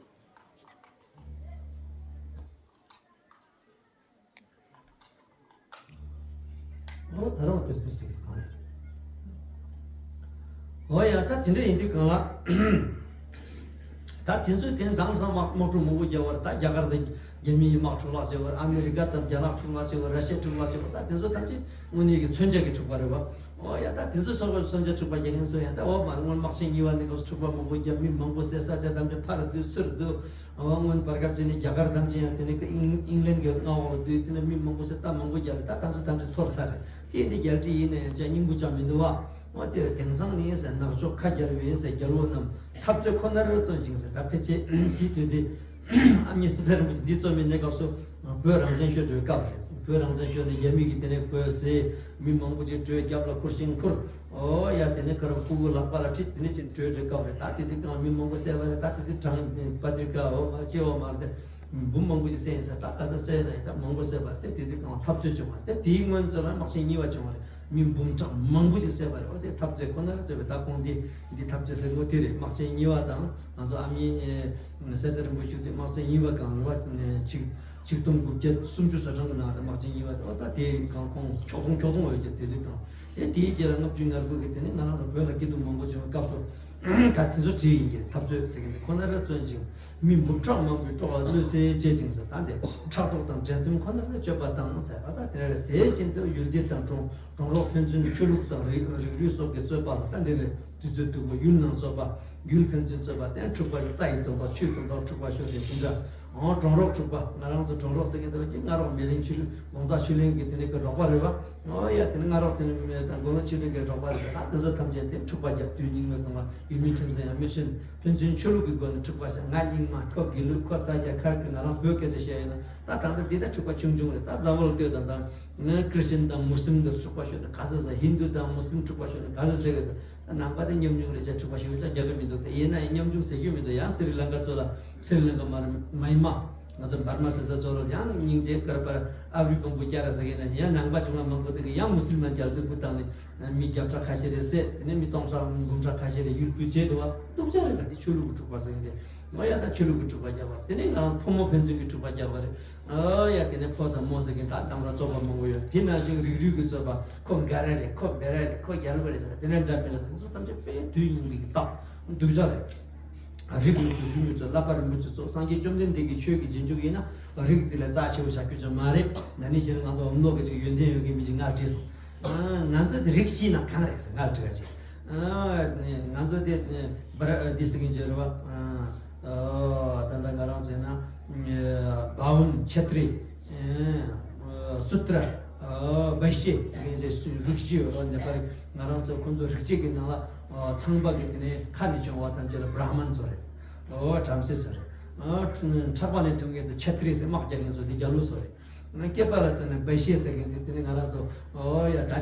ཨོ་ད་རུང་དེར་དེར་ཟེར་གི་གང་རེད། ཨོ་ཡ་ད་དེ་འདྲ་ཡིན་དུས་གང་ལ། ད་དེ་ཚོས་དེ་མདང་སང་དམག་དམག་འཁྲུག་མང་པོ་བརྒྱབ་པར། ད་རྒྱ་གར་དང་རྒྱ་མིའི་དམག་འཁྲུག་ལག་བྱེད་པར། ཨ་མེ་རི་ཀ་དང་རྒྱ་ནག་འཁྲུག་ལག་བྱེད་པར། ར་ཤི་ཡ་འཁྲུག་ལག་བྱེད་པར། ད་དེ་ཚོ་ཐམས་ཅད་དངོས་གནས་ཀྱི་མཚོན་ཆ་གི་འཁྲུག་པ་རེད་བ། ཨོ་ཡ་ད་དེ་ཚོ་སོགས་པའི་མཚོན་ཆ་འཁྲུག་པ་རྒྱག་མཁན་ཚོ་ཡང་ད་འོ་མ་རེད། སྔོན་དམག་ཆེན་གཉིས་པ་ནས་སྐབས་སུ་འཁྲུག་པ་མང་པོ་བརྒྱབ། མི་མང་པོ་བསད། ས་ཆ་ཐམས་ཅད་ཕར་བསྡུས་ཚུར་བསྡུས། འོ་སྔོན་བར་སྐབས་ཅིག་ནས་རྒྱ་གར་ཐམས་ཅད་ཡང་དེ་ནས་ཀ་ཨིང་ཨིང་ལན་གྱི་མངའ་འོག་ལ་བསྡུས། དེ་ནས་མི་མང་པོ་བསད། རྟ་མང་པོ་བརྒྱབ་ལ་ད་ང་ཚོ་ཐམས་ཅད་འཐོར་ཚར་རེད། དེ་འདི་རྒྱལ་སྲིད་ཡིན་ན་ཡང་ཅང་སྙིང་པོ་ཅང་མི་འདུག་བ། འོ་དེ་དེང་སང་ནི་ཟེར་ནག་ཕྱོགས་ཁ་རྒྱལ་བའི་ཟེར་རྒྱལ་པོ་རྣམས་འཐབ་རྩོད་ཁོ་ནར་བརྩོན་ཅིང་ཟེར། ད་ཕལ་ཆེར་དེའི་དུས་དེ་ཨ་མྱེས་སི་ཏཱ་རིན་པོ་ཆེ་འདི་རྩོམ་པའི་གནས་སྐབས་སུ་བོད་རང་བཙན་ཤོར་འགྲོའི་སྐབས་རེད། བོད་རང་བཙན་ཤོར་ནས་རྒྱ་མི་གིས་དེ་ནས་བོད་ཟེར་མི་མང་པོ་ཅིག་བྲོས། རྒྱབ་ལ་འཁུར་ཤིང་འཁུར། ཨོ་ཡ་དེ་ནས་ཁ་རུ་ཕྲུ་གུ་ལག་པ་ལ་ཁྲིད། དེ་ནས་ཕྱིན་བྲོས་འགྲོའི་སྐབས་རེད། ད་དེ་དུས་གང་མི་མང་པོ་བསད་པ་རེད། ད་དེ་དུས་གྲངས་པ་ཏི་ཀ་འོ་མ་སྐྱེ་བ་མ་རེད། འབུམ་མང་པོ་ཅིག་བསད་ཡིན་ས། ད་ག་ཚོད་བསད་ན་ཡིན། ད་མང་པོ་བསད་པ་རེད། དེ་དུས་གང་འཐབ་རྩོད་བྱུང་བ་རེད། དེའི་སྔོན་ཚོ་ལ་དམག་ཆེན་གཉིས་པ་བྱུང་བ་རེད། མི་འབུམ་ཕྲག་མང་པོ་ཅིག་བསད་པ་རེད། འོ་དེ་འཐབ་རྩོད་ཁོ་ན་རེད་བརྩོན་པས། ད་ཁོང་འདི་འདི་འཐབ་རྩོད་ཟེར་གོ་དེ་རེད། དམག་ཆེན་གཉིས་པ་དང་ང་ཚོ་ཨ་མྱེས་སི་ཏཱ་རིན་པོ་ཆེ་དེ་དམག་ཆེན་གཉིས་པ་གང་རེད་བ། ཆིག་ཆིག་སྟོང་དགུ་བརྒྱ་སུམ་ཅུ་སོ་གྲངས་ཀྱི་ནང་རེད། དམག་ཆེན་གཉིས་པ་དེ། འོ་ད་དེ་གང་ཁོང་ཁྱོག་ཐུང་ཁྱོག་ཐུང་འོས་ཀྱི་དེ་རིགས་དང་། དེ་དེའི་རྗེས་ལ་ལྔ་བཅུ་ང་དགུ་གི་དེ་ནི་ང་རང་ཚོ་བོད་ལ་སྐྱིད་སྡུག་མང་པོ་བྱུང་བའི་སྐབས་སུ། ད་དེ་ཚོ་བྲིས་ཡིན་གྱི་རེད། འཐབ་རྩོད་ཟེར་མཁན་དེ་ཁོ་ན་ར་བརྩོན་ཅིང་། མི་འབུམ་ཕྲག་མང་པོས་དཀྲོགས་ལ་གནོད་འཚེ་བྱེད་ཅིང་ཟེར། ད་དེ་ཕྲག་དོག་དང་འགྲན་སེམས་ཁོ་ན་ར་གཅོད་པ་དང་ཟེར་བ། ད་དེ་རེད། དེ་བཞིན་དུ་ཡུལ་སྡེ་དང་གྲོང་གྲོང་རོགས་ཕན་ཚུན་ཆོས་ལུགས་དང་རིགས་རིགས་རུས་སོགས་ཀྱི་རྩོད་པ་ལ། ད་འདི་རེད། དུས་ཚོད་སྟུག་པོ་ཡུལ་ནང་རྩོད་པ། ཡུལ་ཕན་ཚུན་རྩོད་པ། དེ་འཁྲུག་པ་རེད། རྩ་ཡི་དོན་དག་ཆོས་དོན་དག་འཁྲུག་པ་ཤོར་ཏེ་དེ་འདྲ། འོ་གྲོང་རོགས་འཁྲུག་པ། ང་རང་ཚོ་གྲོང་རོགས་ཟེར་མཁན་དེ་བ་ཅིག་སྔ་རོགས་མེ་གླིང་ཆོས་ལུགས་དགོང་དག་ཆོས་གླིང་གི་དེ་ནས་ཀྱི་རོགས་པ་རེད་བ། འོ་ཡ་དེ་ནས་སྔ་རོགས་དེ་ནས་མེ་དང་དགོང་རོགས་ཆོས་གླིང་གི་རོགས་པ་རེད། ད་དེ་ཚོ་ཐམས་ཅད་དེ་འཁྲུག་པ་རྒྱབ། དུས་སྙིགས་མའི་དང་བ་ཡུལ་མི་ཁྱིམ་ཚང་ཡང་མི་ཤེས། ཕན་ཚུན་ཆོས་ལུགས་ཀྱི་སྒོ་ནས་འཁྲུག་པ་བྱས། ང་རྙིང་མ། ཁོ་དགེ་ལུགས། ཁོ་ས་སྐྱ། ཁ་གི་ང་རང་བོད་སྐད་ཆ་བཤད་ཡོད་ན། ད་ད་ལྟ་འདི་ལྟར་འཁྲུག་པ་ཆུང་ཆུང་རེད། ད་རྫ་བོ་ལ་ལྟོས་དང་། ད་ང་ཁྲི་སྟན་དང་མུ་སི་ལིམ་དང་འཁྲུག་པ་ཤོར་ན་ག་ཚོད་ཟེར། ཧིན་དུ་དང་མུ་སི་ལིམ་འཁྲུག་པ་ཤོར་ན་ག་ཚོད་ཟེར་གི་འདུག་ད་ནང་པ་དེ་ཉམ་ཆུང་རེད་ཅེས་འཁྲུག་པ་ཤོར་ས་རྒྱག་གི་མི་འདུག་ད་ཡིན་ན་ཡང་ཉམ་ཆུང་ཟེར་རྒྱུ་མི་འདུག་ཡང་སི་རི་ལང་ཀ་ཚོ་ལ། སི་རི་ལང་ཀ་མ་རེད། མཱི་མ། ང་ཚོ་འབར་མ་ཟེར་ས་ཚོ་ལ་ཡང་སྙིང་རྗེ་དཀར་པར་ཨ་རི་བོན་པོ་སྐྱ་ར་ཟེར་གི་ན་ཡང་ནང་པ་ཆུང་མ་མང་པོ་དེ་གི་ཡང་མུ་སི་ལིམ་རྒྱལ་སྡུག་པོ་བཏང་ནས་མི་བརྒྱ་ཕྲག་ཁ་ཤས་རེ་བསད། དེ་ནས་མི་སྟོང་ཕྲག་འབུམ་ཕྲག་ཁ་ཤས་རེ་ཡུལ་བརྒྱུད་བྱས་འདུག་བ། སྡུག་ཅག་རེད། ད་འདི་ཆོས་ལུགས་ཀྱི་འཁྲུག་པ་ཟེར་གི་འདི། ང་ཡ་ད་ཆོས་ལུགས་ཀྱི་འཁྲུག་པ་རྒྱག་པ། དེ་ནས་ང་རང་ཕོ་མོ་ཕན་ཚུན་གྱི་འཁྲུག་པ་རྒྱག་པ་རེད། ཨ་ཡ་དེ་ནས་ཕོ་དང་མོ་ཟེར་མཁན་ད་དང་ས་རྩོད་པ་མང་པོ་ཡོད། དེ་ནང་བཞིན་རིགས་རུས་ཀྱི་རྩོད་པ། ཁོ་འགའ་རེ་རེད། ཁོ་བེ་ར་རེད། ཁོ་རྒྱལ་པོ་རེད་ཟེར་དེ་འདྲ་འདྲ་མིན་ལ་དེ་ཚོ་ཐམས་ཅད་དཔེ་དུས་ཡིན་པའི་རྟགས་སྡུག་ཅག་རེད། རིགས་མི་ཚོ་རྒྱུ་མི་ཚོ་བསླབ་པ་རིན་པོ་ཆེ་ཚོ་སངས་རྒྱས་བཅོམ་ལྡན་འདས་ཀྱི་ཆོས་ཀྱི་རྗེས་འཇུག་ཡིན་ན་རིགས་དེ་ལས་རྩ་ཆེ་བོ་བཞག་རྒྱུ་ཅང་མ་རེད། ན་ནིང་ཕྱིར་ང་ཚོ་འོམ་ནོ་གི་ཅིག་ཡོན་ཏན་ཡོད་མཁན་མི་ཅིག་ང་དྲིས་སོང་། ང་ཚོ་དེ་རིགས་ཤེས་ན་གང་རེད་ཟེར་ང་ལ་དྲི་བ་བྱས། ང་ཚོ་དེ་བར་འདི་ཟེར་མཁན་ཅིག་རེད་བ། ད་ལྟ་ང་རང་ཚོ་ཡིན་ན་བྷ་ཝུན། ཆ་ཏྲི། སུ་ཏྲ། བྷ་ཤི་ཟེར་མཁན་ཅིག་རིགས་ཤེས་ཡོད་རེད་བ། ནེ་པ་ལི་ང་རང་ཚོ་ཁོང་ཚོ་རིགས་གཅིག་གི་ནང་ལ་ ཨོ། ཚངས་པ་གི་དེ་ནས་ཁ་ནས་བྱུང་བ་ཐམས་ཅད་ལ་བྲ་མན་ཚོ་རེད། ཨོ། བྲམ་ཟེ་ཚོ་རེད། ཨོ། ཁྲག་པ་ནས་ཐོན་མཁན་དེ་ཆ་ཏྲི་ཟེར་དམག་རྒྱག་མཁན་ཚོ་དེ་རྒྱ་ལོ་ཚོ་རེད། སྐེད་པ་ལ་དེ་ནས་བེ་ཤེ་ཟེར་མཁན་དེ་དེ་ནས་ང་རང་ཚོ། ཨོ་ཡ། ད་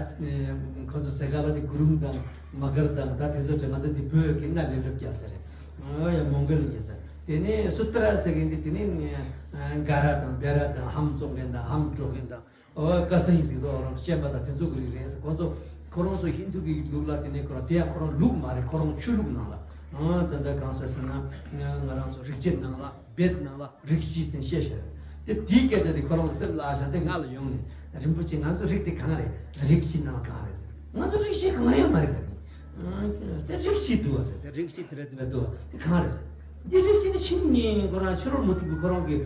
ཁོ་ཚོ་ཟེར་ག་ལ་དེ་གུ་རུང་དང་མ་གར་དང་ད་དེ་ཚོ་དེ་ང་ཚོ་དེ་བོད་ཀྱི་སྔ་ལས་རབས་རྒྱག་ས་རེད། ཨོ་ཡ། མོང་གོལ་ལ་རྒྱག་ས། དེ་ནས་སུ་ཏྲ་ཟེར་མཁན་དེ་དེ་ནས་ག་ར་དང་བེ་ར་དང་ཧམ་བཙོང་མཁན་དང་ཧམ་འགྲོ་མཁན་དང་། ཨོ། ཀ་སིང་ཟེར་དུས་ཁོ་རང་ཤན་པ་དང་དེ་ཚོ་གི་རིགས་རེད་ཟེར། ཁོ་ཚོ་ཁོ་རང་ཚོ་ཧིན་དུ་གི་ལུགས་ལ་དེ་ནས་ཁོ་རང་དེ་ཡང་ཁོ་རང་ལུགས་མ་རེད། ཁོ་རང་ཆོས་ལུགས་ནང་ལ། ཨོ། དེ་འདྲ་གང་ཟེར་ཟེར་ན། ང་རང་ཚོ་རིག་བྱེད་ནང་ལ་བེད་ནང་ལ་རིགས་བཞི་ཟེར་བཤད་བཞག་དེ་དེའི་སྐད་ཆ་དེ་ཁོ་རང་ཚོ་སེམས་ལ་ཨ་ཞང་དེ་ང་ལ་ཡོང་ནས། རིན་པོ་ཆེ། ང་ཚོ་རིགས་དེ་གང་རེད། རིགས་བཞི་ནང་གང་རེད་ཟེར། ང་ཚོ་རིགས་བཞི་གང་རེད་མ་རེད་ག་ནི། དེ་རིགས་བཞི་འདུག་བ་ཟེར། དེ་རིགས་བཞི་དེ་རེད་དེ་རེད་འདུག་བ། དེ་གང་རེད་ཟེར། འདི་རིགས་བཞི་དེ་ཕྱིན་ནས་ཁོ་རང་ཕྱི་རོལ་མུ་སྟེགས་པའི་ཁོ་རང་གི་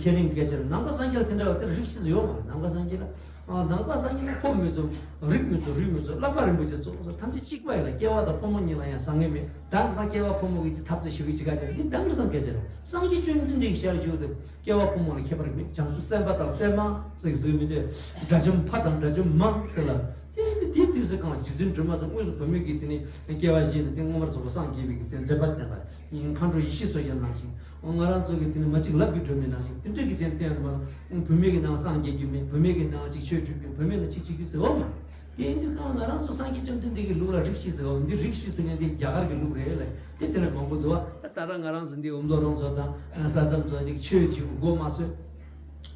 ཁས་ལེན་སྐད་ཆ་རེད། ནང་པ་སངས་རྒྱས་ལ་དེ་འདྲ་བ་དེ་རིགས་བཞི་ཟེར་ཡོད་མ་རེད། ནང་པ་སངས་རྒྱས་ལ། ནང་པ་སངས་རྒྱས་ལ་ཕོ་མོས་ཚོ། རིགས་མོས་ཚོ། རུས་མོས་ཚོ། བསླབ་པ་རིན་པོ་ཆེ་ཚོ་ཚོ་ཐམས་ཅད་གཅིག་པ་ཡིན་ལ། སྐྱེ་བ་དང་ཕོ་མོ་གཉིས་ལ་ཡང་བཟང་ངན་མེད། ད་ང་སྐྱེ་བ་ཕོ་མོ་གི་ཅི་ཐབས་ཚུལ་ཞིག་གི་ཅི་ག་ཅི་འདི་དང་གི་སངས་རྒྱས་ལ་སངས་རྒྱས་བཅོམ་ལྡན་འདས་ཀྱི་ཞལ་བཞུགས་ཏེ། སྐྱེ་བ་ཕོ་མོ་ལ་ཁྱད་པར་མེད། བྱང་ཆུབ་སེམས་དཔའ་དང་སེམས་མ་ཟེར་གི་ཟེར་མི་འདུག་དགྲ་བཅོམ་ཕ་དང་དགྲ་བཅོམ་མ་ཟེར་ལ། དེ་དེ་དུས་སུ་གང་རྗེ་བཙུན་སྒྲོལ་མ་ཚོ་དངོས་སུ་བུད་མེད་ཀྱི་དེ་ནི་སྐྱེ་བ་བཞེས་ནས་དེ་མངོན་པར་རྫོགས་པར་སངས་རྒྱས་པའི་གི་དེ་མཛད་པ་བསྟན་པ། མཁའ་འགྲོ་ཡེ་ཤེས་མཚོ་རྒྱལ་ནང་བཞིན། ང་རང་ཚོ་གི་དེ་ནི་མ་གཅིག་ལབ་ཀྱི་སྒྲོན་མེ་ནང་བཞིན་དེ་འདྲ་གི་དེ་བསྟན་པ། བུད་མེད་ཀྱི་ནང་སངས་རྒྱས་རྒྱུ་མེད། བུད་མེད་ཀྱི་ནང་གཅིག་ཆོས་སྒྲུབ་རྒྱུ། བུད་མེད་ལ་གཅིག་བྱེད་རྒྱུ་ཟེར་བ་མ་རེད། དེ་ཡིན་དུས་གང་ང་རང་ཚོ་སངས་རྒྱས་བཅོམ་ལྡན་འདས་ཀྱི་ལུགས་ལ་རིགས་བཞི་ཟེར་བ། འདི་རིགས་བཞི་ཟེར་མཁན་དེ་རྒྱ་གར་གྱི་ལུགས་རེད་ལ། དེ་དེ་ལས་མང་པོ་འདུག་བ། ད་ལྟ་ར་ང་རང་ཚོ་འདི་ཨོམ་ལོ་རོང་ཚོ་དང་ས་མཚམས་ཚོ་ཅིག་ཆོས་བྱེད་མགོ་མ་ཚོས།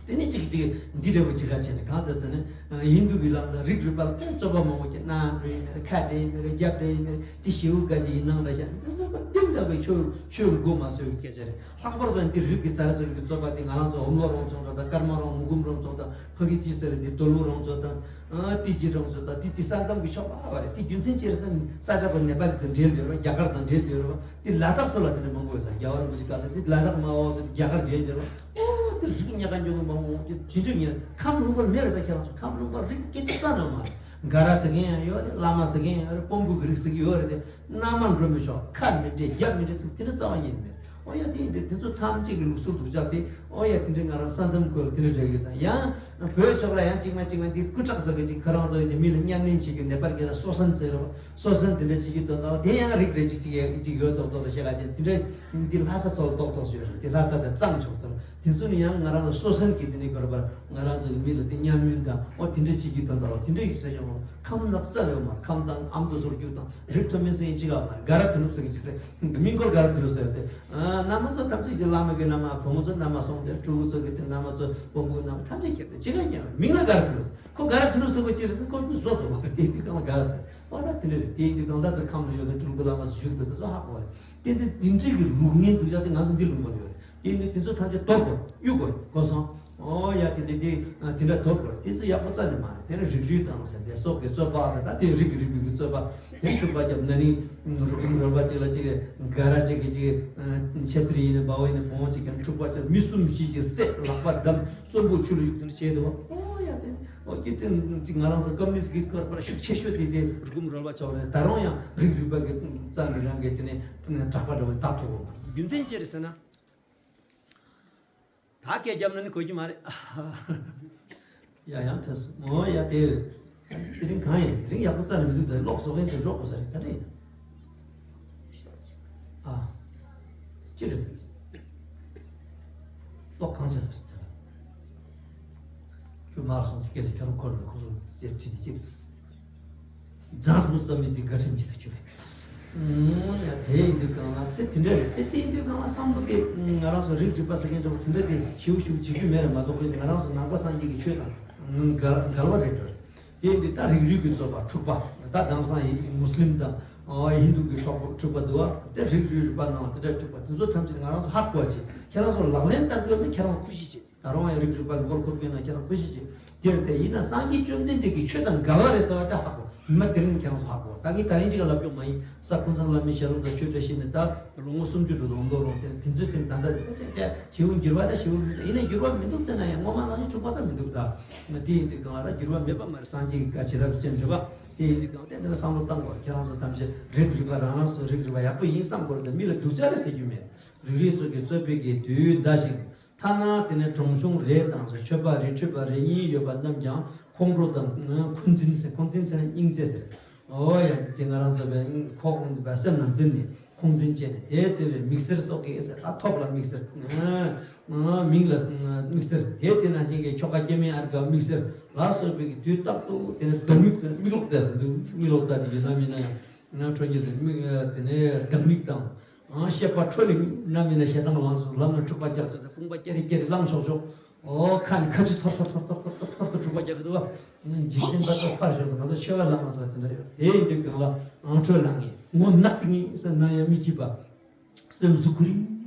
དེ་ནས་ཅིག་ཅིག་འདི་འདྲ་བོ་ཅིག་ག་བྱས་ནས་གང་ཟེར་ཟེར་ན། ཡིན་དུ་གི་ལམ་ལ་རིགས་རུས་པ་ལ་རྩོད་པ་མང་པོ་སྐྱེ། སྣ་འདྲ་ཡིན་མེད། ཁ་འདྲ་ཡིན་མེད། རྒྱབ་འདྲ་ཡིན་མེད། དེ་ཞེའུ་ག་ཅིག་ཡིན་ནང་འདྲ་བྱས་ནས་དེ་ཚོ་ད་དེ་འདྲ་བའི་ཆོས་ཆོས་མགོ་མ་ཚོས་སྐད་ཆ་རེད། ལྷག་པར་དུ་འདི་རིགས་ཀྱི་ས་ར་ཚོ་གི་རྩོད་པ་དེ་ང་རང་ཚོ་ཨོམ་ལོ་རོང་ཚོ་དང་། ཀརྨ་རོང་། མུ་གུམ་རོང་ཚོ་དང་། ཕ་གི་ཅི་ཟེར་དེ་དོལ་པོ་རོང་ཚོ་དང་། ཨ། ཏི་ཅི་རོང་ཚོ་དང་། དེ་དེ་ས་མཚམས་ཀྱི་ཕྱོགས་ལ་བ་རེད། དེ་རྒྱུ་མཚན་ཅི་རེད་ཟེར་ན། ས་ཆ་པོ་ནེ་པཱལ་དང་འབྲེལ་ཡོད་རེད། རྒྱ་གར་དང་འབྲེལ་ཡོད་རེད། དེ་ལ་དྭགས་ཚོ་ལ་དེ་འདྲ་མང་པོ་ཡོད་ས། རྒྱལ་བ་རིན་པོ་ཆེ་སྐབས་སུ་དེ་ལ་དྭགས་སྨྲ་བ་ཚོ་དེ་རྒྱ་གར་འབྲེལ་ཡོད་རེད། ཨོ། དེ་རིགས་ཉག་ག་ཉོག་གི་མང་པོ་ཡོང་རྒྱུ་དེ་འདྲ་ཡིན། ཁམས་ལུང་པ་མེད་རེད། ད་ཁྱེད་རང་ཚོ་ཁམས་ལུང་པ་རིགས་སྐད་ཆ་རྩ་ནས་མ་རེད། ག་ར་ཟེར་མཁན་ཡང་ཡོད་རེད། བླ་མ་ཟེར་མཁན་ཡང་ཡོད་རེད། སྤོམ་བུ་གི་རིགས་ཟེར་གི་ཡོད་རེད་དེ། མནའ་མ་འགྲོ་མི་ཆོག་ཁ་མི་འབྲལ། རྒྱབ་མི་འབྲལ་ཟེར་དེ་འདྲ་རྩ་བ་ཉིད་ནས་མེད། ཨོ་ཡ། དེ་ཡིན་དུས་དེ་ཚོ་ཐམས་ཅད་ཀྱི་ལུགས་སྲོལ་སྡུག་ཅག་དེ། ཨོ་ཡ། དེ་འདྲའི་ང་རང་ས་མཚམས་ཁུལ་ལ་དེ་འདྲ་རེད་ཡོད་དང་། ཡང་བོད་ཕྱོགས་ལ་ཡང་གཅིག་མ་གཅིག་མ་འདི་སྐུ་དྲག་ཟེར་གི་ཅིག་ཁོ་རང་ཚོ་ཅིག་མི་ལ་མཉམ་ལེན་བྱེད་རྒྱུ། ནེ་པཱལ་སྐད་ལ་སོ་སན་ཟེར་རོ། སོ་སན་དེ་འདྲ་བྱེད་རྒྱུ་དོན་དག་དེ་ཡང་རིགས་རེ་གཅིག་གཅིག་ཡང་གཅིག་ཡོད་མདོག་མདོག་ལ་བཤད་ག་བྱས། དེ་འདྲ་འདི་ལྷ་ས་ཚོ་ལ་རྡོག་རྡོག་ཡོད་རེད། དེ་ལྷ་ས་དེ་གཙང་ཆོག་ཚོ་དེ་ཚོ་ནི་ཡང་ང་རང་ལ་སོ་སན་གྱི་དེ་ནི་གོ་ར་པར་ང་རང་ཚོ་གི་མི་ལ་དེ་མཉམ་ལེན་དང་། ཨོ། དེ་འདྲ་བྱེད་རྒྱུ་དོན་དག་ལ་དེ་འདྲ་ཡིན་ཟེར་ཀྱང་། ཁམས་ནག་རྩ་ཡོད་མ། ཁམས་དང་ཨ་མདོ་སོར་རྒྱུ་དང་རིགས་མཐོ་དམན་ཟེར་ཡིན་གཅིག་ཨ་མ། ག་ར་དུ་ནུབ་ཟེར་གི་ཅིག་རེད། མིང་སྐོར་ག་ར་དུ་ནུབ་ཟེར་ཏེ། ཨ། བླ་མ་ཚོ་ཐམས་ཅད་ཀྱི་བླ་མ་གི་བླ་མ། བུ་མོ་ཚོ་མནའ་མ་སོང་སྟེ། ཕྲུ་གུ་ཚོ་གི་དེ་མནའ་མ་ཚོ་སྤོམ་བུའི་མནའ་མ་ཐམས་ཅད་ཁྱེར་ཏེ་ཅི་ག་ཀྱང་མིང་ལ་ག་ར་དུ་ནུབ་ཟེར། ཁོ་ག་ར་དུ་ནུབ་ཟེར་གོ་ཅི་རེད་ཟེར། ཁོ་ཀུན་བཟོ་བཟོ་བ་དེ་དུས་གང་ལ་ག་ར་ཟེར། ཨོ་ད་དེ་འདྲ་རེད། དེ་ཡིན་དུས་གང་ལྟར་དུ་ཁམས་ལ་ཡོད་མཁན་ཕྲུ་གུ་བླ་མ་ཚོ་བཞུགས་འདུག་དེ་ཚོ་ཧ་གོ་བ་རེད། དེ་དེ་འདི་འདྲའི་གི་ལུགས་ངན་སྡུག་ཅག་དེ་ང་ཚོ་འདི་ལུང་པ་ལ་ཡོད་རེད། དེ་ཡིན་དུས་དེ་ཚོ་ཐམས་ཅད་དོར་དགོས། གཡུག་དགོས། གོ་སོང་། ཨོ་ཡ། དེ་འདྲ་དེ་དེ་འདྲ་དོར་དགོས། དེ་ཚོ་ཡག་པོ་རྩ་ནས་མ་རེད། དེ་ནི་རིགས་རུས་དང་ཟེར་དེ་སོགས་ཀྱི་རྩོད་པ་ཟེར། ད་དེ་རིགས་རུས་པའི་གི་རྩོད་པ་དེ་འཁྲུག་པ་བརྒྱབ་ན་ནི། རུ་ཀུམ་རོལ་པ་གཅིག་ལ་གཅིག་ག་ར་གཅིག་གིས་གཅིག་ཆེ་ཏྲི་ཡིན་ནི། བ་བ་ཡིན་ནི། བོང་བ་གཅིག་གིས་འཁྲུག་པ་བརྒྱབ། མི་གསུམ་བཞི་གིས་བསད། ལག་པ་བསྡམས། གསོན་པོ་ཆུ་ལ་གཡུགས། དེ་འདྲ་བྱས་འདུག་ཨོ་ཡ། དེ་ཨོ་ཀི་དེ་ཅིག་ང་རང་ཚོ་ཀམ་མུ་ནིསྟ་གི་སྐོར་པར་ཤུགས་ཆེ་ཤོས་དེ་དེ་རུ་ཀུམ་རོལ་པ་ཕྱོགས་རེད། ད་རུང་ཡང་རིགས་རུས་པ་གི་རྩ་ནས་རང་གི་དེ་ནས་གྲགས་པ་འདྲ་བོ་བཏགས་ཐུབ་བོ། རྒྱུ་མཚན་ཅི་རེད་ཟེར་ན། ད་སྐད་བརྒྱབ་ན་ནི་གོ་རྒྱུ་མ་རེད། ཡ། ཡང་ཐོན་སོང་། ཨོ་ཡ། དེ་དེ་རིང་གང་ཡིན། དེ་རིང་ཡག་པོ་རྩ་ནས་མི་འདུག་ད་ལོག་བཟོ་མཁན་དེ་འགྲོ་དགོས་ས་རེད། ད་རེད། ཨ། ཅི་རེད་དེ། ལོག་གང་བྱས་ས་རེད་ཟེར། ཁྱོད་མར་སོང་ཚེ་སྐད་ཆ་ཁྱོད་རང་འཁོར་རེད། ཁོ་ཚོ་ཅེས་དྲིས་ཏེ་ཅི་རེད། རྫ་རུ་བསམ་མེད་དེ་དགའ་དྲན་ཅི་ལྟར་ཁྱོད། ཨུམ། ཡ། དེ་ཡིན་དུས་གང་ལ་དེ་དེ་འདྲ་རེད། དེ་དེ་ཡིན་དུས་གང་ལ་བསམ་བློ་དེ་ང་རང་ཚོ་རིགས་རུས་པ་ཟེར་མཁན་འདྲ་བོ་དེ་འདྲ་དེ་ཞེ་པོ་ཞེ་པོ་བྱེད་རྒྱུ་མེད་རེད་མ་གཏོགས། ཁོས་ང་རང་ཚོ་ནང་པ་སངས་རྒྱས་ཀྱི་ཆོས་དང་འགལ་འགལ་བ་རེད་འགྲོ། དེ་ཡིན་དུས་ད་རིགས་རུས་ཀྱི་རྩོད་པ་འཁྲུག་པ། ད་དེང་སང་ཡི་མུ་སི་ལིམ་དང་ཧིན་དུ་གི་འཁྲུག་པ་འཁྲུག་པ་འདུག་བ། དེ་རིགས་རུས་རུས་པ་ནང་ལ་དེ་འདྲ་འཁྲུག་པ་དེ་ཚོ་ཐམས་ཅད་ང་རང་ཚོ་ཧ་གོ་བ་བྱེད། ཁྱེད་རང་ཚོ་ལག་ལེན་བསྟར་དགོས་ན་ཁྱེད་རང་ཚོ་ཁུ་བྱུག་བྱེད། ད་རུང་ཡང་རིགས་རུས་པ་མགོ་སྐོར་མཁན་ལ་ཁྱེད་རང་ཁུ་བྱུག་བྱེད། དེར་དེ་ཡིན་ན་སངས་རྒྱས་བཅོམ་ལྡན་འདས་ཀྱི་ཆོས་དང་འགལ་བ་རེད་ཟེར་བ་དེ་ཧ་གོ། ཉི་མ་དེ་རིང་ཁྱེད་རང་ཚོ་ཧ་གོ། ད་ངས་ད་རིང་ཅིག་ལབ་རྒྱུ་མ་ཡིན། ས་ཁོང་ཚང་བླ་མའི་ཞལ་ལུང་དང་ཆོས་འབྲེལ་བཤད་ནས་ད་ལོ་ངོ་སུམ་ཅུ་འགྲོ་འདུག་ཨོང་དོ་རོང་དེ་དེ་ཚོའི་དེ་ད་ལྟ་དེ་ཅེ་ཅེ་ཞེ་པོ་འགྱུར་བ་ད་ཞེ་པོ་མི་འདུག་ཡིན་ན་འགྱུར་བ་མི་འདུག་ཟེར་ན་ཡང་ངོ་མ་ནང་བཞིན་འཁྲུག་པ་ད་མི་འདུག་ད་ང་དེ་ཡིན་དུས་གང་ལ་འགྱུར་བ་མེད་པ་མ་རེད། སངས་རྒྱས་ཀྱི་བཀའ་བྱིན་རླབས་ཅན་འདྲ་བ་དེ་ཡིན་དུས་གང་དེ་འདི་ལ་བསམ་བློ་བཏང་དགོས། ཁྱེད་རང་ཚོ་ཐམས་ཅད་རིགས་རུས་པ་རང་རང་སོ་རིགས་རུས་པ་ཡག་པོ་ཡིན་བསམ་དགོས་རེད། ད་མི་ལ་སྡུག་ཅག་རེད་ཟེར་རྒྱུ་མེད། རིགས་རུས་སོགས་ཀྱི་རྩོད་པའི་གི་དུས་འདའ་ཞིང་། ཐ་ན་དེ་ནས་གྲོང་ཆུང་རེ་དང་སོ་ཆོས་པ་རེ་འཁྲུལ་པ་རེ་གཉིས་ཡོད་པ་རྣམས་ཀྱང་ཁོང་ཁྲོ་དང་འཁོན་འཛིན་ཟེར། འཁོན་འཛིན་ཟེར་ན་སྙིང་བརྩེ་ཟེར། ཨོ་ཡ། དེ་ང་རང་ཚོ་བས་ཁོག་ནས་སེམས་ནང་འཛིན་ནས་ཁོང་འཛིན་བྱས་ནས། དེ་དེ་བས་དམིགས་བསལ་སོགས་ཀྱི་ཟེར། ད་ཐོབ་ལ་དམིགས་བསལ། མིང་ལ་དམིགས་བསལ། དེ་དེ་ནང་བཞིན་གྱི་ཁྱོ་ག་སྐྱེ་དམན་ཨརྒ་དམིགས་བསལ་ལ་སོགས་པའི་གི་དུས་རྟག་ཏུ་དེ་ནས་སྡང་མིག་ཟེར། མིག་ལོག་བལྟས་ཟེར་འདུག་མིག་ལོག་བལྟས་དེ་ཡིན་ན་མིན་ན་ཡང་ཁྲོ་གཉེར་དེ་མིག་དེ་ནས་སྡང་མིག་དང་། ཨང་ཤེས་པ་འཕྲོ་ལས་ན་མིན་ན་ཞེ་སྡང་ལངས་སོང་། ལམ་ལ་འཁྲུག་པ་རྒྱག་ཚོད་ཚོད། དཔུང་པ་ཀྱེ་རེ་ཀྱེ་རེ་བླངས་ཆོག་ཆོག་ཨོ་ཁ་ནས་ཁ་ཆུ་ཐོར་ཐོར་ཐོར་ཐོར་ཐོར་ཐོར་ཐོར་འཁྲུག་པ་རྒྱག་གི་འདུག་བ། འཇིག་རྟེན་པ་ཚོ་ཕར་ཞོག་དང་། ང་ཚོ་ཆོས་པ་ལ་ང་ཚོ་དེ་འདྲ་ཡོད། དེ་ཡིན་དུས་གང་ལ་ཨང་འཕྲོ་ལངས་ངེས། ངོ་ནག་ཏིང་ངེ་ཟེར་ན་ཡང་མི་སྐྱིད་པ། སེམས་སུ་ཁུ་རིང་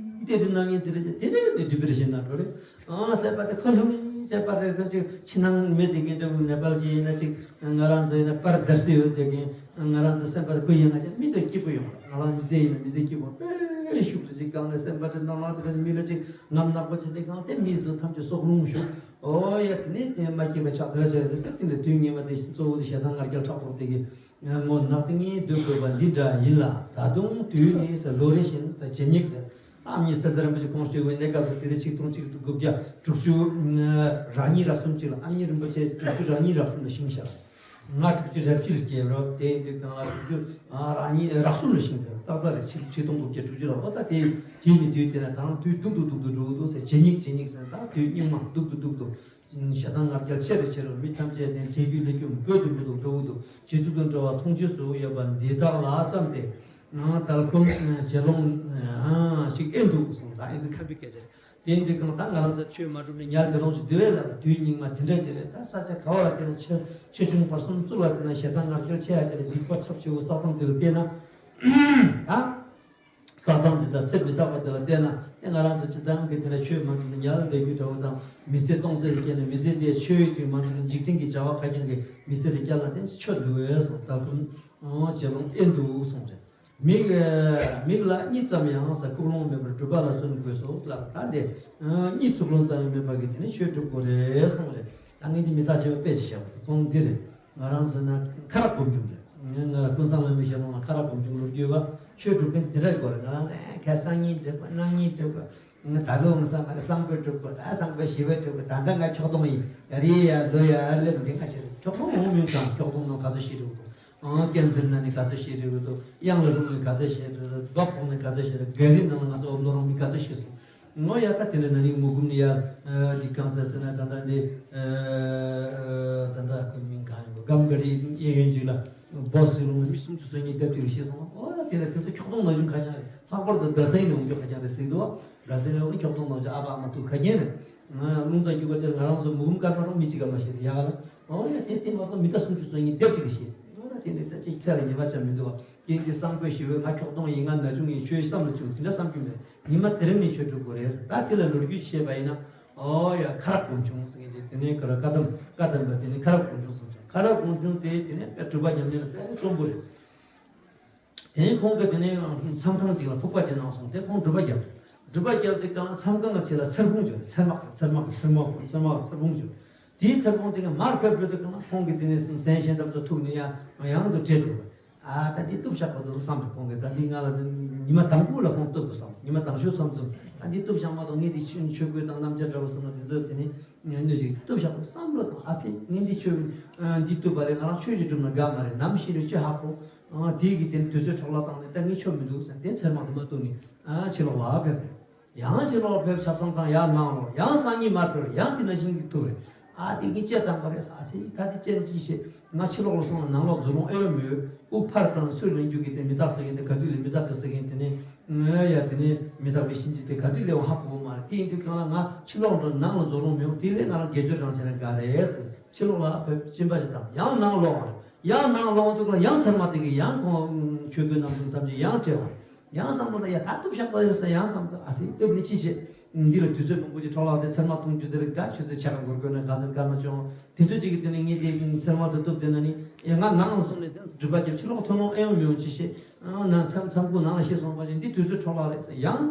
བལྟས་དུས་ན་ངས་དེ་འདྲ་བྱས། དེ་ནས་དེ་ཌི་པི་རེ་ཤན་ན་འགྲོ་རེད། ཨང་ཟེར་པ་དེ་ཁ་ལྷུང་ངེ་ཟེར་པ་དེ་ཁ་ཅིག་ཕྱི་ནང་མེད་དེ་གིན་འདྲ་བོ། ནེ་པཱལ་གྱི་ཡིན་ན་ཅིག་ང་རང་ཚོ་ཡིན་ན་པར་དར་སི་ཡོད་དེ་གིན་ང་རང་ཚོ་སེམས་པ་དེ་ཁུ་ཡིན་ང་ཅག་མི་དེ་སྐྱིད་པོ་ཡོང་། ང་རང་མི་ཚེ་ཡིན་ན་མི་ཚེ་སྐྱིད་པོ་དཔེ་ཤུགས་སུ་ཅིག་གང་ནས་སེམས་པ་དེ་ནང་ལ་ཚོ་ག་མི་ལ་ཅིག་ངམ་ནག་པོ་བྱས་ཏེ་གང་དེ་མི་ཚོ་ཐམས་ཅད་སྲོག་རླུང་ཞུགས། ཨོ་ཡ། དེ་ནས་དེ་མ་སྐྱིད་པ་ཆགས་དེ་ར་ཆགས་དེ་དེ་ནས་དུས་ངན་པ་དེ་གཙོ་བོ་དེ་ཞེ་སྡང་ང་རྒྱལ་ཕྲག་དོག་དེ་གི་ངོ་ནག་ཏིང་ངེ་སྡོད་དགོས་པ་འདི་འདྲ་ཡིན་ལ། ད་དུང་དུས་ནི་ཟེར། ལོ་རེ་བཞིན་ཟེར། ཇེ་སྙིགས་ཟེར། ཨ་མྱེས་གསེར་རྟ་རིན་པོ་ཆེ་དགོངས་བཞེས་པའི་གནས་སྐབས་སུ་དེ་རེ་ཆིག་སྟོང་གཅིག་དགུ་བརྒྱ་དྲུག་ཅུ་རེ་གཉིས་རེ་གསུམ་ཅིག་ལ། ཨ་མྱེས་རིན་པོ་ཆེ་དྲུག་ཅུ་རེ་གཉིས་རེ་གསུམ་ལ་ཤི་ཤག་ང་དྲུག་ཅུ་རེ་བཞི་ལ་སྐྱེས་རོགས། དེ་ཡིན་དུས་གང་ལ་དྲུག་ཅུ་རེ་གཉིས་རེ་གསུམ་ལ་ཤི་ཟེར། ཏག་ཏག་རེད། ཆིག་ཆིག་སྟོང་དགུ་བརྒྱ་དྲུག་ཅུ་ལ། འོ་ད་དེ་དེ་ནི་དུས་དེ་ན་ད་རུང་དུས་སྡུག་ཏུ་སྡུག་ཏུ་འགྲོ་གི་འདུག་ཟེར། ཇེ་སྙིགས་ཇེ་སྙིགས་ཟེར། ད་དུས་སྙིགས་མ་སྡུག་ཏུ་སྡུག་ཏུ། ཞེ་སྡང་ང་རྒྱལ་ཆེ་རུ་ཆེ་རུ། མི་ཐམས་ཅད་ནི་བྱེད་རྒྱུ་ལས་རྒྱུ་འབོད་དུ་འབོད་དུ་འགྲོ་གི་འདུག་བྱེད་ཚུལ་དང་འབྲེལ་བ་མཐོང་ཆོས་སུ་ཡོད་པ་འདི་དག་ལ་བསམས་ཏེ། ད་ལ་ཁོང་དགེ་སློང་ཞིག་ཨེ་འདུག་གསུངས། ད་ཨེ་འདུག་ཁམས་པའི་སྐད་ཆ་རེད། དེ་འདི་གང་ལྟར་ང་རང་ཚོ་ཆོས་མ་སྒྲུབ་ནས་ཉལ་དགེ་སློང་ཞིག་འདུག་ཨེ་ལབ། དུས་སྙིགས་མ་དེ་འདྲ་ཅིག་རེད། ད་ས་ཆ་ག་བ་ལ་བལྟས་ན་ཆེ་ཆེ་ཆུང་བར་གསུམ་གཙུག་ལ་བལྟས་ན་ཞེ་སྡང་ང་རྒྱལ་ཆེ་ཡ་ཅིག་རེད། སྡིག་པ་ཚབས་ཆེ་བོ་བསགས་སྟངས་དེ་ལ་བལྟས་ན། ད། བསགས་སྟངས་འདི་དང་ཚེ་མི་རྟག་པ་དེ་ལ་བལྟས་ན། དེ་ང་རང་ཚོ་སྤྱིར་བཏང་གི་དེ་འདྲ་ཆོས་མ་འགྲུབ་ན་ཉལ་བསྡད་རྒྱུ་འདྲ་བོ་དང་། མི་ཚེ་སྟོང་ཟད་དུ་སྐྱེལ་ནས། མི་ཚེ་དེ་ཆོས་ཀྱིས་མ་འགྲུབ་ན་འཇིག་རྟེན་གྱི་བྱ་བ་ཁ་རྐྱང་གི་མི་ཚེ་རེ་བསྐྱལ་ན་དེ་ཆོས་འདུག་གས་གསུངས། ད་ཁོང་དགེ་སློང་ཨེ་འདུག་གསུངས་རེད། མིག་མིག་ལ་གཉིད་ཙམ་ཡང་ཟེར། ལྐུགས་ལོང་མེད་པར་སྒྲུབ་པ་ལ་བརྩོན་དགོས་སོ་ལབ། ད་དེ་གཉིད་ལྐུགས་ལོང་ཙམ་ཡང་མེད་པ་གི་དེ་ནི་ཆོས་སྒྲུབ་དགོས་རེད་གསུངས་རེད། ད་ངས་འདི་མི་ཐག་ཆོད་པ་དཔེ་ཅིག་བཤད་པ་དེ་ཁོང་འདི་རེད། ང་རང་ཚོ་ན་ཁ་རག་སྒོམ་བྱུང་རེད། ང་ཀུན་བཟང་བླ་མའི་ཞལ་ལུང་ལ་ཁ་རག་སྒོམ་བྱུང་ལོ་རྒྱུས་པ་ཆོས་སྒྲུབ་མཁན་དེ་འདྲ་ཡོད་རེད། ང་རང་ལ་ཁ་སང་ཉིན་སྒྲུབ་པ། གནངས་ཉིན་སྒྲུབ་པ། ང་ད་ལོ་ང་སང་ང་སང་ཕོད་སྒྲུབ་པ། ད་སང་ཕོད་ཞེ་པོ་སྒྲུབ་པ། ད་ལྟ་ང་ཁྱོག་གདོང་ཡིན། ཡ་རེ་ཡ་ལོ་ཡ་ལེབ་འདི་ཁ་ཤས་ཁྱོག་གདོང་འོང་མིན་ཙང་ཁྱོག་གདོང་ནང་ག་ཚོད་ཤི་འགྲོ་གི་འདུག་ཨང་། ཀན་སར་ན་ནི་ག་ཚོད་ཤི་འགྲོ་གི་འདུག་གཡང་ལ་ལྷུང་ནི་ག་ཚོད་ཤི་འགྲོ་གི་འདུག་སྦག་ཕོག་ནི་ག་ཚོད་ཤི་འགྲོ། ག་རི་ནང་ལ་ང་ཚོ་འོབ་ལོ་རང་མི་ག་ཚོད་ཤི་སོང་། ངོ་ཡ་ད་དེ་ནས་ན་ནིང་མུ་གུམ་ནི་ཡ། འདི་གང་ཟེར་ཟེར་ན་ད་ལྟ་འདི། ད་ལྟ་ཁོའི་མིང་གང་ཡིན་པ། གམ་ག་རི་གཡས་གཡོན་ཅིག་ལ་སྦོ་སི་ལུང་མི་སུམ་ཅུ་སོ་གཉིས་སྟབས་གཅིག་ལ་ཤི་སོང་། ཨོ་ཡ་དེ་ལ་དེ་ཚོ་ཁྱོག་གདོང་ན་གཞོན་ཁ་རྐྱང་རེད། ལྷག་པར་དུ་རྡ་སའི་ནས་འོང་རྒྱུ་ཁ་རྐྱང་རེད་ཟེར་གི་འདུག་རྡ་སའི་ནས་འོང་ཁྱོག་གདོང་ན་གཞོན་ཨ་ཕ་ཨ་མ་ཐུག་ཁ་རྐྱང་རེད། ང་རླུང་རྟ་རྒྱུག་པ་དེར་ང་རང་ཚོ་མུ་གུམ་དཀར་པ་རང་མི་གཅིག་ག་མ་ཤི་རེད་ཡ་ག་ལ། ཨོ་ཡ་དེ་དེ་མ་གཏོགས་མི་ད་སུམ་ཅུ་སོ་གཉིས་སྟབས་གཅིག་ལ་ཤི་རེད། ཨོ་ཡ་དེ་ནས་ད་ཅིག་ཚེ་ལ་ཉེས་པ་ཅང་མི་འདུག་བ། རྐྱེན་གྱིས་སང་ཕོད་ཞེ་པོས་ང་ཁྱོག་གདོང་ཡིན། ང་ན་ཆུང་ཡིན། ཆོས་བསམ་ལ་བྱུང་། དེ་འདྲ་བསམ་རྒྱུ་མེད། ཉི་མ་དེ་རིང་ནས་ཆོས་སྒྲུབ་དགོས་རེད་ཟེར། ད་དེ་ལ་ལོ་རྒྱུས་བཤད་པ་ཡིན་ན། ཨོ་ཡ་ཁ་རག་སྒོམ་བྱུང་ཟེར་མཁན་ཅིག་དེ་ནས་ཁ་རག་བཀའ་གདམས་བཀའ་གདམས་པ་དེ་ནས་ཁ་རག་སྒོམ་བྱུང་ཟེར་མཁན་ཅིག་ཁ་རག་སྒོམ་བྱུང་དེ་དེ་ནས་དཔེ་སྒྲུབ་པ་ཉམས་ལེན་ལ་དཔེ་རྩོམ་པོ་རེད། དེ་ནས་ཁོང་གིས་དེ་ནས་མཚམས་ཁང་ཅིག་ལ་ཕུག་པ་ཅིག་གནང་སོང་། དེ་ཁོང་སྒྲུབ་པ་བརྒྱབ། སྒྲུབ་པ་བརྒྱབ་དེ་གང་ཚམས་ཁང་གི་ཕྱི་ལ་ཚེར་ཕུང་བྱུང་། ཚེར་མ་ཚེར་མ་ཚེར་མ་ཚེར་མ་ཚེར་ཕུང་བྱུང་། དེའི་ཚེར་ཕུང་དེ་ག་མར་ཕེབས་འགྲོ་དུས་གང་ཁོང་གིས་དེ་ནས་ཟན་ཞལ་འདབ་ཚོ་ཐུག་ནས་ཡང་ཡང་དུ་བྲེད་འགྲོ། ཨ་ད་འདི་བཏུབ་བཞག་པ་འདུག་བསམ་པ་ཁོང་གིས། ད་འདི་ང་ལ་ཉི་མ་དང་པོ་ལ་ཁོང་བཏུབ་དགོས་བསམ། ཉི་མ་དང་ཤོས་མཚམས་མཚམས་ད་འདི་བཏུབ་བཞག་མ་གཏོགས་ངས་འདི་ཆོས་གོས་དང་སྣམ་སྦྱར་འདྲ་བོ་བཟོས་ན་དེ་ཚོ་དེ་ནས་ངས་ཅིག་བཏུབ་བཞག་པ་བསམ་བློ་དང་། ཨ་ཙི་ངས་འདི་ཆོས་འདི་བཏུབ་པ་རེད། ང་རང་ཆོས་ཞིག་སྒྲུབ་ན་དགའ་མ་རེད། ནམ་ཤི་རེད་ཅི་ཧ་གོ། དེ་གི་དེ་ནས་དུས་ཚོད་འཕྲོ་བརླག་བཏང་ནས་ད་ངས་ཆོས་མི་འདུག་ཟེར། དེ་ཚེར་མ་དེ་མ་བཏུབ་ནས་ཨ་ཕྱི་ལོགས་ལ་ཕེབས་རེད། ཡང་ཕྱི་ལོགས་ཕེབས། ཆབ་གསང་དང་ཡར་ནང་ལོགས། ཡང་སང་ཉིན་མར་ཕེབས། ཡང་དེ་ནང་བཞིན་གྱི་ཐུག་རེད། ཨ་དེ་ངས་ཅི་བཏང་པ་རེད། ཨ་ཙི་ད་དེ་ཅི་ནས་ཅི་བྱེད། ང་ཕྱི་ལོགས་ལ་སོང་ན་ནང་ལོགས་འཛུལ་ལོང་ཨེ་ཡོད་མི་ཡོད། དབུགས་ཕར་བཏང་སུས་ལེན་རྒྱུ་གི་དེ་མི་རྟག་ཟེར་མཁན་དེ་ག་དུས་ལས་མི་རྟག་གི་ཟེར་མཁན་དེ་ནས་ང་ཡ་དེ་ནས་མི་རྟག་པའི་གཤིན་རྗེ་དེ་ག་དུས་ལས་འོང་ཧ་གོ་གི་མ་རེད། དེ་ཡིན་དུས་གང་ལ་ང་ཕྱི་ལོགས་འགྲོ་ནང་ལ་འཛུལ་ལོང་མི་ཡོང་། དེ་ལས་ང་རང་དགེ་སྦྱོར་རང་བྱས་ན་དགའ་རེད་ཟེར། ཕྱི་ལོགས་ལ་ཕེབས་སྦྱིན་པ་ཞིག་བཏང་། ཡང་ནང་ལོགས་ཡང་ནང་ལོགས་དུས་ལ་ཡང་ཚེར་མ་དེ་གིས་ཡང་ཁོང་ཆོས་གོས་རྣམ་གསུམ་ཐམས་ཅད་ཡང་བྲེགས་པ། ཡང་བསམ་བློ་ལ་ཡ་ད་བཏུབ་བཞག་པ་རེད་ཟེར། ཡང་བསམ་བློ་ཨ་ཙི་བཏུབ་ནས་ཅི་བྱེད། འདི་ལ་དུས་ཚོད་མང་པོ་ཅིག་འཕྲོ་བརླག་སྟེ་ཚེར་མ་གཏོང་རྒྱུ་དེ་ལ་དགའ་ཆུ་ཚོད་ཕྱེད་ཀ་འགོར་དགོས་ན་ག་ཚོད་སྐར་མ་བཅོ་དེ་འདྲ་ཅིག་གི་དེ་ནས་ངས་དེ་ཚེར་མ་དེ་བཏུབ་དེ་ན་ནི་ཡ་ང་ནང་ལ་སོང་ནས་དེ་སྒྲུབ་པ་རྒྱབ། ཕྱི་ལོགས་ཐོན་ལོང་ཨེ་ཡོང་མི་ཡོང་ཅི་བྱེད། ཨ་ན་མཚམས་མཚམས་ཁུག་ནང་ལ་ཤི་སོང་བ་ཅིག་འདི་དུས་ཚོད་འཕྲོ་བརླག་རེད་ཟེར། ཡང་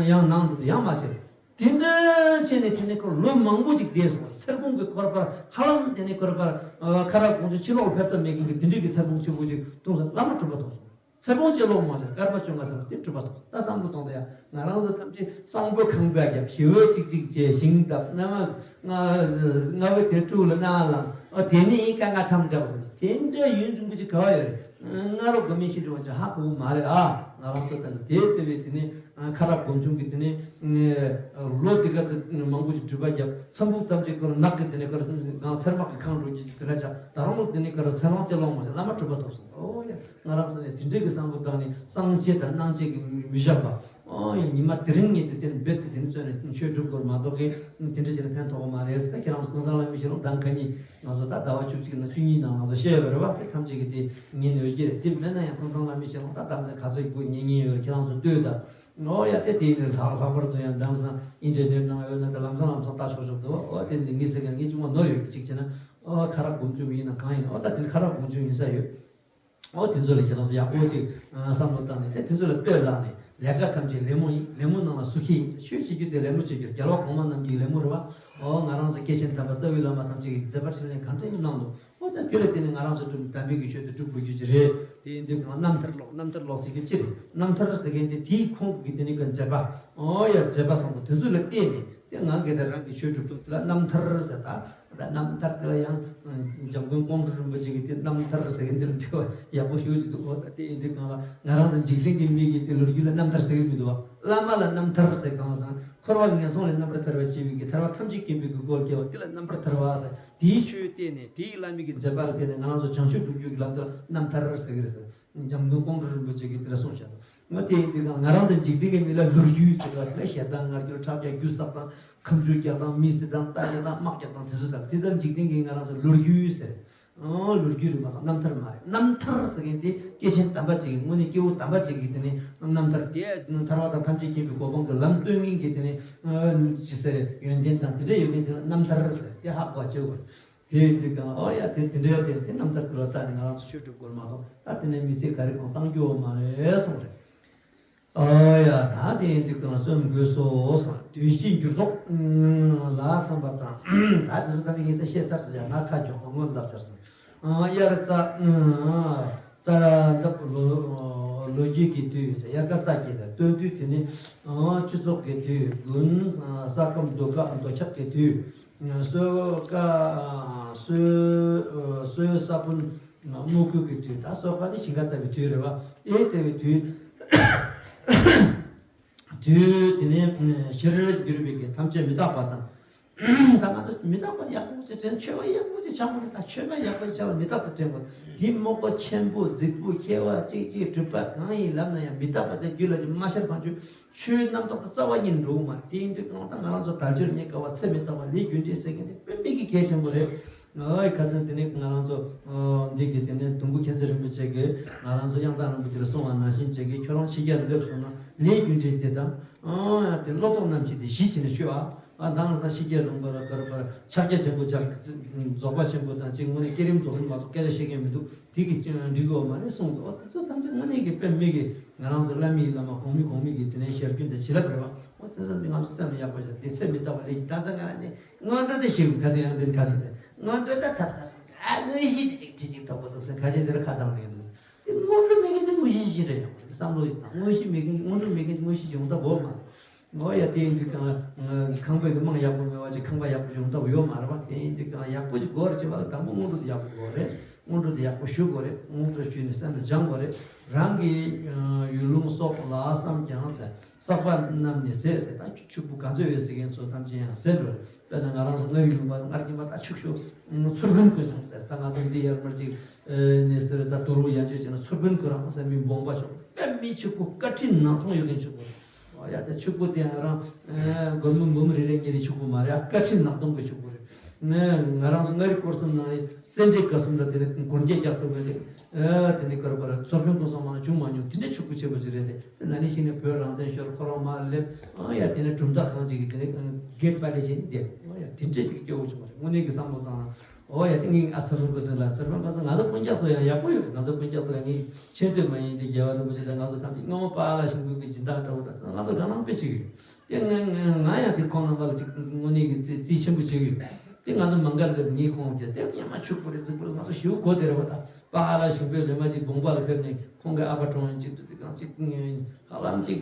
ཡང་ནང་དུ་ཡང་མ་བྱེད། དེ་འདྲ་བྱས་ནས་དེ་ནས་ཁོ་ལོ་མང་པོ་ཅིག་བསྡད་སོང་བ། ཚེར་ཕུང་གི་སྐོར་པར་ཧ་ལམ་དེ་ནས་སྐོར་པར་ཁ་རག་དགོང་ཚོ་ཕྱི་ལོགས་ལ་ཕེབས་ས་མེད་མཁན་གྱི་དེ་འདྲ་གི་ཚེར་ཕུང་ཆེན་པོ་ཅིག་བཏུང་ས་བླ་མ་གྲུབ་པ་མཐོང་སོང་། ཚེ་དཔག་ཅེས་ལོག་མ་བྱ། སྐར་མ་བཅོ་ལྔ་ཚར་བ་དེ་གྲུབ་པ་ཐོབ། ད་བསམ་བློ་གཏོང་ད་ཡ། ང་རང་ཚོ་ཐམས་ཅད་གསང་ཕུ་ཁང་པ་བརྒྱབ། ཞི་བའི་ཚིག་གཅིག་བྱས། ཞིང་བཏབ། གནམ་ལྔ་བའི་དེ་དྲུག་ལ་གནང་ལ། ཨོ་དེ་ནི་ཡིན་ཀ་ང་འཚམས་འདྲ་བ་བསམ། དེ་འདྲ་ཡུན་རིང་པོ་ཞིག་ག་བ་ཡོད་རེད། ང་རོ་དགོ་མིན་ཤི་འགྲོ་བ་ཅིག་ཧ་གོ་གི་མ་རེད་ཨ། ང་རང་ཚོ་ད་ནི་དེ་ལྟ་བུའི་དེ་ནི་ཁ་རག་སྒོམ་བྱུང་གི་དེ་ནི་ལོ་དེ་ག་ཚོད་མང་པོ་ཞིག་སྒྲུབ་པ་བརྒྱབ། ཚེ་འབུམ་ཐམས་ཅད་ཁོ་རང་ནག་གི་དེ་ནི་ཁོ་རང་ཚེར་མག་གི་ཁང་འགྲོ་རྒྱུ་ཞིག་དེ་འདྲ་ཆགས། ད་རུང་དེ་ནི་ཁོ་རང་ཚེ་དཔག་ཅེས་ལོག་མ་བྱ། བླ་མ་གྲུབ་པ་ཐོབ་སོང་། ཨོ་ཡ། ང་རང་ཚོ་ནས་དེ་འདྲའི་གི་བསམ་བློ་བཏང་ནས་གསང་བྱེད་དང་གནང་བྱེད་ཀྱི་མི་བཞག་པ། ཨོ་ཡ། ཉི་མ་དེ་རིང་ངས་དེ་དེ་ནས་རྦད་དེ་དེ་ནས་བཙོན་ནས་ཆོས་སྒྲུབ་དགོས་མ་གཏོགས་ཀྱི་དེ་འདྲ་བྱས་ན་ཕན་ཐོགས་པ་མ་རེད་ཟེར། ད་ཁྱེད་རང་ཚོ་ཀུན་བཟང་བླ་མའི་ཞལ་ལུང་ཟླ་ཁ་ཉིན་ང་ཚོ་ད་ཟླ་བ་བཅུ་གཅིག་ན་ཚུན་ཉིན་ནང་ང་ཚོ་བཤད་ཡོད་རེད་བ། དེ་ཐམས་ཅད་ཀྱི་དེ་ཉན་ཡོད་ཀྱི་རེད། དེ་མེད་ན་ཡང་ཀུན་བཟང་བླ་མའི་ཞལ་ལུང་ད་ད་ག་ཚོད་ཀྱི་པོ་ཉན་ཉན་ཡོད་རེད། ཁྱེད་རང་ཚོ་ལྟོས་དང་། ཨོ་ཡ། དེ་དེ་ནས་ལྷག་ལྷག་པར་དུ་ཡང་ལམ་སང་ཨིན་ཊར་ནེཊ་ནང་ཡོད་ན་ད་ལམ་སང་ལམ་སང་ལྟ་ཆོག་ཆོག་འདུག། ཨོ་དེ་ནས་ངས་ཟེར་ག་ངས་ཅུང་མ་ནོར་ཡོད་ཀྱི་གཅིག་བྱས་ན། ཨོ་ཁ་རག་སྒོམ་བྱུང་ཡིན་ན་གང་ཡིན་ན། ཨོ་ད་དེ་ཁ་རག་སྒོམ་བྱུང་ཡིན་ས་ཡོད། ཨོ་དེ་ཚོ་ལ་ཁྱེད་རང་ཚོ་ཡག་པོ་ཅིག་བསམ་བློ་བཏང་ནས་དེ་དེ་ཚོ་ལ་ལྟོས་ལགས་ནས། ལས་ཀ་ཐམས་ཅད་ལད་མོ་ཡིན། ལད་མོ་ནང་ལ་སུ་ཁེ་ཡིན། ཆོས་བྱེད་རྒྱུ་དེ་ལད་མོ་བྱེད་རྒྱུ། རྒྱལ་བ་གོང་མ་རྣམས་ཀྱི་ལད་མོ་རེད་བ། ཨོ་ང་རང་ཚོ་སྐྱེས་ཆེན་དམ་པ་རྩ་བའི་བླ་མ་ཐམས་ཅད་ཀྱི་མཛད་པ་འཕྲིན་ལས་གང་འདྲ་ཡིན་གནང་འདུག། ཨོ་ད་དེ་ལ་བརྟེན་ནས་ང་རང་ཚོ་གྲུབ་དམ་པའི་གི་ཆོས་དེ་སྒྲུབ་དགོས་རྒྱུ་ཅིག་རེད། དེ་ཡིན་དུས་གང་རྣམ་ཐར་ཀློག། རྣམ་ཐར་ཀློག་ཟེར་མཁན་དེ་དེའི་ཁོངས་ཀྱི་དེ་ནི་གི་མཛད་པ། ཨོ་ཡ། མཛད་པ་བཟང་པོ་དེ་ཚོ་ལ་བརྟེན་ནས་དེ་ང་གིས་དེ་རང་གི་ཆོས་སྒྲུབ་ཐུབ། དེ་ལ་རྣམ་ཐར་ཟེར། ད་ད་རྣམ་ཐར་དེ་ལ་ཡང་འཇམ་མགོན་ཀོང་སྤྲུལ་རིན་པོ་ཆེ་གིས་དེ་རྣམ་ཐར་ཟེར་མཁན་དེ་ལ་འགྲེལ་བ་ཡག་པོ་ཞུ་གི་འདུག། ཨོ་ད་དེ་ཡིན་དུས་གང་ལ་ང་རང་ཚོ་འཇིག་རྟེན་གྱི་མི་གིས་དེ་ལོ་རྒྱུས་ལ་རྣམ་ཐར་ཟེར་གི་མི་འདུག་བ། བླ་མ་ལ་རྣམ་ཐར་ཟེར་གང་ཟེར་ན། འཁོར་བ་ངན་སོང་ལས་རྣམ་པར་ཐར་བར་བྱེད་པའི་གི་ཐར་པ་ཐམས་ཅད་མཁྱེན་པའི་གི་སྐོར་སྐྱེ་བ་དེ་ལ་རྣམ་པར་ཐར་པ་ཟེར། དེའི་ཆོས་བརྟེན་ནས་དེའི་བླ་མའི་གི་མཛད་པ་ལ་བརྟེན་ནས་ང་རང་ཚོ་བྱང་ཆུབ་སྒྲུབ་རྒྱུ་གི་ལམ་དུ་རྣམ་ཐར་ཟེར་གི་རེད་ཟེར། འཇམ་མགོན་ཀོང་སྤྲུལ་རིན་པོ་ཆེ་གིས་དེ་འདྲ་གསུངས་བཞག་འདུག། ང་དེ་ཡིན་དུས་ཀྱང་ང་རང་ཚོ་འཇིག་རྟེན་གྱི་མི་ལ་ལོ་རྒྱུས་ཟེར་བ་དེ་ལ་ཞེ་སྡང་ང་རྒྱལ་ཁྲག་རྒྱག་རྒྱུ་བསགས་དང་། ཁ་མཆུ་རྒྱག་དང་། མི་གསོད་དང་། རྟ་རྒྱག་དང་། དམག་རྒྱག་དང་། དེ་ཚོ་དང་དེ་ལྟར་འཇིག་རྟེན་གྱི་ང་རང་ཚོ་ལོ་རྒྱུས་ཟེར། ཨོ་ལོ་རྒྱུས་རེད་མ་གཏོགས་རྣམ་ཐར་མ་རེད། རྣམ་ཐར་ཟེར་མཁན་དེ་སྐྱེས་ཆེན་དམ་པ་ཅིག་གི་དངོས་གནས་སྐྱེ་བོ་དམ་པ་ཅིག་གི་དེ་ནི་རྣམ་ཐར་དེ་ཐར་པ་དང་ཐམས་ཅད་མཁྱེན་པའི་གོ་འཕང་གི་ལམ་སྟོན་མཁན་གྱི་དེ་ནི་ཅི་ཟེར་ཡོན་ཏན་དང་དེ་འདྲ་ཡོད་མཁན་ཅིག་ལ་རྣམ་ཐར་ཟེར། དེ་ཧ་གོ་བ་བྱེད་དགོས། དེ་ཡིན་དུས་ཀྱང་ཨོ་ཡ་དེ་དེ་འདྲའི་དེ་དེ་རྣམ་ཐར་དེ་ལ་བལྟས་ནས་ང་རང་ཚོ་ཆོས་སྒྲུབ་དགོས་མ་གཏོགས་ད་དེ་ནས་མི་ཚེ་ག་རེ་གང་བཏང་རྒྱུ་ཡོད་མ་རེད་གསུངས་རེད། ཨོ་ཡ་ད་དེ་ཡིན་དུས་ཀྱང་བརྩོན་དགོས་སོ་གསུངས། དུས་བཞི་འགྱུར་ལྡོག་ལ་བསམ་པ་དང་། ད་དེ་ཚོ་ད་ནི་ངས་ད་བཤད་ཚར་སོང་ཡ། ང་ཁ་གྱོང་ང་སྔོན་ལབ་ཚར་སོང་། དབྱར་རྩྭ་རྩྭ་འདབ་ལོ་ལོ་རྒྱུས་ཀྱི་དུས་ཟེར། དབྱར་ཁ་རྩྭ་སྐྱེས་དང་སྟོན་དུས་དེ་ནི་སྤྱི་ཚོགས་ཀྱི་དུས། དགུན་ས་སྐམ་རྡོ་ཁ་རྡོ་ཁྱག་གི་དུས། སོས་ཀ་སོས་སོས་ས་བོན་སྨུག་ཁུག་གི་དུས། ད་སོས་ཀ་ནི་ཞིང་ཁ་བཏབ་པའི་དུས་རེད་བ། ཨེ་བཏབ་པའི་དུས། དུས་དེ་ནས་ཕྱི་རོལ་གྱུར་པའི་གི་ཐམས་ཅད་མི་རྟག་པ་དང་། ད་ང་ཚོ་མི་རྟག་པ་ཡག་པོ་ཅིག་དྲན། མཆོད་པ་ཡག་པོ་ཅིག་བྱ་དགོས་རེད། ད་མཆོད་པ་ཡག་པོ་ཅིག་བྱ་བ་མི་རྟག་པ་དྲན་དགོས། དེ་མོག་པ་ཆེན་པོ་རྫིག་པོ་མཁས་པ་ཅིག་ཅིག་གྲུབ་པ་གང་ཡིན་ལབ་ན་ཡང་མི་རྟག་པ་དེ་རྒྱུད་ལ་ཅིག་མ་ཤར་བར་ཆོས་ཆོས་རྣམ་རྟོག་དེ་རྩ་བ་ཉིད་འགྲོ་གི་མ་རེད། དེ་ཡིན་དུས་གང་ལྟར་ང་རང་ཚོ་དལ་འབྱོར་རྙེད་དཀའ་བ་ཚེ་མི་རྟག་པ་ལས་རྒྱུ་འབྲས་ཟེར་མཁན་དེ་དཔེ་མེད་ཀྱི་གལ་ཆེན་པོ་རེད། ཨོ་ཡ་ཁ་སང་དེ་ནས་ང་རང་ཚོ་འདི་གི་དེ་ནས་དུམ་བུ་མཁྱེན་བརྩེ་རིན་པོ་ཆེ་གིས་ང་རང་ཚོ་དབྱངས་རྟ་རིན་པོ་ཆེ་ལ་གསུངས་པ་ནང་བཞིན་བྱེད་ཀྱི། ཁྱོད་རང་ཕྱི་རྒྱལ་སླེབས་སོང་ན་ལས་རྒྱུ་འབྲས་དེ་དང་། ཨོ་ཡ་དེ་བློ་ལྡོག་རྣམ་བཞི་དེ་གཞི་བྱས་ནས་ཤོད་ཨ། ཨ་ད་ང་ཚོ་ཕྱི་རྒྱལ་ལུང་པ་ལ་ག་རེ་ག་རེ་ཕྱག་རྒྱ་ཆེན་པོ་རྒྱག་རྫོགས་པ་ཆེན་པོ་དང་གཅིག་དངོས་གནས་བསྐྱེད་རིམ་རྫོགས་རིམ་མ་གཏོགས་སྐད་ཆ་བཤད་མཁན་མི་འདུག། དེ་གི་འགྲིག་གི་ཡོད་མ་རེད་གསུངས་འདུག། ཨོ་དེ་ཚོ་ཐམས་ཅད་དངོས་གནས་ཀྱི་དཔེ་མེད་ཀྱི་ང་རང་ཚོ་བླ་མའི་བླ་མ་གོང་མའི་གོང་མའི་གི་དེ་ནས་ཞལ་རྒྱུན་དང་བྱིན་རླབས་རེད་བ། ཨོ་དེ་ཚོ་ང་ཚོ་སེམས་ལ་ཡག་པོ་བྱས། དེ་ཚེ་མི་རྟག་པ་ལས་ད་ལྟ་ང་རང་ནས་སྔོན་འགྲོ་དེ་ཤེས་དགོས། ཁ་སང་ཡང་འདི་ཁ་ཤས་དེ་སྔོན་འགྲོ་ད་ཐབས་ད་ད་དངོས་གཞི་དེ་ཅིག་ཁྲི་ཅིག་ཐོབ་པ་འདུག་ཟེར་ཁ་ཤས་དེ་ལ་ཁ་བཏང་ནས་འདུག། དེ་སྔོན་འགྲོ་མེད་མཁན་དེ་དངོས་གཞི་ཞིག་རེད། ཡང་བསམ་བློ་ཡིན་དང་དངོས་གཞི་མེད་མཁན་སྔོན་འགྲོ་མེད་མཁན་དེ་དངོས་གཞི་ཡོང་ཐབས་ཡོད་མ་རེད། ཨོ་ཡ་དེ་ཡིན་དུས་ཀྱང་ཁང་པའི་གི་རྨང་ཡག་པོ་མེད་པ་ཅིག་ཁང་པ་ཡག་པོ་ཡོང་ཐབས་ཡོད་མ་རེད་པ། དེ་ཡིན་དུས་ཀྱང་ཡག་པོ་ཅིག་དགོས་རེད་ཅེས་པ་ལ་དང་པོ་སྔོན་འགྲོ་དེ་ཡག་པོ་དགོས་རེད། སྔོན་འགྲོ་དེ་ཡག་པོ་ཞུ་དགོས་རེད། སྔོན་འགྲོ་ཞུས་ནས་སེམས་ལ་སྦྱང་དགོས་རེད། རང་གི་ཡུལ་ལུང་སོགས་ལ་བསམ་ཀྱང་ཟེར། བསགས་པ་རྣམས་ནི་ཟད་ཟེར། ད་ཕྱུག་པོ་ག་ཚོད་ཡོད་ཟེར་མཁན་ཚོ་ཐམས་ཅད་ཡང་ཟད་འགྲོ་རེད། དཔེར་ན་ང་རང་ཚོ་མངའ་རིས་ལུང་པ་མངའ་རིས་ཀྱི་མ་ད་ཕྱུག་ཤོས་ཚུར་དཔོན་བསྐོས་སོང་ཟེར། ད་ང་ཚོ་འདི་ཡར་མར་ཅིག་ནས་ཟེར་ད་དོ་རུ་ཡང་བཅོས་བྱས་ན་ཚུར་དཔོན་བསྐོས་རང་ཟེར། མི་སྦོམ་པ་ཆོག་དཔེ་མི་ཕྱུག་པོ་བཀའ་ཁྲིམས་ནག་ཚོང་ཡོད་མཁན་ཕྱུག་པོ་རེད། ཨོ་ཡ་དེ་ཕྱུག་པོ་དེ་ང་རང་སྒོར་མོ་འབུམ་རེ་རེ་གཉིས་རེ་ཕྱུག་པོ་མ་རེད། ཨ་བཀའ་ཁྲིམས་ནག་ཚོང་གི་ཕྱུག་པོ་རེད། ང་ང་རང་ཚོ་མངའ་རིས་སྐོར་གསུམ་ནང་ནས་སེ་འབྲས་དགའ་གསུམ་ལ་དེ་ནས་སྒོར་བརྒྱད་རྒྱག་ཐུབ་པ་དེ། ཨ་དེ་ནས་ཀར་པར་ཚོར་ཕན་སྐུ་སོང་མ་བྱུང་མ་མྱོང་། དེ་འདྲ་ཕྱུག་པོ་ཆེ་པོ་ཅིག་རེད་དེ། ན་ནིང་ཕྱི་ནས་བོད་རང་བཙན་ཤོར་ཁོ་རང་མར་སླེབས། ཨ་ཡ་དེ་ནས་གྲུབ་མཐའ་ཁང་ཅིག་གིས་དེ་ནས་གེ་ཊི་པ་ལེ་ཤེས་འདེབས། ཨ་ཡ་དེ་འདྲ་ཞིག་སྐྱོ་བོ་བྱུང་བ་རེད། དངོས་གནས་ཀྱི་བསམ་བློ་བཏང་ན། ཨོ་ཡ་དེ་ངས་ཨ་ཚོར་ཕན་སྐུ་སོང་ལ། ཚོར་ཕན་སྐུ་སོང་། ང་ཚོ་སྤུན་ཀྱག་ཚོ་ཡང་ཡག་པོ་ཡོད། ང་ཚོ་སྤུན་ཀྱག་ཚོ་ཡང་ངས་མཆན་འདོན་མ་ཡིན་ཏེ་རྒྱལ་བ་རིན་པོ་ཆེ་དང་ང་ཚོ་ཐམས་ཅད་སྔོན་མ་པཱ་ལགས་ཞིག་གི་སྦྱིན་བདག་འདྲ་བོ་དང་ང་ཚོ་དགའ་སྣང་དཔེ་ཞིག་ཡོད། དེ་ང་ང་ང་ཡང་དེ་ཁོང་རྣམ་པ་ལ་ཅིག་དངོས་གནས་ཀྱི་བརྩི་བརྩི་ཆེན་པོ་བྱེད་ཀྱི་ཡོད། དེ་ང་ཚོ་མ་འགལ་ལ་ངས་ཁོང་གི་དེ་ཡང་མ་ཕྱུག་པོ་རེད། རྫིག་པོ་རེད། ང་ཚོ་ཞེ་པོ་གོ་བདེ་རེད་བ། ད་ པཱ་ལགས་ཞིང་པའི་ལས་མ་ཅིག་དགོན་པ་ལ་ཕེབས་ནས་ཁོང་གི་ཨ་ཕ་གྲོངས་ཡང་ཅིག་ཏུ་དེ་གང་ཅིག་ཧ་ལམ་ཅིག་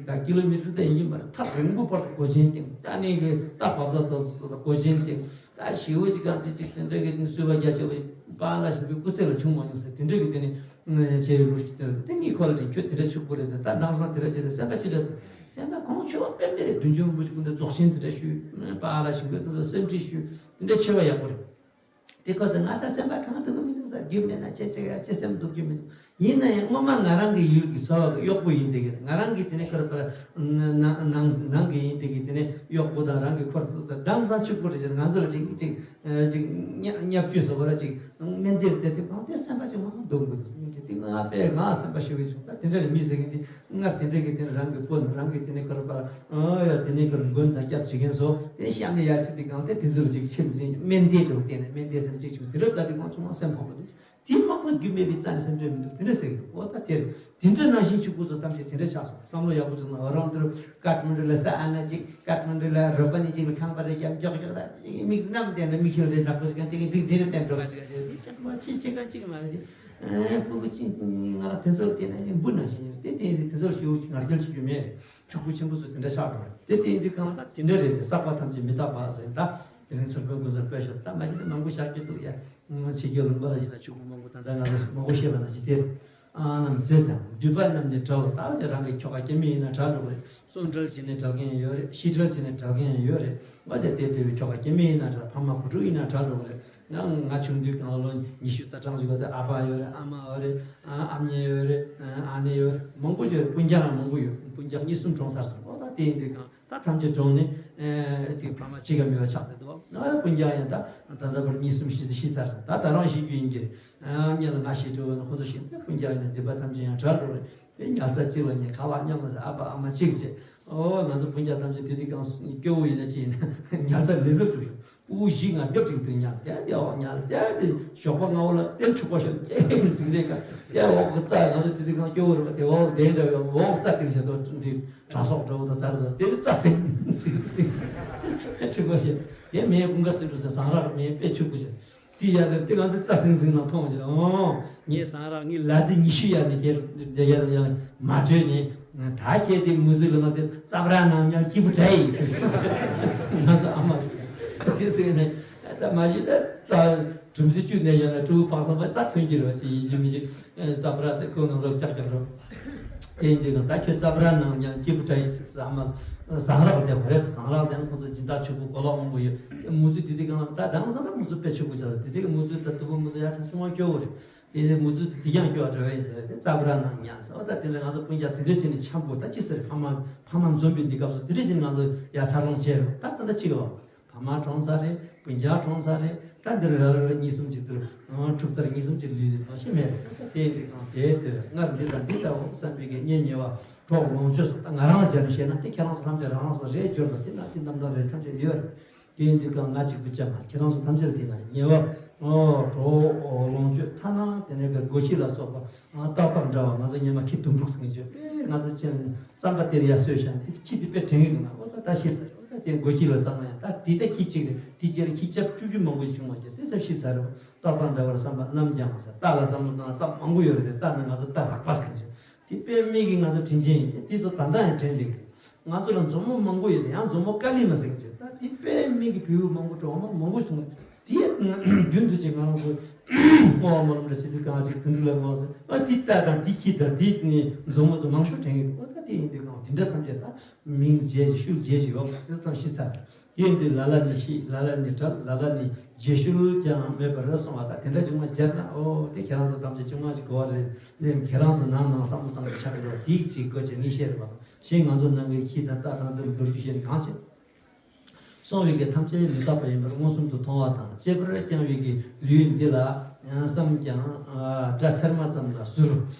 ད་ཀི་ལོ་མི་ཊར་དེ་ཡིན་མ་རེད། ཐག་རིང་པོ་བར་དུ་སྒོ་ཆེན་བཏིང་། ད་ནི་གི་རྟ་བབས་ས་ཐོབ་ས་སོགས་ལ་སྒོ་ཆེན་བཏིང་། ད་ཞི་བོ་ཅིག་གང་ཅིག་ཅིག་དེ་འདྲ་གི་གསོལ་བ་རྒྱ་ཆེ་བའི་པཱ་ལགས་ཞིང་པའི་སྐུ་ཚེ་ལ་བྱུང་མ་མྱོང་ཟེར། དེ་འདྲ་གི་དེ་ནི་བྱས་ཡོད་ལུགས་ཅིག་དེ་རེད། དེ་ངས་ཁོ་ལ་དྲིས། ཁྱོད་དེ་འདྲ་ཕྱུག་པོ་རེད་དེ། ད་ནང་སང་དེ་འདྲ་བྱས་ཏེ་སེམས་པ་ཅི་འདྲ་འདུག་སེམས་པ་ཁོང་ཆོས་པ་དཔེ་མེད་རེད། བདུད་འཇོམས་རིན་པོ་ཆེ་སྐུ་འདྲ་རྫོགས་ཆེན་དེ་འདྲ་ཞུས། པཱ་ལགས་ཞིང་པའི་སྐུ་འདྲ་སེམས་ཁྲལ་ཞུས། དེ་འདྲ་ཆེ་བ་ཡག་པོ་རེད། དེ་ཁོ་ཚོས་ང་ད་སེམས་པ་གང་དུ་གི་མི་འདུག་ཟེར། རྒྱུ་མེད་ན་ཅི་ཅི་ཅི་སེམས་སྡུག་རྒྱུ་མི་འདུག་ཡིན་ན་ཡང་སྔོན་མ་ང་རང་གི་ཡུལ་གྱི་ཚོ་བ་གི་གཡོག་པོ་ཡིན་དེ་གི། ང་རང་གི་དེ་ནས་ཁར་པར་ནང་ནང་གི་ཡིན་དེ་གི། དེ་ནས་གཡོག་པོ་དང་རང་གི་ཁོར་ཚོ་ཚོ་དམ་སང་ཕྱུག་པོ་རེ་བྱས། ང་ཚོ་ལ་ཅིག་ཅིག་ཅིག་བརྙས་བཅོས་ཟེར་བ་ར་ཅིག་སྨན་དེར་བལྟས་ཏེ་གང་དེ་སེམས་པ་ཅིག་མང་སྡུག་མི་འདུག་དེ་ང་དཔེ་ང་སེམས་པ་ཤོར་གི་བྱུང་། ད་དེ་འདྲ་རེ་མི་ཟེར་གི་འདི། སྔར་དེ་འདྲ་གི་དེ་ནས་རང་གི་སྤུན་རང་གི་དེ་ནས་ཁར་པར་ཨ་ཡ་དེ་ནས་ཁར་མགོན་དང་སྐྱབས་བྱེད་མཁན་ཚོ་དེ་གཤམ་ནས་ཡར་ཕྱིན་དེ་གང་དེ་དེ་ཚོ་ལ་ཅིག་ཕྱིན་ཅིག་སྨན་དེ་འགྲོ་བལྟས་ནས་སྨན་དེ་ཟེར་ཅིག་བྱུང་། དེ་རབས་ད་དེ་ང་ཚོ་མ་སེམས་ཕམ་པ་འདུག་དེ་མ་གཏོགས་རྒྱུ་མེད་པའི་རྩ་ནས་སེམས་ཁྲལ་མི་འདུག་དེ་འདྲ་ཟེར་གི་འདུག་འོ་ད་དེར་དེ་འདྲ་ནང་བཞིན་ཕྱུག་པོ་ཚོ་ཐམས་ཅད་དེ་འདྲ་ཆགས་སོང་། བསམ་བློ་ཡག་པོ་བྱུང་ན། ང་རང་འདིར་ཀ་ཐ་མན་ཌུ་ལ་ས་ཨ་ན་ཅིག་ཀ་ཐ་མན་ཌུ་ལ་རོ་པ་ནི་ཅིག་ལ་ཁང་པ་རེ་རྒྱབ་མགྱོགས་མགྱོགས་ད་མིག་ནམ་བསྟན་ན་མིག་ཤེལ་རེ་འདྲ་པོ་ཞིག་ག་དེ་གི་འདི་འདི་རེ་བསྟན་འགྲོ་ག་ཅིག་ག་ཅིག་ཅིག་མ་ཅིག་ཅིག་ག་ཅིག་མ་རེད། ཨ་ཕྲུ་གུ་ཅིག་ང་ལ་དེ་ཚོར་བལྟས་ན་འབུ་ནང་བཞིན་ཡོད་དེ། དེ་དེ་ཚོར་ཞེ་པོ་ཅིག་ང་རྒྱལ་བྱེད་རྒྱུ་མེད་རེད། ཕྱུག་པོ་ཆེན་པོ་ཚོ་དེ་འདྲ་ཆགས་འགྲོ་རེད། དེ་དེ་འདི་གང་ལྟར་དེ་འདྲ་རེད་ཟེར། བསགས་པ་ཐམས་ཅད་མི་རྟག་པ་ཟེར། ད་དེ་རིང་ཚོར་དཔོན་དགོན་ཚོར་དཔེ་ཤོད། ད་མ་གཞི་ནས་མང་པོ་བཞག་རྒྱུ་འདུག་ཡ། ཕྱི་རྒྱལ་ལུང་པ་ལ་ཡིན་ན་ཕྱུག་པོ་མང་པོ། ད་ལྟ་ང་ཚོ་མང་པོ་བཤད་པ་ནང་བཞིན་དེ། ཨ་རྣམས་ཟེར་དང་འདུས་པ་རྣམས་ནི་བྲལ། ད་རང་གི་ཁྱོ་ག་སྐྱེ་དམན་ཡིན་ན་བྲལ་འགྲོ་གི་རེད། གསུམ་བྲལ་བྱས་ནས་བྲལ་མཁན་ཡང་ཡོད་རེད། བཞི་བྲལ་བྱས་ནས་བྲལ་མཁན་ཡང་ཡོད་རེད། འོ་དེ་དེ་དེ་བའི་ཁྱོ་ག་སྐྱེ་དམན་ཡིན་ན་བྲལ། ཕ་མ་བུ་ཕྲུག་ཡིན་ན་བྲལ་འགྲོ་གི་རེད། ང་ང་ཆུང་དུས་གང་ལོ་ཉི་ཤུ་རྩ་གྲངས་ཅིག་ཡོད་དེ། ཨ་ཕ་ཡོད་རེད། ཨ་མ་ཡོད་རེད། ཨ་ཨ་མྱེས་ཡོད་རེད། ཨ་ཨ་ནེ་ཡོད་རེད། མང་པོ་ཡོད་རེད། སྤུན་ཀྱག་རང་མང་པོ་ཡོད། སྤུན་ཀྱག་གཉིས་གསུམ་གྲོངས་ཚར་སོང་། འོ་ད་དེ་ཡིན་དུས་གང་ད་ཐམས་ཅད་གྲོངས་ནས་ཨེ་ཅིག་ཕ་མ་གཅིག་ཀ་མེད་པ་ཆགས་བསྡད་འདུག་ཨ་སྤུན་ཀྱག་ཡང་ད་ད་ལྟ་བར་གཉིས་གསུམ་ཤི་ཤི་ཚར་སོང་། ད་ད་རུང་ཤི་རྒྱུ་ཡིན་གྱི་རེད། ཨ་སྔོན་ལ་ང་ཤི་འགྲོ་བ་ན་ཁོ་ཚོ་ཤི་ན་སྤུན་ཀྱག་ཡིན་ན་འདུས་པ་ཐམས་ཅད་ཡང་བྲལ་འགྲོ་རེད། དེ་ཉལ་ས་གཅིག་ལ་ཉལ། ཁ་ལག་མཉམ་ལ་ཟ། ཨ་ཕ་ཨ་མ་གཅིག་བྱས། ཨོ་ང་ཚོ་སྤུན་ཀྱག་ཐམས་ཅད་དེ་དུས་གང་སྐྱོ་བོ་ཡིན་ན་ཅི་ཡིན་ན་ཉལ་ས་ལེ་ལོ་བཙུགས་ཡོད། དབུགས་བཞི་ལྔ་རྒྱབ་ཅིག་ཏུ་ཉལ། དེ་དེ་འོག་ཉལ། དེ་དེ་ཞོགས་པ་སྔ་བོ་ལ་དེ་འཁྲུག་པ་ཤོར་ཅེས་འཛིང་རེས་ཀ་དེ་འོག་གི་རྩྭ། ང་ཚོ་དེ་དུས་གང་སྐྱོ་བོ་རེད་པ། དེ་འོག་གདན་འདྲ་བའི་འོག་རྩྭ་སྟེང་བཞག་དོ། འདི་དྲ་སོག་འདྲ་བོ་དང་རྩྭ་རེད། དེ་རྩྭ་སེང་སེང་སེང་འཁྲུག་པ་ཤོར། དེ་མེད་ཀུན་དགའ་སེང་འབྲུག་ཟེར་ཟངས་རག་མེད་དཔེ་ཆུ་བུ་ཅན། དེ་ཡར་ལ་དེ་གང་དུ་རྩྭ་སིང་སིང་ལ་མཐོང་བ་ཅིག་ཨོ། ངས་ཟངས་རག་ངས་ལ་རྩེ་ཉི་ཤུ་ཡར་ནས་ཁྱེར་ཡར་ཡར་ཡར་མ་བྲོས་ནས། ད་ཁྱེད་དེ་མུ་ཟི་ལ་ང་དེ་རྩྭ་བྲག་ནང་ཉལ་སྐྱིད་པོ་དྲ་ཡིན་ཟེར་ཟེར་ཟེར། ང་ཚོ་ཨ་མ་དེ་ཟེར་ནས། ད་མ་གཞི་ད་རྩྭ་གྲུམ་ཟེ་བཅུ་ནས་ཡར་ལ་ཕྲུ་གུ་ཕག་ཚང་པ་རྩྭ་ཐོན་གྱི་རེད་བ། ཅི་ཡིན་གཅིག་མིན་གཅིག་རྩྭ་བྲག་ཟེར་ཁོ་ང་ཚོར་ཀྱག་ཀྱག་རོ། དེ་ཡིན་དུས་ད་ཁྱོད་རྩྭ་བྲག་ནང་ཉལ་སྐྱིད་པོ་དྲ་ཡིན་ཟེར་ཟེར། ཨ་མ་ཟངས་རག་ལ་བསྡད་པ་རེད་ཟེར། ཟངས་རག་ལ་བསྡད་ན་ཁོ་ཚོ་སྦྱིན་བདག་ཕྱུག་པོ་གོ་ལོག་མང་པོ་ཡོད། དེ་མུ་ཟི་དེ་དུས་གང་ལ་ད་དེང་སང་ད་མུ་ཟི་དཔེ་ཕྱུག་པོ་ཆགས་ལ། དེ་དུས་ཀྱི་མུ་ཟི་ད་དུ་བུ་མུ་ཟི་ཡ་ཆ་ཆུང་བ་སྐྱོ་བོ་རེད། དེ་ནས་མུ་ཟི་དེ་ཀྱང་སྐྱོ་བ་འདྲ་བ་ཡིན་ཟེར། དེ་རྩྭ་བྲག་ནང་ཉལ་ཟེར། འོ་ད་དེ་ནས་ང་ཚོ་སྤུན་ཀྱག་དེ་འདྲ་བྱས་ནས་འཁྱམ་དགོས། ད་ཅི་ཟེར། ཕ་མ་ཕ་མ་འཛོམས་པའི་འདི་སྐབས་སུ་དེ་འདྲ་བྱས་ནས་ང་ཚོ་ཡ་འཚར་ལོངས་བྱས་རེད། ད་ད་ལྟ་ཅི་ག་བ། ཕ་མ་གྲོངས་ཚར་རེད། སྤུན་ཀྱག་གྲོངས་ཚར་རེད། ད་འདིར་ར་ར་ར་གཉིས་གསུམ་ཅིག་ཏུ་འཁྲུག་ཚར། གཉིས་གསུམ་ཅིག་ལུས་ཏེ་མ་ཤི་མེད་རེད། དེ་འདི་གང་དེ་ལྟོས། སྔར་འདི་དང་འདི་ལྟ་བུ་བསམ་པའི་གི་གཉེན་ཉེ་བ་གྲོགས་ལོངས་སྤྱོད་སོགས། ད་ང་རང་སྦྱར་ནས་བཤད་ན་དེ་ཁྱེད་རང་ཚོ་ཐམས་ཅད་རང་རང་སོ་རེད་འབྱོར་དང་། དེ་ན་དེ་རྣམ་གྲངས་རེད་ཐམས་ཅད་ཡོད་རེད། དེ་འདི་གང་ང་གཅིག་པུ་ཅག་མ་ཁྱེད་རང་ཚོ་ཐམས་ཅད་དེ་ན་ཉེ་བ་གྲོགས་ལོངས་སྤྱོད་ཐ་ན་དེ་ནས་གི་སྒོ་ཁྱི་ལ་སོགས་པ། ཏག་ཏག་འདྲ་བ། ང་ཚོ་སྔོན་མ་ཁྱི་དུམ་ཕྲུག་ཟེར་གྱི་ཡོད། ཨེ་ང་ཚོ་ཅན་རྩམ་པ་དེར་ཡར་གསོས་ཤག་དེ་ཁྱི་དེ་དཔེ་དྲན་གྱི་འདུག་ང་། འོ་ད་ད་ཤེས་ཚར། འོ་ད་དེ་སྒོ་ཁྱི་ལ་བསམ་ན་ཡང་ད་དེ་ད་ཁྱི་གཅིག་རེད། དེ་རྗེས་ལ་ཁྱི་ཆ་བཅུ་བཅུ་མང་པོ་ཞིག་བྱུང་བ་རེད། དེ་ཙམ་ཤེས་ཚར་རེད། ཏག་ཏག་འདྲ་བར་བསམ་པ་རྣམ་རྒྱང་ཟེར། རྟ་ལ་བསམ་བློ་བཏང་ན་རྟ་མང་པོ་ཡོད་རེད། དེ་རྟ་ནི་ང་ཚོ་རྟ་རགས་པ་ཟེར་གྱི་ཡོད། དེ་དཔེ་མི་གི་ང་ཚོ་དྲིན་ཅན་ཡིན། དེ་དེ་ཚོ་ད་ལྟ་ཡང་དྲན་རེད། ང་ཚོ་ལ་མཛོ་མོ་མང་པོ་ཡོད་དེ། ཡང་མཛོ་མོ་ཀ་ལི་མ་ཟེར་གྱི་ཡོད། ད་དེ་དཔེ་མི་གི་བེའུ་མང་པོ་གྲོགས་མ་མང་པོ་བྱུང་། དེ་རྒྱུན་དུ་ཅིག་ང་རང་ཚོ་སྔོ་བ་མ་ལོམ་ར་བྱེད་དུས་གང་ཅིག་དུད་འགྲོ་ལ་སྔོ་ཟེར། ཨ་དེ་རྟ་དང་དེ་ཁྱི་དང་དེ་མཛོ་མོ་ཚོ་མང་ཤོས་དྲན་གྱི་འདུག་ཨ་ད་དེ་ཡིན་དུས་གང་དེ་འདྲ་ཐམས་ཅད་ད་མིང་བརྗེད་ཅིག་ཤུལ་བརྗེད་ཅིག་ཡོད་པ་དེ་ཙམ་ཤེས་ཚར། དེ་ཡིན་དུས་ལ་ལ་ནི་ཤེས། ལ་ལ་ནི་བྲལ། ལ་ལ་ནི་བརྗེད་ཤུལ་ཀྱང་མེད་པར་སོང་བ། ད་དེ་འདྲ་ཅིག་མ་སྦྱར་ན། ཨོ་དེ་ཁྱེད་རང་ཚོ་ཐམས་ཅད་ཅུང་མ་ཅིག་གོ་བ་རེད། ལན་ཁྱེད་རང་ཚོ་ནང་ནང་བསམ་བློ་བཏང་ནས་ཆགས་འགྲོ། དེ་ཅིག་དགོས་ཅིག་ངས་བཤད་རེད་པ། གཞན་ང་ཚོ་ནང་གི་ཁྱི་དང་རྟ་དང་འདི་ལ་མདོར་བསྡུས་བཤད་ན་གང་བྱེད། སོང་བའི་གི་ཐམས་ཅད་མི་རྟག་པ་ཡིན་པར་མངོན་སུམ་དུ་མཐོང་བ་དང་། གཅེས་པར་བསྐྱངས་པའི་གི་ལུས་འདི་ལ་བསམ་ཀྱང་སྒྲ་ཚེར་མ་ཙམ་ལ་ཟུར།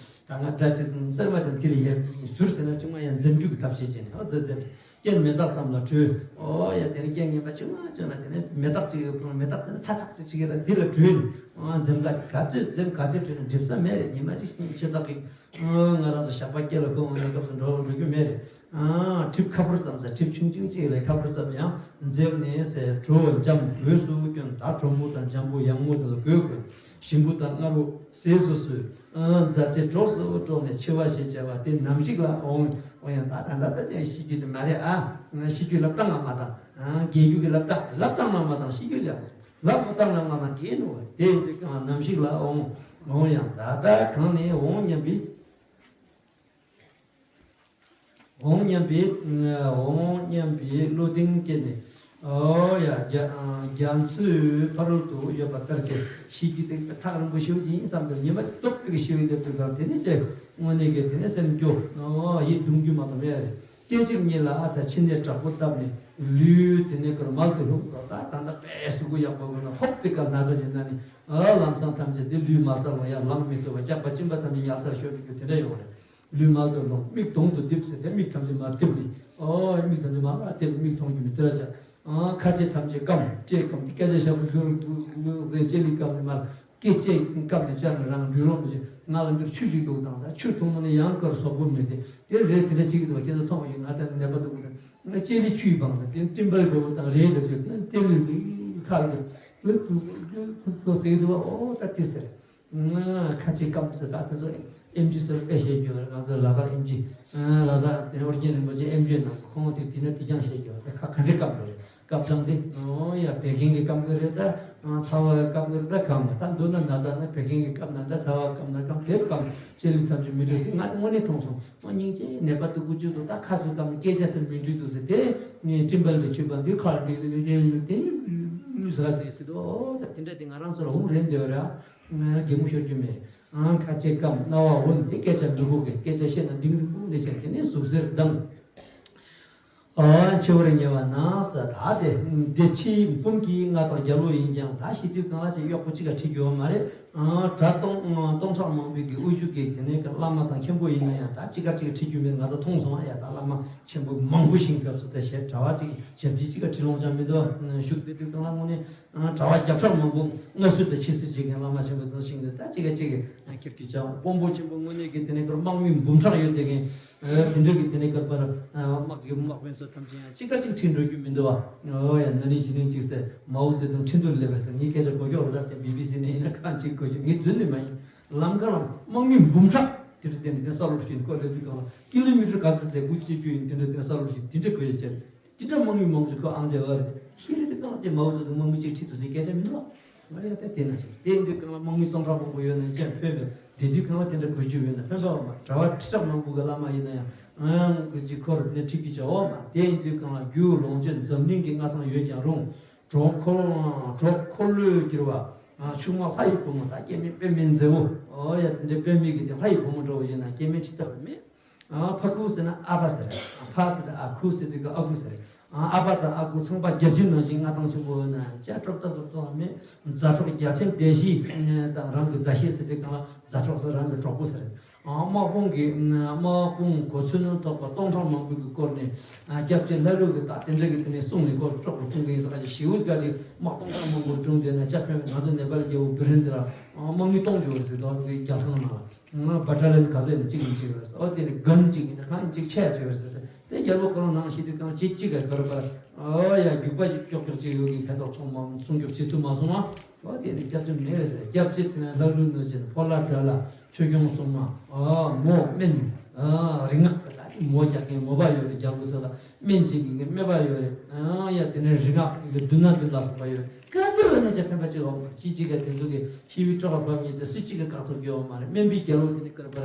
ད་ང་སྒྲ་ཅིག་ཚེར་མ་ཙམ་དེ་ལ་ཡལ། ཟུར་ཟེར་ན་ཅུང་མ་ཡང་འཛེམ་རྒྱུ་གི་ཐབས་ཤེས་བྱས་ནས། ཨོ་འཛེམ་འཛེམ། རྐྱེན་མེ་སྟག་ཙམ་ལ་བྲོས། ཨོ་ཡ་དེ་ནི་རྐྱེན་ངན་པ་ཅུང་མ་བྱུང་ན་དེ་ནི་མེ་སྟག་ཅིག་ཡོད། མེ་སྟག་ཟེར་ན་ཚ་ཚག་ཅིག་ཅིག་ཡོད་ལ་འདི་ལ་བྲོས་ནས། ཨོ་འཛེམ་ལ་ག་ཚོད་འཛེམ་ག་ཚོད་བྲོས་ནས་འགྲིབ་ས་མེད་རེད། ཉི་མ་ཅིག་ཕྱི་ཐག་གི་ང་རང་ཚོ་ཞགས་པ་སྐེ་ལ་གོན་འོང་ན་སྐབས་སུ་འགྲོ་འགྲོ་རྒྱུ་མེད་རེད། གྲིབ་ཁ་པར་ཙམ་ཟེར། གྲིབ་ཆུང་ཆུང་གཅིག་ལས་ཁ་པར་ཙམ་ཡང་འཛེགས་ནས་ཟེར། གྲོ་འཇམ་གོས་སུ་གྱོན། ད་གྲོ་མོ་དང་འཇམ་པོ་ཡང་མོ་དེ་ལ་གོས་གོན། ཞིམ་པོ་དང་མངར་པོ་ཟས་སུ་གསོལ། མཛའ་བརྩེ་གྲོགས་སུ་སྤྲོགས་ནས་འཆི་བ་ཞེས་བྱ་བ་དེ་ནམ་ཞིག་ལ་འོང་། འོ་ཡང་ད་ད་ད་ད་ཅང་ཤི་རྒྱུ་དེ་མ་རེད་ཨ། ཤི་རྒྱུ་ལབ་སྟངས་ལ་མ་བཏང་། རྒས་རྒྱུ་གི་ལབ་སྟངས་ལབ་སྟངས་ལ་མ་བཏང་། ཤི་རྒྱུ་ལབ་ལབ་མ་བཏང་ལ་མ་བཏང་། རྒས་ནོ་དེ་ནམ་ཞིག་ལ་འོང་། འོ་ཡང་ད་ད་གང་ནས་འོང་སྙམ་པའི། འོང་སྙམ་པའི། འོང་སྙམ་པའི་བློ་གདེང་སྐྱེས་ནས། ཨོ་ཡ། རྒྱ་རྒྱ་མཚོའི་ཕ་རོལ་ཏུ་ཡོད་པ་ལྟར་བྱས། ཤི་རྒྱུ་དེ་ཐག་རིང་པོ་ཞེ་པོ་ཅིག་ཡིན་བསམ་དུས་ཉི་མ་གཅིག་སྟོབས་ཀྱིས་ཤི་བའི་སླེབས་དུས་སྐབས་དེ་ནས་ཅེ་དངོས་གནས་ཀྱི་དེ་ནས་སེམས་སྐྱོ། ཨོ་ཡིད་གདུང་རྒྱུ་མ་གཏོགས་མེད་རེད། སྐད་ཅིག་ཉིད་ལ་ཨ་ས་ཕྱི་ནས་དྲག་པོ་བཏབ་ནས་ལུས་དེ་ནས་ཀར་མལ་དུ་ལྷུང་སོང་། ད་ད་ལྟ་དཔེ་གཟུགས་པོ་ཡག་པོ་དགོས་ན་ཧོབ་དེ་ཀར་ན་ཚ་ཅིག་ན་ནི་ཨ་ལམ་སང་ཐམས་ཅད་དེ་ལུས་མ་ཚར་བ་ཡ་ལམ་མི་ཐུབ་པ་སྐྱག་པ་གཅིན་པ་ཐམས་ཅད་ཉལ་སར་ཤོར་འགྲོ་རྒྱུ་དེ་འདྲ་ཡོང་བ་རེད། ལུས་མལ་དུ་ལྷུང་། མིག་དོང་དུ་རྡིབ་ཟེར་ཏེ་མིག་ཐམས་ཅད་མར་རྡིབ་ནས། ཨོ་མིག་ཐམས་ཅད་མར་རྡིབ་ནས་མིག་མཐོང་རྒྱུ་མི་འདུག་ལ་བྱ། ཨ་ཁ་ལྕེ་ཐམས་ཅད་སྐམ། ལྕེ་སྐམ་སྟེ་སྐད་ཆ་ཤབ་ལུག་ལུག་ལུག་ཟེར་ལྕེ་ལི་སྐམ་ནས་མར་སྐད་ལྕེ་སྐམ་ནས་ལྕགས་ནས་རང་འགྲུལ་རོགས་མི་བྱེད། ང་ལ་འདིར་ཆུ་ཞིག་འདུག་དང་། ད་ཆུ་འཐུང་ནས་ཡང་ཀར་གཟུགས་པོ་མི་བདེ། དེ་རེད་དེ་འདྲ་བྱེད་ཀྱི་འདུག་བ། ཁྱེད་ཚོ་མཐོང་བ་ཡིན། ང་ད་ནད་པ་འདུག་གི་ང་ལྕེ་ལི་ཆུ་ཡིས་སྦངས་ཟེར། དེ་སྤྲིན་པ་འགྲོ་བ་དང་རེད་ལ་ཆུ་དེ་ལྟེ་ལི་ལི་ཁ་ལ་ལུག་ལུག་ལུག་ལུག་ཟེར་གྱི་འདུག་བ། ཨོ་ད་དེ་ཟེར། ཁ་ལྕེ་སྐམ་ཟེར། ད་དེ་ཚོ་ཨེམ་ཆི་ཟེར་དཔེ་བཤད་རྒྱུ་རེད། ང་ཚོ་ལ་དྭགས་ཨེམ་ཆི། ལ་དྭགས་དེ་ཨོ་རྒྱན་རིན་པོ་ཆེ་ཨེམ་ཆི་ནང་ཁོང་ཚོས་དེ་ན་དེ་རྐྱང་བཤད་རྒྱུ་རེད། ཁ་ག་འདྲ་སྐམ་རེད། སྐབས་དང་དེ་ཨོ་ཡ་བད་ཀན་གྱི་སྐམ་གི་རེད། ད་ཚ་བ་སྐམ་གི་རེད། ད་གང་མ་ད་མདོར་ན་ན་ཚ་ན་བད་ཀན་གྱི་སྐམ་ན་འདྲ། ཚ་བ་སྐམ་ན་སྐམ་དེར་སྐམ། ལྕེ་ལི་ཐམས་ཅད་མི་འགྲོ་དེ་ང་དངོས་གནས་མཐོང་སོང་། ཨོ་སྙིང་རྗེ། ནད་པ་སྡུག་པོ་བཅུག་འདུག་ད་ཁ་ཚུགས་སྐམ་ནས་སྐད་ཆ་ཟེར་མི་འགྲིག་འདུག་ཟེར་དེ་ངས་སྤྲིན་པ་ལི་ཆུ་སྦངས་དེ་ཁ་ལ་འགྲིག་འདུག་ཡོད་ཡོད་དེ་ལུས་ཟ་ཟེར་ཟེར་འདུག་ཨོ་ད་དེ་འདྲ་དེ་ང་རང་ཚོ་ལ་འོང་རན་འདོད་ར། ང་གད་མོ་ཤོར་རྒྱུ་མེད། ཨང་ཁ་ལྕེ་སྐམ། རྣ་བ་འོན་ཏེ་སྐད་ཆ་མི་གོ་གི། སྐད་ཆ་བཤད་ན་ལྡིང་རིང་པོ་ལས་བྱས། དེ་ནས་ཟུག་གཟེར་ལྡང་། ཨ་འཆི་བར་ཉེ་བ་ན་ས། ད་དེ་དེ་ཕྱིའི་འབུམ་གྱིས་ང་དང་རྒྱལ་པོ་ཡིན་ཀྱང་། ད་ཤི་དུས་གང་ལ་ཞིག་གཡོག་པོ་གཅིག་ག་ཁྲིད་རྒྱུ་ཡོད་མ་རེད། ཨ་གྲྭ་སྟོང་སྟོང་ཕྲག་མང་པོའི་གི་དབུ་བཞུགས་ཀྱི་དེ་ནས་གི་བླ་མ་དང་མཁན་པོ་ཡིན་ན་ཡང་ད་གཅིག་ག་གཅིག་ག་ཁྲིད་རྒྱུ་མེད། ང་ཚོ་མཐོང་སོང་ཨ། ཡ་ད་བླ་མ་ཆེན་པོ་མང་པོ་ཞིག་སྐབས་སུ་ད་ཞབས་གྲྭ་བ་གཅིག་ཞབས་ཕྱི་གཅིག་ག་ཁྲིད་ལོང་ཅང་མི་འདུག་བཞུགས་དེ་དུས་གང་ལ་དངོས་གནས། གྲྭ་བ་བརྒྱ་ཕྲག་མང་པོ་སྔ་ཚུད་དུ་ཕྱི་ཚུད་བྱེད་མཁན་བླ་མ་ཆེན་པོ་ཚོ་ཞིག་འདུག་ད་གཅིག་ག་གཅིག་གིས་ཁྱེར་གྱི་ཅང་དཔོན་པོ་ཆེན་པོ་དངོས་གནས་ཀྱི་དེ་ནས་ཀར་དམག་མི་འབུམ་ཕྲག་ཡོད་དེ་མཁན་དེ་འདྲ་གི་དེ་ནས་ཀར་པར་དམག་གི་དམག་དཔོན་ཚོ་ཐམས་ཅད་ཡང་གཅིག་ག་གཅིག་ཁྲིད་འགྲོ་རྒྱུ་མི་འདུག་བ། ཨོ་ཡ་ན་ནིང་གཞེས་ནིང་གཅིག་ཟེར་མའོ་ཙེ་ཏུང་ཁྲིན་ཏུར་སླེབས་པ་ཟེར། ངའི་སྐད་ཆ་གོ་རྒྱུ་རེད། ད་དེ་བི་བི་སི་ནས་ཡིན་ན་གང་གཅིག་གོ་རྒྱུ། ངས་རྫུན་ནི་མ་ཡིན། ལམ་ཁ་ལ་དམག་མི་འབུམ་ཕྲག་དེ་འདྲ་དེ་འདྲ་དེ་ས་ལོར་ཞིག་ཁོ་སླེབས་དུས་གང་ལ་ཀི་ལོ་མི་ཊར་ག་ཚོད་ཟེར་དགུ་བཅུ་བཅུ་ཡིན་དེ་འདྲ་དེ་ས་ལོར་ཞིག་དེ་འདྲ་གོ་ཡ་ཅན། དེ་འདྲ་དམག་མི་མང་པོ་ཅིག་ཁོ་ཨང་ཅེ་བ་རེད། ཤི་རི་དེ་གང་ཅེ་མའོ་ཙེ་ཏུང་དམག་མི་གཅིག་ཁྲིད་དུ་ཟེར་སྐད་ཆ་མི་འདུག་བ། ང་ཡ་ད་དེ་ན་ཞིག་དེ་འདི་གང་ལ་དམག་མི་སྟོང་ཕྲག་མང་པོ་ཡོད་ན་ཅེ་ཕན་པས། དེ་དུས་གང་ལ་དེ་འདྲ་གོ་རྒྱུ་ཡོད་ན་ཕན་པ་བ་མ། གྲྭ་བ་ཁྲི་ཕྲག་མང་པོ་གི་བླ་མ་ཡིན་ན་ཡང་ཨང་གི་ཅིག་ཁོ་རུ་ནས་ཁྲིད་ཀྱི་ཅེ་འོ་མ། དེ་ཡིན་དུས་གང་ལ་རྒྱུ་ལོངས་སྤྱོད་འཛམ་གླིང་གི་མངའ་ཐང་ཡོད་ཀྱང་རུང་། གྲོགས་འཁོར་གྲོགས་འཁོར་ལོས་བསྒྱུར་བ། ཆུང་མ་ལྷ་ཡི་བུ་མོ་ད་སྐྱེ་དམན་པད་མའི་མཛེས་པོ། ཨོ་ཡ་དེ་འདྲའི་པད་མའི་གི་དེ་ལྷ་ཡི་བུ་མོ་འདྲ་བོ་ཡིན་ན་སྐྱེ་དམན་ཁྲི་ལྟ་བུ་མེད། ཨ་ཕ་ཁུ་ཟེར་ན་ཨ་ཕ་ཟེར། ཨ་ཕ་ཟེར་ན་ཨ་ཁུ་ཟེར་དུས་ཀ་ཨ་ཁུ་ཟེར། ཨ་ཨ་ཕ་དང་ཨ་ཁུ་ཚངས་པ་བརྒྱ་བྱིན་ནང་བཞིན་མངའ་ཐང་ཆེན་པོ་ཡོད་ན་ཅ་སྤྲོ་ཏ་སྤྲོ་ཏ་མེད། མཛའ་གྲོགས་རྒྱ་ཆེན་སྡེ་བཞི་དང་རང་གི་མཛའ་བཤེས་ཟེར་དུས་གང་ལ་མཛའ་གྲོགས་ཟེར་རང་གི་གྲོགས་པོ་ཟེར། དམག་དཔུང་གི་དམག་དཔུང་གོ་མཚོན་ཐོགས་པ་སྟོང་ཕྲག་མང་པོ་གི་སྐོར་ནས་སྐྱབས་རྗེ་ལྷ་ལུགས་ཀྱི་ད་དེ་འདྲ་གི་དེ་ནས་གསུང་ནས་སྐོར་ཅོག་ཏུ་གསུང་གི་ཡིན་ས་ཁ་ཅིག་ཞེའུ་ཀ་ཅིག་དམག་སྟོང་ཕྲག་མང་པོ་སྒྲུང་དེ་ན་ཅ་ཕན་ང་ཚོ་ནེ་པ་ལ་རྒྱལ་པོ་བི་རེན་དེ་ལ་དམག་མི་སྟོང་འཇོག་ཟེར་དོ་དེ་རྒྱལ་ཁང་ནང་ལ་བ་ཏྲ་ལན་ག་ཚོད་ནས་གཅིག་ཡིན་གཅིག་ཡོད་ཟེར། ཨོ་དེ་ནས་གན་གཅིག་ཡིན་ན་གང་ཡིན་གཅིག་ཆད་ཅིག་ཡོད་ཟེར་ཟེར། དེ་རྒྱལ་པོ་ཁོ་རང་ནང་ཞིག་དུས་གང་ཅིག་ཅིག་ག་གར་པར་ཨོ་ཡ་རྒྱུག་པ་ཀྱོག་ཀྱོག་ཅིག་ཡོད་གི་ཕན་ཐོགས་ཚོང་མ་སྲུང་སྐྱོབ་བྱེད་ཐུབ་མ་སོང་ང་། ཨོ་དེ་ནི་སྐྱབས་རྗེ་མེད་པས་ཟེར། སྐྱབས་རྗེ་དེ་ནས་ལྷ་ཀླུ་གནོད་སྦྱིན་ཕོ་ལྷ་སྒྲོལ་ལ་ཆོས་སྐྱོང་སྲུང་མ་ཨོ་མོ་སྨན་ཨོ་རིག་སྔགས་ཟེར་ད་མོ་རྒྱག་མཁན་མོ་པ་ཡོད་རེད། རྒྱལ་པོ་ཟེར་ལ་སྨན་བྱེད་མཁན་གྱི་སྨན་པ་ཡོད་རེད། ཨ་ཡ་དེ་ནས་རིག་སྔགས་ཀྱི་མདུན་ན་མདུན་ལ་སོགས་པ་ཡོད་རེད། ག་ཚོད་ལ་ནས་ཀྱང་ཕན་པ་ཅིག་འོང་མ་རེད། ཅི་ཅིག་ག་དེ་ཚོ་གི་ཤི་བའི་སྐྲག་པ་བབ་ཉེན་དེ་སུ་གཅིག་གི་བཀག་ཐུབ་ཀྱི་ཡོད་མ་རེད། སྨན་པའི་རྒྱལ་པོ་དེ་ནི་བསྐུར་བར་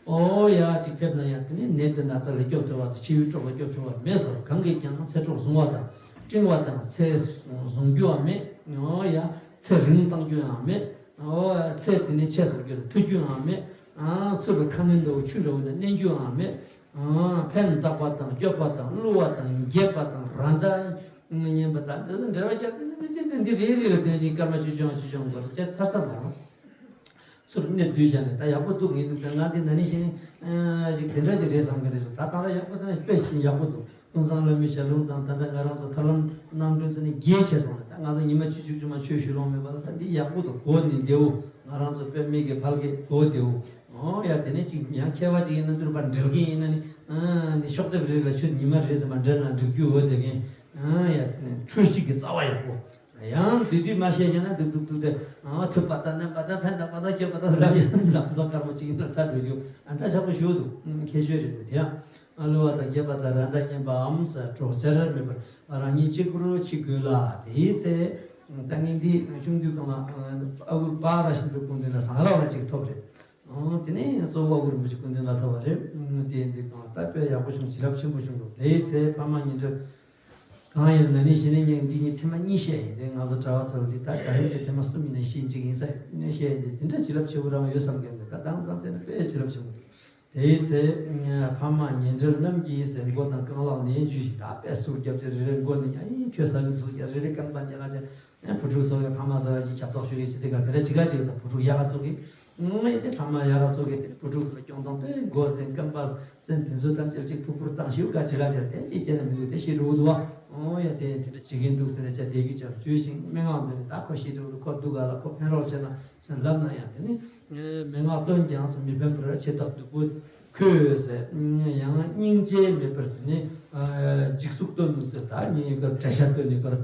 ཨོ་ཡ་ཅིག་ཕེབས་ན་ཡང་དེ་ནི་ནད་དེ་ན་ཚ་ལ་སྐྱོབ་ཐུབ་པ་དང་ཤི་བའི་སྐྲག་པ་སྐྱོབ་ཐུབ་པ་མེད་ཟེར། གང་གིས་ཀྱང་ཚེ་སྲོག་བཟུང་བ་དང་། སྤྲིང་བ་དང་ཚེ་བཟུང་རྒྱུའང་མེད། ཨོ་ཡ། ཚེ་རིང་བཏང་རྒྱུའང་མེད། ཨོ་ཡ། ཚེ་དེ་ནས་ཆད་སོང་རྒྱུ་ལ་ཐུག་རྒྱུའང་མེད། ཨ་ཚུར་ལ་ཁ་སྣོན་འདྲ་བོ་ཆུ་འདྲ་བོ་ནས་མནན་རྒྱུའང་མེད། ཨ་ཕན་བཏགས་པ་དང་སྐྱོབ་པ་དང་བསླུ་བ་དང་འགྱེད་པ་དང་ར་མདའ་ཉན་པ་དང་འདི་ཚོ་འབྲེལ་བ་རྒྱབ་སྟེ་འདི་ཚོ་འདི་རེ་རེ་ལ་དེ་བཞིན་སྐར་མ་བཅུ་བཅོ་ལྔ་བཅུ་བཅོ་ལྔ་བར་བྱས་ཚར་ཚར་ལ། ཚུར་གནས་སྡོད་བྱས་ནས་ད་ཡག་པོ་འདུག་ངས་འདུག་ད་ང་དེ་ན་ནིང་གཞེས་ནིང་ཞིག་དེ་འདྲ་ཅིག་རེད་བསམ་གི་རེད། ད་ད་ལྟ་ཡག་པོ་དང་དཔེ་ཞིག་ཡག་པོ་འདུག་ཀུན་བཟང་བླ་མའི་ཞལ་ལུང་དང་ད་ལྟ་ང་རང་ཚོ་ཐར་ལམ་རྣམ་གྲོལ་ཚོ་ནས་རྒྱས་བྱས་སོང་རེད། ད་ང་ཚོ་ཉི་མ་བཅུ་གཅིག་བཅུ་མ་ཆོས་ཞུ་ལོང་མེད་པ་ལ་ད་འདི་ཡག་པོ་འདུག་གོ་ནི་བདེའུ་ང་རང་ཚོ་དཔེ་མེད་ཀྱི་ཕལ་སྐད་གོ་བདེའུ་ཨོ་ཡ་དེ་ནས་ཅིག་ཡང་མཁས་པ་ཅིག་ཡིན་ན་འདུལ་བ་འགྲེལ་མཁན་ཡིན་ན་ནི་ ཨ་ནི་ཤོག་ལྡེབ་རེ་ལ་ཆུ་ཉི་མ་རེ་ཙམ་མ་འདྲེན་ན་འགྲིག་རྒྱུ་འོ་དེ་གིན། ཨ་ཡ། འཕྲུལ་གཅིག་གི་རྩ་བ་ཡག་པོ། ཡང་དེ་དུས་མ་བཤད་ཀྱང་ན་སྡུག་སྡུག་སྡུག་དེ། ཨ་ཐུབ་པ་དང་མནན་པ་དང་ཕན་བཏགས་པ་དང་སྐྱོན་པ་དང་ལབ་ཡང་ལམ་སང་དཀར་མོ་གཅིག་ཡིན་ན་ས་འགྲོ་རྒྱུ་ཨ་འདྲ་ཆགས་པོ་ཞུ་འདུག་ཁྱད་ཆོས་རེད་འདུག་དེ་ཡང་། ཨ་བསླུ་བ་དང་བརྒྱབ་པ་དང་ར་མདའ་ངན་པའམ་ཟེར། གྲོགས་བྱ་ར་མེད་པར་རང་ཉིད་གཅིག་པུར་འཆི་དགོས་ལ། དེའི་ཚེ། ད་ངས་འདི་ཆུང་དུས་གང་ལ་ཨ་ཁུ་པ་ར་ཤིང་པོའི་སྐུ་མདུན་ལ་ཟངས་རག་ལ་ཅིག་ཐོབ་རེད། ཨོ་དེ་ནས་གཙོ་བོ་ཨ་ཁུ་རིན་པོ་ཆེ་སྐུ་མདུན་ལ་ཐོབ་པ་རེད། དེ་ཡིན་དུས་གང་ལ་ད་དཔེ་ཡག་པོ་བྱུང་། བྱིན་རླབས་ཆེན་པོ་བྱུང་འདུག་དེའི་ཚེ་ཕ་མ་ཉིན་གྲངས་གང་ཡིན་ན་ནི་ཞི་ནས་ཉན། འདི་ཉིད་ཐེངས་མ་གཉིས་བཤད་ཡིན། དེ་ང་ཚོ་གྲྭ་བ་ཚོར་འདི་ད་ད་རིང་དེ་ཐེངས་མ་གསུམ་ཡིན་ན་ཤེས་འཇིག་ཡིན་ས་ཡིན་བཤད་ཡིན། དེ་འདྲ་བྱིན་རླབས་ཆེ་བོ་རང་ཡོད་བསམ་གྱི་འདུག་ད་དེང་སང་དེ་ནི་དཔེ་བྱིན་རླབས་ཆེན་པོ་འདུག་དེའི་ཚེ། ཕ་མ་ཉེ་འབྲེལ་རྣམས་ཀྱིས་ཟེར། མགོ་དང་རྐང་ལག་ནས་འཇུས་ཤིག་ད་དཔེ་ཟུག་རྒྱབ་ཅིག་རེ་རེ་མགོ་ནས་ཡང་ཁྱོད་ཟ་གི་ཟུག་རྒྱབ་རེ་རེ་རྐང་པ་ཉལ་ལ་ཅིག་བུ་ཕྲུག་ཚོ་གི་ཕ་མ་ཚོ་ལ་ཅིག་ཆབ་ཏོག་ཞུ་གི་ཅི་དེ་ག་དེ་རེ་ཅི་ག་ཅིག་དང་བུ་ཕྲུག་ཡག་ག་ཚོ་གི་ངས་དེ་ཕ་མ་ཡག་ག་ཚོ་གི་དེ་བུ་ཕྲུག་ཚོ་ལ་སྐྱོང་སྟངས་དཔེ་མགོ་ཚན་རྐང་པ་ཚན་དེ་ཚོ་ཐམས་ཅད་ཅིག་ཕུར་ཕུར་བཏང་ཞིག་ག་ཅི་ག་ཅིག་དེ་ཅི་བྱས་ན་མི་འདུག་དེ་ཤི་འགྲོ་གི་འདུག་བ། ཨོ་ཡ་དེ་དེ་འདྲ་བྱེད་ཀྱིན་འདུག་ཟེར་ནས་ཅ་དེ་གི་ཅ་བཅོས་ཤིང་སྨྲེ་སྔགས་འདི་ནི་ད་ཁོ་ཤི་འགྲོ་གི་འདུག་ཁོ་སྡུག་ག་ལ་ཁོ་ཕན་རོགས་བྱས་ན་ཟེར་ལབ་ན་ཡང་དེ་ནི། མན་ངག་བཏོན་ཀྱང་ཟེར། མི་ཕན་པར་ཆེ་ཐག་སྡུག་པོ་ཁོས་ཟེར། ཡང་སྙིང་རྗེ་མེད་པར་དེ་ནི་འཇིགས་སུ་སྟོན་ནུག་ཟེར། ད་ངས་ཡི་གར་གྲྭ་ཤག་བཏོན་ནས་གར་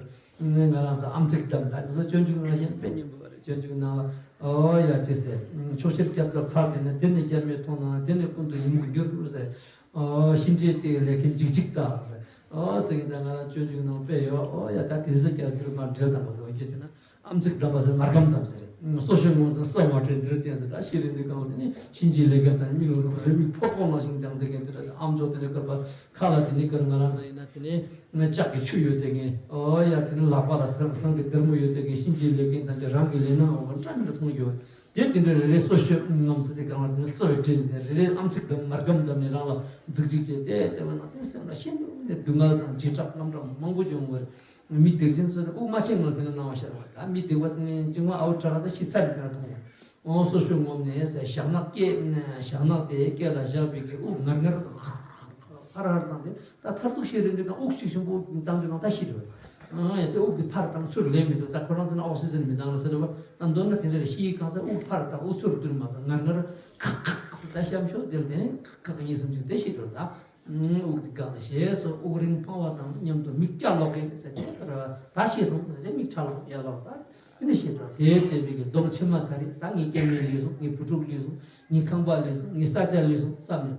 ང་རང་ཚོ་ཨམ་ཚིག་བསྡམས། ད་འདི་ཚོ་སྤྱོད་འཇུག་ནང་བཞིན་དཔེ་སྙན་པོ་བ་རེད། སྤྱོད་འཇུག་ནང་ལ་ཨོ་ཡ་ཅི་ཟེར། ཕྱོགས་བཞིར་སྐྱབས་ལྟར་ཚར་བྱས་ནས། དེ་ནི་སྐྱབས་མེད་མཐོང་ན་དེ་ནི་ཀུན་ཏུ་ཡིད་མུག་འགྱུར་ཟེར། ཨོ་ཤི་འདྲེ་ཅིག་ལས་མཁན་འཇིགས་འཇིགས་ལྟ་ཟེར། ཨོ་ཟེར་གྱིན་ད་ང་རང་སྤྱོད་འཇུག་ནང་དཔེ་ཡོད། ཨོ་ཡ་ད་དེ་ཚོ་སྐྱབས་འགྱུར་མ་འབྲེལ་དང་པོ་དེ་འོ་སྐྱོད་བྱས་ན། ཨམ་ཚིག་བསྡམས་པ་ཟེར་མར་སྒམ་བསྡམས་ཟེར། སོ་ཤོད་ངོ་ཟེར་ས་མ་བྲལ་འདིར་བསྟན་ཟེར། ད་ཤི་རན་དུས་གང་དེ་ནི་གཤིན་རྗེའི་ལས་མཁན་དང་མི་འུ་རུ་རི་མིག་ཕོ་ཁོག་ནང་བཞིན་ཀྱང་དེ་གན་དེ་ར་ཨམ་ཅོག་དེ་ནི་དཀར་པ་ཁ་ལ་དེ་ནི་དཀར་ང་རང་ཚོ་ཡིན་ན་དེ་ནི་ལྕགས་ཀྱི་ཆུ་ཡོད་དེ་ངས་ཨོ་ཡ་དེ་ནི་ལག་པ་ལ་ཟངས་ཟངས་ཀྱི་སྡེར་མོ་ཡོད་དེ་ངས་གཤིན་རྗེའི་ལས་མཁན་དང་དེ་རང་གི་ལས་སྣང་འོ་འདྲ་མི་འདྲ་མཐོང་ཡོད། དེ་དེ་འདྲ་རེ་རེ་སོ་ཤོད་ངམ་ཟེར་དེ་གང་ལ་དེ་ནི་སོ་བའི་དྲིན་དེ་རེ་རེ་ཨམ་ཚིག་གམ་མར་སྒམ་བསྡམས་ནས་རང་ལ་རྫིག་རྫིག་བྱས་ཏེ་བལྟས་པ་ན་དེ་སེམས་ལ་ཤིན་ཏུ་ནས་སྡུག་བསྔལ་དང་འཇིགས་སྐྲག་རྔམ་སྐྲག་མང་པོ་བྱུང་བར། མི་སྡིག་ཅན་ཚོ་ནི་དབུགས་མ་ཆད་སྔོན་དེ་ནས་གནང་བ་ཤར་བ། ད་མི་སྡིག་པ་ཅིག་མ་ཨའུ་དྲག་ད་ཤི་ཚར་རེད་དེ་ན་མཐོང་བ། ཨོ་སོ་ཤོད་ངོམ་ནས་ཟེར། ཞག་ནག་སྐེ་ཞག་ནག་དེ་སྐེ་ལ་བཞག་པའི་གི་དབུགས་ངར་ངར་དང་ཧར་ཧར་བཏང་སྟེ་ད་མཐར་ཐུག་ཤི་རན་དུས་དང་དབུགས་གཅིག་ཆེན་པོ་བཏང་དུས་དང་ད་ཤི་འགྲོ་བ། ཨ་ཡ་དེ་དབུགས་དེ་ཕར་བཏང་ཚུར་ལེན་མི་འདུག་ད་ཁོ་རང་ཚོ་ན་ཨོག་སི་ཇན་མི་འདང་ལ་ཟེར་བ། ད་མདོར་ན་དེ་འདྲ་ཤི་ཡི་གང་ཟེར་དབུགས་ཕར་བཏང་དབུགས་ཚུར་བསྡུར་མ་བཏང་ངར་ངར་ཁག་ཁག་ཟེར་ད་གཤམ་ཤོག་དེར་དེ་ནས་ཁག་ཁག་གཉིས་གསུམ་ཅིག་དེ་ཤི་འགྲོ་ད། དབུགས་འདི་བཀག་ནས་ཞེས་སོགས་དབུགས་རིང་འཕང་བ་དང་མཉམ་དུ་མིག་སྐྱ་ལོག་གིན་ཟེར་ཏེ་ད་ཤེས་སོང་ཟེར་ཏེ་མིག་ཁྲ་ལོག་ཡ་ལོག་ད་དེ་ནས་ཤེས་འགྲོ། དེའི་བསྟན་པའི་གི་གདོང་མཆི་མ་ཚ་རེ་ད་ངའི་སྐྱེ་དམན་ལུས་སོང་། ངའི་བུ་ཕྲུག་ལུས་སོང་། ངའི་ཁང་པ་ལུས་སོང་། ངའི་ས་ཆ་ལུས་སོང་བསམ་ནས།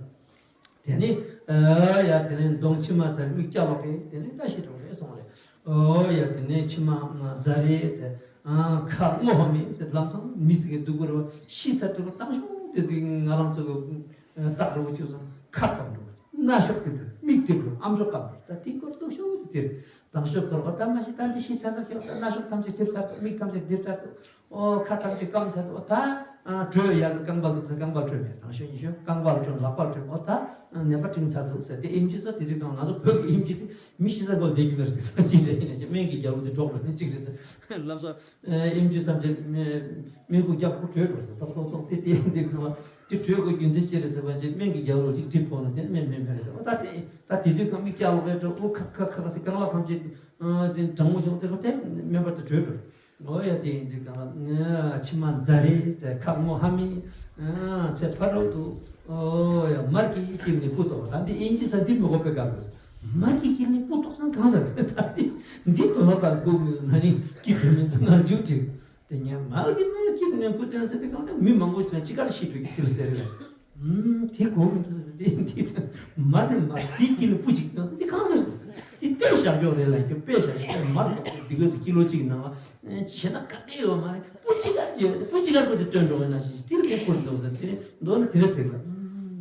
དེ་ནས་ཨ་ཡ་དེ་ནས་གདོང་མཆི་མ་ཚ་རེ་མིག་སྐྱ་ལོག་གིན་དེ་ནས་ད་ཤེས་འགྲོ་རེད་སོང་རེད། ཨོ་ཡ་དེ་ནས་མཆི་མ་ཛ་རེ་ཟེར། ཁ་སྔོ་ཧ་མི་ཟེར། ལམ་སང་མི་ཟེར་གི་སྡུག་གུ་རེ་བ་ཤི་ཚར་དུས་ལ་བཏང་ཤོག་དེ་དུས་ང་རང་ཚོ་གི་རྟགས་རེ་བ་བཅུག་སོང་ཁ་བཏང་འགྲོ། སྣ་ཤོག་དེ་དུས་མིག་དེ་དུས་ཨམ་ཤོག་བཀབ་འགྲོ། ད་དེ་སྐོར་སྡུག་ཤོག་དེ་དེར་བཏང་ཤོག་ཁོར་བ་ད་མ་ཤི་ད་འདི་ཤི་ཚར་ཚར་ཁྱོད་ད་སྣ་ཤོག་ཐམས་ཅད་རྡིབ་ཚར་འདུག་མིག་ཐམས་ཅད་རྡིབ་ཚར་འདུག་ཨོ་ཁ་ཐམས་ཅད་སྐམ་ཚར་འདུག་ད་དྲོད་ཡར་རྐང་པ་འདུག་ཟེར། རྐང་པ་དྲོད་མེད། དང་ཤོས་ཉི་ཤོས་རྐང་པ་དྲོད་ལག་པ་དྲོད། ཨོ་ད་ནད་པ་བསྲིངས་ཚར་འདུག་ཟེར་ཏེ་ཨེམ་ཆི་ཚོ་དེ་དུས་གང་ང་ཚོ་བོད་ཀྱི་ཨེམ་ཆི་དེ་མི་ཤི་ས་སྐོར་བསྡད་ཀྱི་མེད་ཟེར། ཅི་རེད་ཡིན་ན་ཅི་སྨན་གྱི་རྒྱལ་པོ་དེ་འགྲོགས་པ་ནི་གཅིག་རེད་ཟེར། ལམ་སང་ཨེམ་ཆི་ཐམས་ཅད་སྨན་ཁུག་རྒྱབ་ཁུག་དྲོད་འགྲོ་ཟེར། ཏོག་ཏོག་ཏོག་དེ་དེ་ཡིན་དུས་གང་ལ་དེ་དྲོད་དགོས་རྒྱུ་མཚན་ཅི་རེད་ཟེར་བ་ཅིག་སྨན་གྱི་རྒྱལ་པོ་ཅིག་གྲིབ་ཕོག་ན་དེ་སྨན་སྨན་མེད་རེད་ཟེར། ཨོ་ད་དེ་ད་དེ་དུས་གང་མི་སྐྱ་ལོག་རེད་འགྲོ། ཨོ་ཁ་ཁ་ཁ་ཁ་ཟེར། རྐང་ལག་ཐམས་ཅད་དེ་གྲང་མོ་བྱུང་དེ་ཁ་དེ་སྨན་པ་དེ་དྲོད་འགྲོ། ཨོ་ཡ་དེ་ཡིན་དུས་གང་ལ་མཆི་མ་ཛ་རེ་ཟེར། ཁ་སྔོ་ཧ་མི་ཚེ་ཕ་རོལ་ཏུ་ཨོ་ཡ་མར་གྱི་དཀྱིལ་ནས་སྤུ་ཐོགས། ད་འདི་ཨིན་ཇི་ས་འདི་མི་གོ་པའི་སྐབས་མར་གྱི་དཀྱིལ་ནས་སྤུ་ཐོགས་སང་གང་ཟེར། ད་འདི་འདི་དོ་ལ་པར་དགོས་མི་ན་ནི་སྐྱིད་དུ་མི་འཛུ་ང་རྒྱུ་དྲི། དེ་ཉན་མར་གྱི་ནང་གཅིག་ནས་སྤུ་བཏོན་ཟེར་དུས་གང་ལ་མི་མང་པོ་ཞིག་ཅི་གར་ཤི་འགྲོ་གི་ཟེར་ཟེར་རེད། ཨུམ་དེ་གོ་མི་འདུག་ཟེར་དེ་འདི་མར་རེད་མར་དེ་དཀྱིལ་ནས་སྤུ་གཅིག་བཏོན་ཟེར་དེ་གང་ཟེར་དེ་དཔེ་བཞག་ཡོད་རེད་ལ་ཁྱོད་དཔེ་བཞག་ཡོད་མར་འདི་གོ་ཟེར་ཀི་ལོ་གཅིག་ནང་ལ་བྱས་ན་ག་འདྲ་ཡོད་མ་རེད། སྤུ་གཅིག་གར་གྱི་སྤུ་གཅིག་གར་སྤུ་དེ་བཏོན་འགྲོ་བས་ན་ཞིག་སྟིར་གི་ཁུར་འདུག་ཟེར་དེ་མདོར་ན་དེ་རེད་ཟེར་ལ།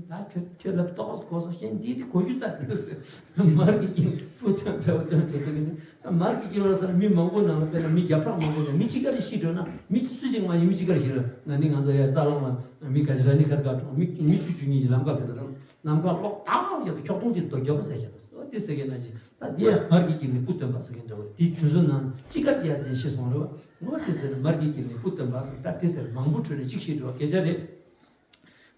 ད་ཁྱོད་ཁྱོད་ལབ་ཏོག་གོ་སོང་ཤེས་འདི་དེ་གོ་རྒྱུ་རྩ་འདུག་ཟེར་མར་གྱི་དཀྱིལ་སྤུ་བཏོན་འདྲ་བ་བཏོན་འགྲོ་ཟེར་གི་ནི། མར་གྱི་སྐྱེ་བ་ཟེར་ན་མི་མང་པོ་ནང་ལ་དཔེར་ན་མི་བརྒྱ་ཕྲག་མང་པོ་ནང་མི་གཅིག་ག་རེ་ཤི་འགྲོ་ན་མི་སུ་གཅིག་མ་ཡིན་མི་གཅིག་ག་རེ་ཤི་རེད། ན་ནིང་ང་ཚོ་ཡ་རྩ་ལང་ལ་མི་ག་ཅིག་ར་ནི་ཁར་ག་གྲོངས་མི་མི་བཅུ་བཅུ་གཉིས་ཀྱི་ལམ་ཁ་དེ་ལ་དང་ལམ་ཁ་ལོག་ཏག་ཏག་ཡོད་དུ་ཁྱོག་ཐུང་ཅིག་རྡོ་རྒྱབ་པ་ཟེར་བཞག་ད་ཟེར་དེ་ཟེར་གི་ན་ཅི་ད་དེ་ཡ་མར་གྱི་དཀྱིལ་ནས་སྤུ་བཏོན་པ་ཟེར་གི་འདྲ་བ་དེ་དུས་ཚོད་ནང་གཅིག་ག་དེ་ཡ་དེ་ཤི་སོང་རེད་བ། ངོ་དེ་ཟེར་མར་གྱི་དཀྱིལ་ནས་སྤུ་བཏོན་པ་ཟེར་ད་དེ་ཟེར་མང་པོ་ཁྲོད་ནས་གཅིག་ཤི་འགྲོ་བ་སྐད་ཆ་རེད།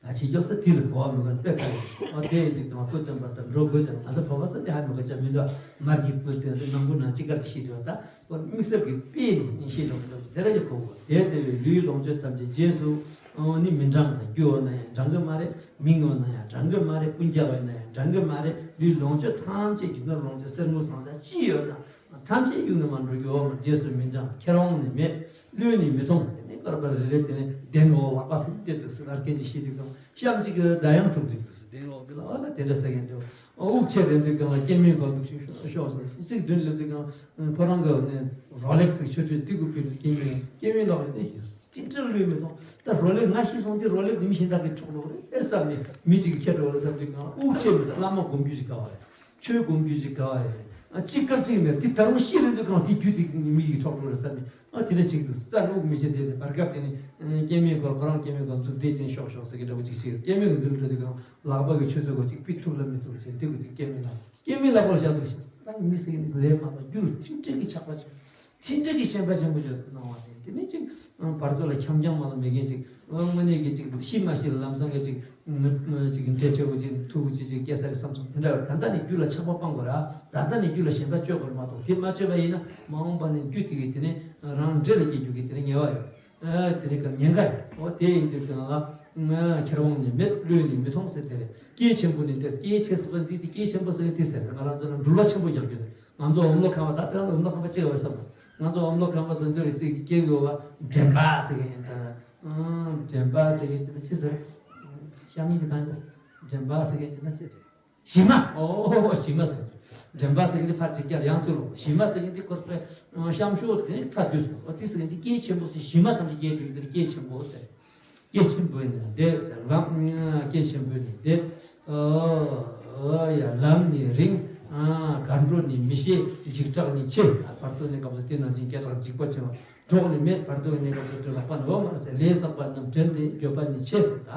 ད་ཕྱི་རྒྱལ་ས་དེ་ལ་གོ་བ་མི་དགོས་དཔེ་ཁ་ཡོད། ཨོ་དེ་ཡིན་དུས་དང་སྐུ་སྟོན་པ་དང་འགྲོ་དགོས་ཟེར་ང་ཚོ་བོད་པ་ཚོ་དེ་ཧ་མི་གོ་ཆ་མི་འདུག་མར་གྱི་སྐུ་སྟོན་ཟེར་ནང་ཁུལ་ནང་ཅི་དགར་ཤི་འགྲོ་ད་ཁོ་དམིགས་བསལ་གྱི་དཔེ་ནི་ཤི་འགྲོ་གི་འདུག་དེ་ར་ཅིག་གོ་དགོས། དེ་ལྟ་བུའི་ལུས་ལོངས་སྤྱོད་ཐམས་ཅད་རྗེས་སུ་ཨོ་ནི་མི་འབྲང་ཟེར། རྒྱུ་ཡོད་ན་ཡང་འབྲང་གི་མ་རེད། མིང་ཡོད་ན་ཡང་འབྲང་གི་མ་རེད། སྤུན་ཀྱག་ཡོད་ན་ཡང་ འགྲང་གི་མ་རེད། ལུས་ལོངས་སྤྱོད་ཐམས་ཅད་རྒྱུ་ནོར་ལོངས་སྤྱོད་གསེར་དངུལ་ཟངས་ལྕགས་ཅི་ཡོད་ན་ཐམས་ཅད་གཡུག་ནས་མར་འགྲོ་རྒྱུ་ཡོད་མ་རེད། རྗེས་སུ་མི་འབྲང་། ཁྱེར་འོང་ནི་མེད། བློས་ནི་མི་ཐོངས། དེ་ནས་སྐར་པ་རེ་རེ་དེ་ནས་གདན་འོག་ལག་པ་ཟིན་ཏེ་འདུག་ཟེར། ཨར་ཀན་གྱི་ཤི་དུས་གང་གཤམ་གཅིག་གི་ཟླ་གཡང་འཁྲུག་འདུག་འདུག་ཟེར། གདན་འོག་གི་ལ་ཨ་ལ་དེ་འདྲ་ཟེར་མཁན་འདུག་དབུགས་ཆད་རན་དུས་གང་ལ་སྐྱེ་མེད་འགོག་འདུག་ཤོག་ཤོག་ཟེར། ཚིག་བདུན་སླེབས་དུས་གང་ཁོ་རང་གི་ནས་རོ་ལེག་སི་ཆོས་ཁྲིད་དུས་གུ་ཕུལ་དུས་སྐྱེ་མེད་སྐྱེ་མེད་ལག་ལེན་དེ་ཤི་སོང་། ཅིག་ཅར་ལུས་མི་གཏོང་། ད་རོ་ལེག་ང་ཤི་སོང་དེ་རོ་ལེག་དེ་མི་གཞན་དག་གིས་འཕྲོག་འགྲོ་རེད་ཨེ་བསམ་ནས་མི་གཅིག་གིས་ཁྱེར་འགྲོ་རེད་བསམ་དུས་གང་དབུགས་ཆད་མི་གཏོང་། བླ་མ་སྒོམ་རྒྱུ་ཞིག་དགའ་བ་རེད། ཆོས་སྒོམ་རྒྱུ་ཞིག་དགའ་བ་རེད། ཨ་གཅིག་སྐར་གཅིག་མེད་དེ་ད་རུང་ཤི་རན་དུས་གང་དེ་རྒྱུ་དེ་མི་ཡིས་འཕྲོག་འགྲོ་རེད་བསམ་ནས་ཨ་དེ་འདྲ་ཅིག་འདུག་རྩ་ནས་དབུགས་མི་ཆད་དེ་བར་སྐབས་དེ་ནས་སྐྱེ་མེད་སྐོར་ཁོ་རང་སྐྱེ་མེད་སྐོར་མཛུབ་ཐེལ་ཅན་ཤོག་ཤོག་ཟེར་གི་འདྲ་པོ་ཅིག་བྱས། སྐྱེ་མེད་ཀྱི་མདུན་འགྲོ་དུས་གང་ལག་པ་གི་ཆུ་ཚོད་གོ་ཅིག་ཕིག་ཐུབ་ལ་མི་ཐུབ་ཟེར་དུས་གོ་ཅིག་སྐྱེ་མེད་ལག་སྐྱེ་མེད་ལག་པར་བཞག་འདུག་ཞེས་ད་མི་ཟེར་གི་འདུག་ལས་མ་གཏོགས་རྒྱུ་རུ་ཐིམ་ཀྲིག་གི་ཆགས་པ་བྱུང་། ཐིམ་ཕྲུག་གི་ཞེན་པ་ཆེན་པོ་ཡོད་གནང་བ་དེ་དེ་ནས་ཅིག་བར་དོ་ལ་འཁྱམ་འཁྱམ་མ་ལ་མེད་མཁན་ཅིག་དངོས་གནས་ཀྱི་ཅིག་ཤི་མ་ཤི་ལ་ལམ་སང་གི་ཅིག་ཅིག་འདྲེ་ཆོས་པོ་ཅིག་ཐུག་ཅིག་ཅིག་སྐྱེ་ས་རེད་བསམ་སོང་། དེ་འདྲ་ད་ལྟ་ནས་རྒྱུ་ལ་ཆགས་པ་སྤང་དགོས་ར། ད་ལྟ་ནས་རྒྱུ་ལ་ཞེན་པ་གཅོད་དགོས་རེད་མ་གཏོགས་དེ་མ་གཅོད་པ་ཡིན་ན་མ་འོངས་པ་ནས་རྒྱུ་དེ་གི་དེ་ནས་རང་འདྲེ་ལ་སྐྱེ་རྒྱུ་གི་དེ་ནས་ཉེ་བ་ཡོད། དེ་ནས་ཀྱང་ཉེན་ཁ་ཡོད། འོ་དེ་ཡིན་དུས་དེ་ལ་ཁྱེར་འོང་ནི་མེད། བློས་ནི་མི་ཐོངས་ཟེར་དེ་རེད། སྐྱེས་ཆེན་པོ་ནི་དེ་སྐྱེས་ཆེ་ས་པ་འདི་དེ་སྐྱེས་ཆེན་པོ་ཟེར་དེ་ཟེར་ང་རང་ཚོ་ལ་འགྲུལ་བ་ཆེན་པོ་རྒྱག་རྒྱུ་རེད། ང་ཚོ་འོམ་ལོ་ཁང་བ་ད་ལྟ་འོམ་ལོ་ཁང་བ་གཅིག་ཡོད་བསམ། ང་ཚོ་འོམ་ལོ་ཁང་བ་སོ་འདི་རེ་གཅིག་སྐྱེ་དགོས་པ་འདྲེན་པ་ཟེར་མཁན་ཡིན་ད། འདྲེན་པ་ཟེར་མཁན་ཅི་ན་ཅི་ཟེར། ཤ་མིན་གྱི་ད་འདྲེན་པ་ཟེར་མཁན་ཅི་ན་ཅི་རེད། གཞི་མ། ཨོ་གཞི་མ་ཟེར་མཁན་ཅི། འདྲེན་པ་ཟེར་མཁན་དེ་ཕར་ཅིག་བསྐྱར་ཡང་ཚུར་ལོག་གཞི་མ་ཟེར་མཁན་དེ་ཁོ་ཚོས་གཤམ་ཤོག་དེ་མཐའ་བསྡུས་སོང་། ཨོ་དེ་ཟེར་མཁན་དེ་སྐྱེས་ཆེན་པོ་ཟེར། གཞི་མ་ཐམས་ཅད་སྐྱེས་དུས་དེར་སྐྱེས་ཆེན་པོ་ཟེར། སྐྱེས་ཆེན་པོ་ནི་འདི་ཟེར་ལམ། སྐྱེས་ཆེན་པོ་ནི་འདི། ཨོ་ཡ་ལམ་ནི་རིང་། གར་འགྲོ་ནི་མི་ཤེས། འཇིགས་སྐྲག་ནི་ཆེ། བར་དོ་ནི་སྐབས་སུ་དེ་ནང་བཞིན་སྐད་གྲགས་འཇིགས་པ་ཆེ་བ། གྲོགས་ནི་མེད། བར་དོ་ནི་སྐབས་སུ་དོན་ལག་པ་ནི་འོ་མར་ཟེར། ལས་བསགས་པ་རྣམས་དྲན་ཏེ་འགྱོད་པ་ནི་ཆེ་ཟེར། ད་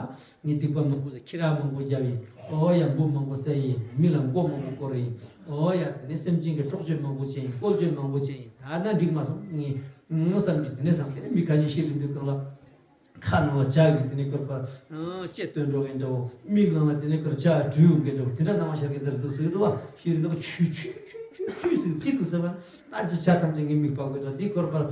ངས་སྡིག་པ་མང་པོ་ཟེར་ཁྱི་ར་མང་པོ་བརྒྱབ་ཡིན། ཨོ་ཡ་འབུ་མང་པོ་བསད་ཡིན། མི་ལ་མགོ་མང་པོ་བསྐོར་ཡིན། ཨོ་ཡ་དེ་ནས་སེམས་ཅན་གྱི་སྲོག་གཅོད་མང་པོ་བྱས་ཡིན། བཀོལ་སྤྱོད་མང་པོ་བྱས་ཡིན། ད་ན་འགྲིག་མ་སོང་ངས་བསམ་གྱི་དེ་ནས་བསམ་དེ་ནས་མི་ཁ་ཤས་ཤི་རིན་དུས་གང་ལ། ཁ་ནང་ལ་ཇ་གི་དེ་ནས་བསྐོར་པ། ལྕེ་བཏོན་འགྲོ་གིན་འདྲ་བོ། མིག་ནང་ལ་དེ་ནས་བསྐོར་ཇ་འདྲུད་ཡོང་གིན་འདྲ་བོ། དེ་འདྲ་སྣང་བ་ཤར་གིན་འདྲ་འདུག་ཟེར་གི་འདུག་བ། ཤི་རི་འདུག་ཆུ་ཆུ་ཆུ་ཆུ་ཆུ་ཟེར་ཅི་འདུག་ཟེར་བ། ད་ཅི་ཇ་ཐམས་ཅད་ངའི་མིག་ཕག་གི་འདྲ་འདི་བསྐོར་པར།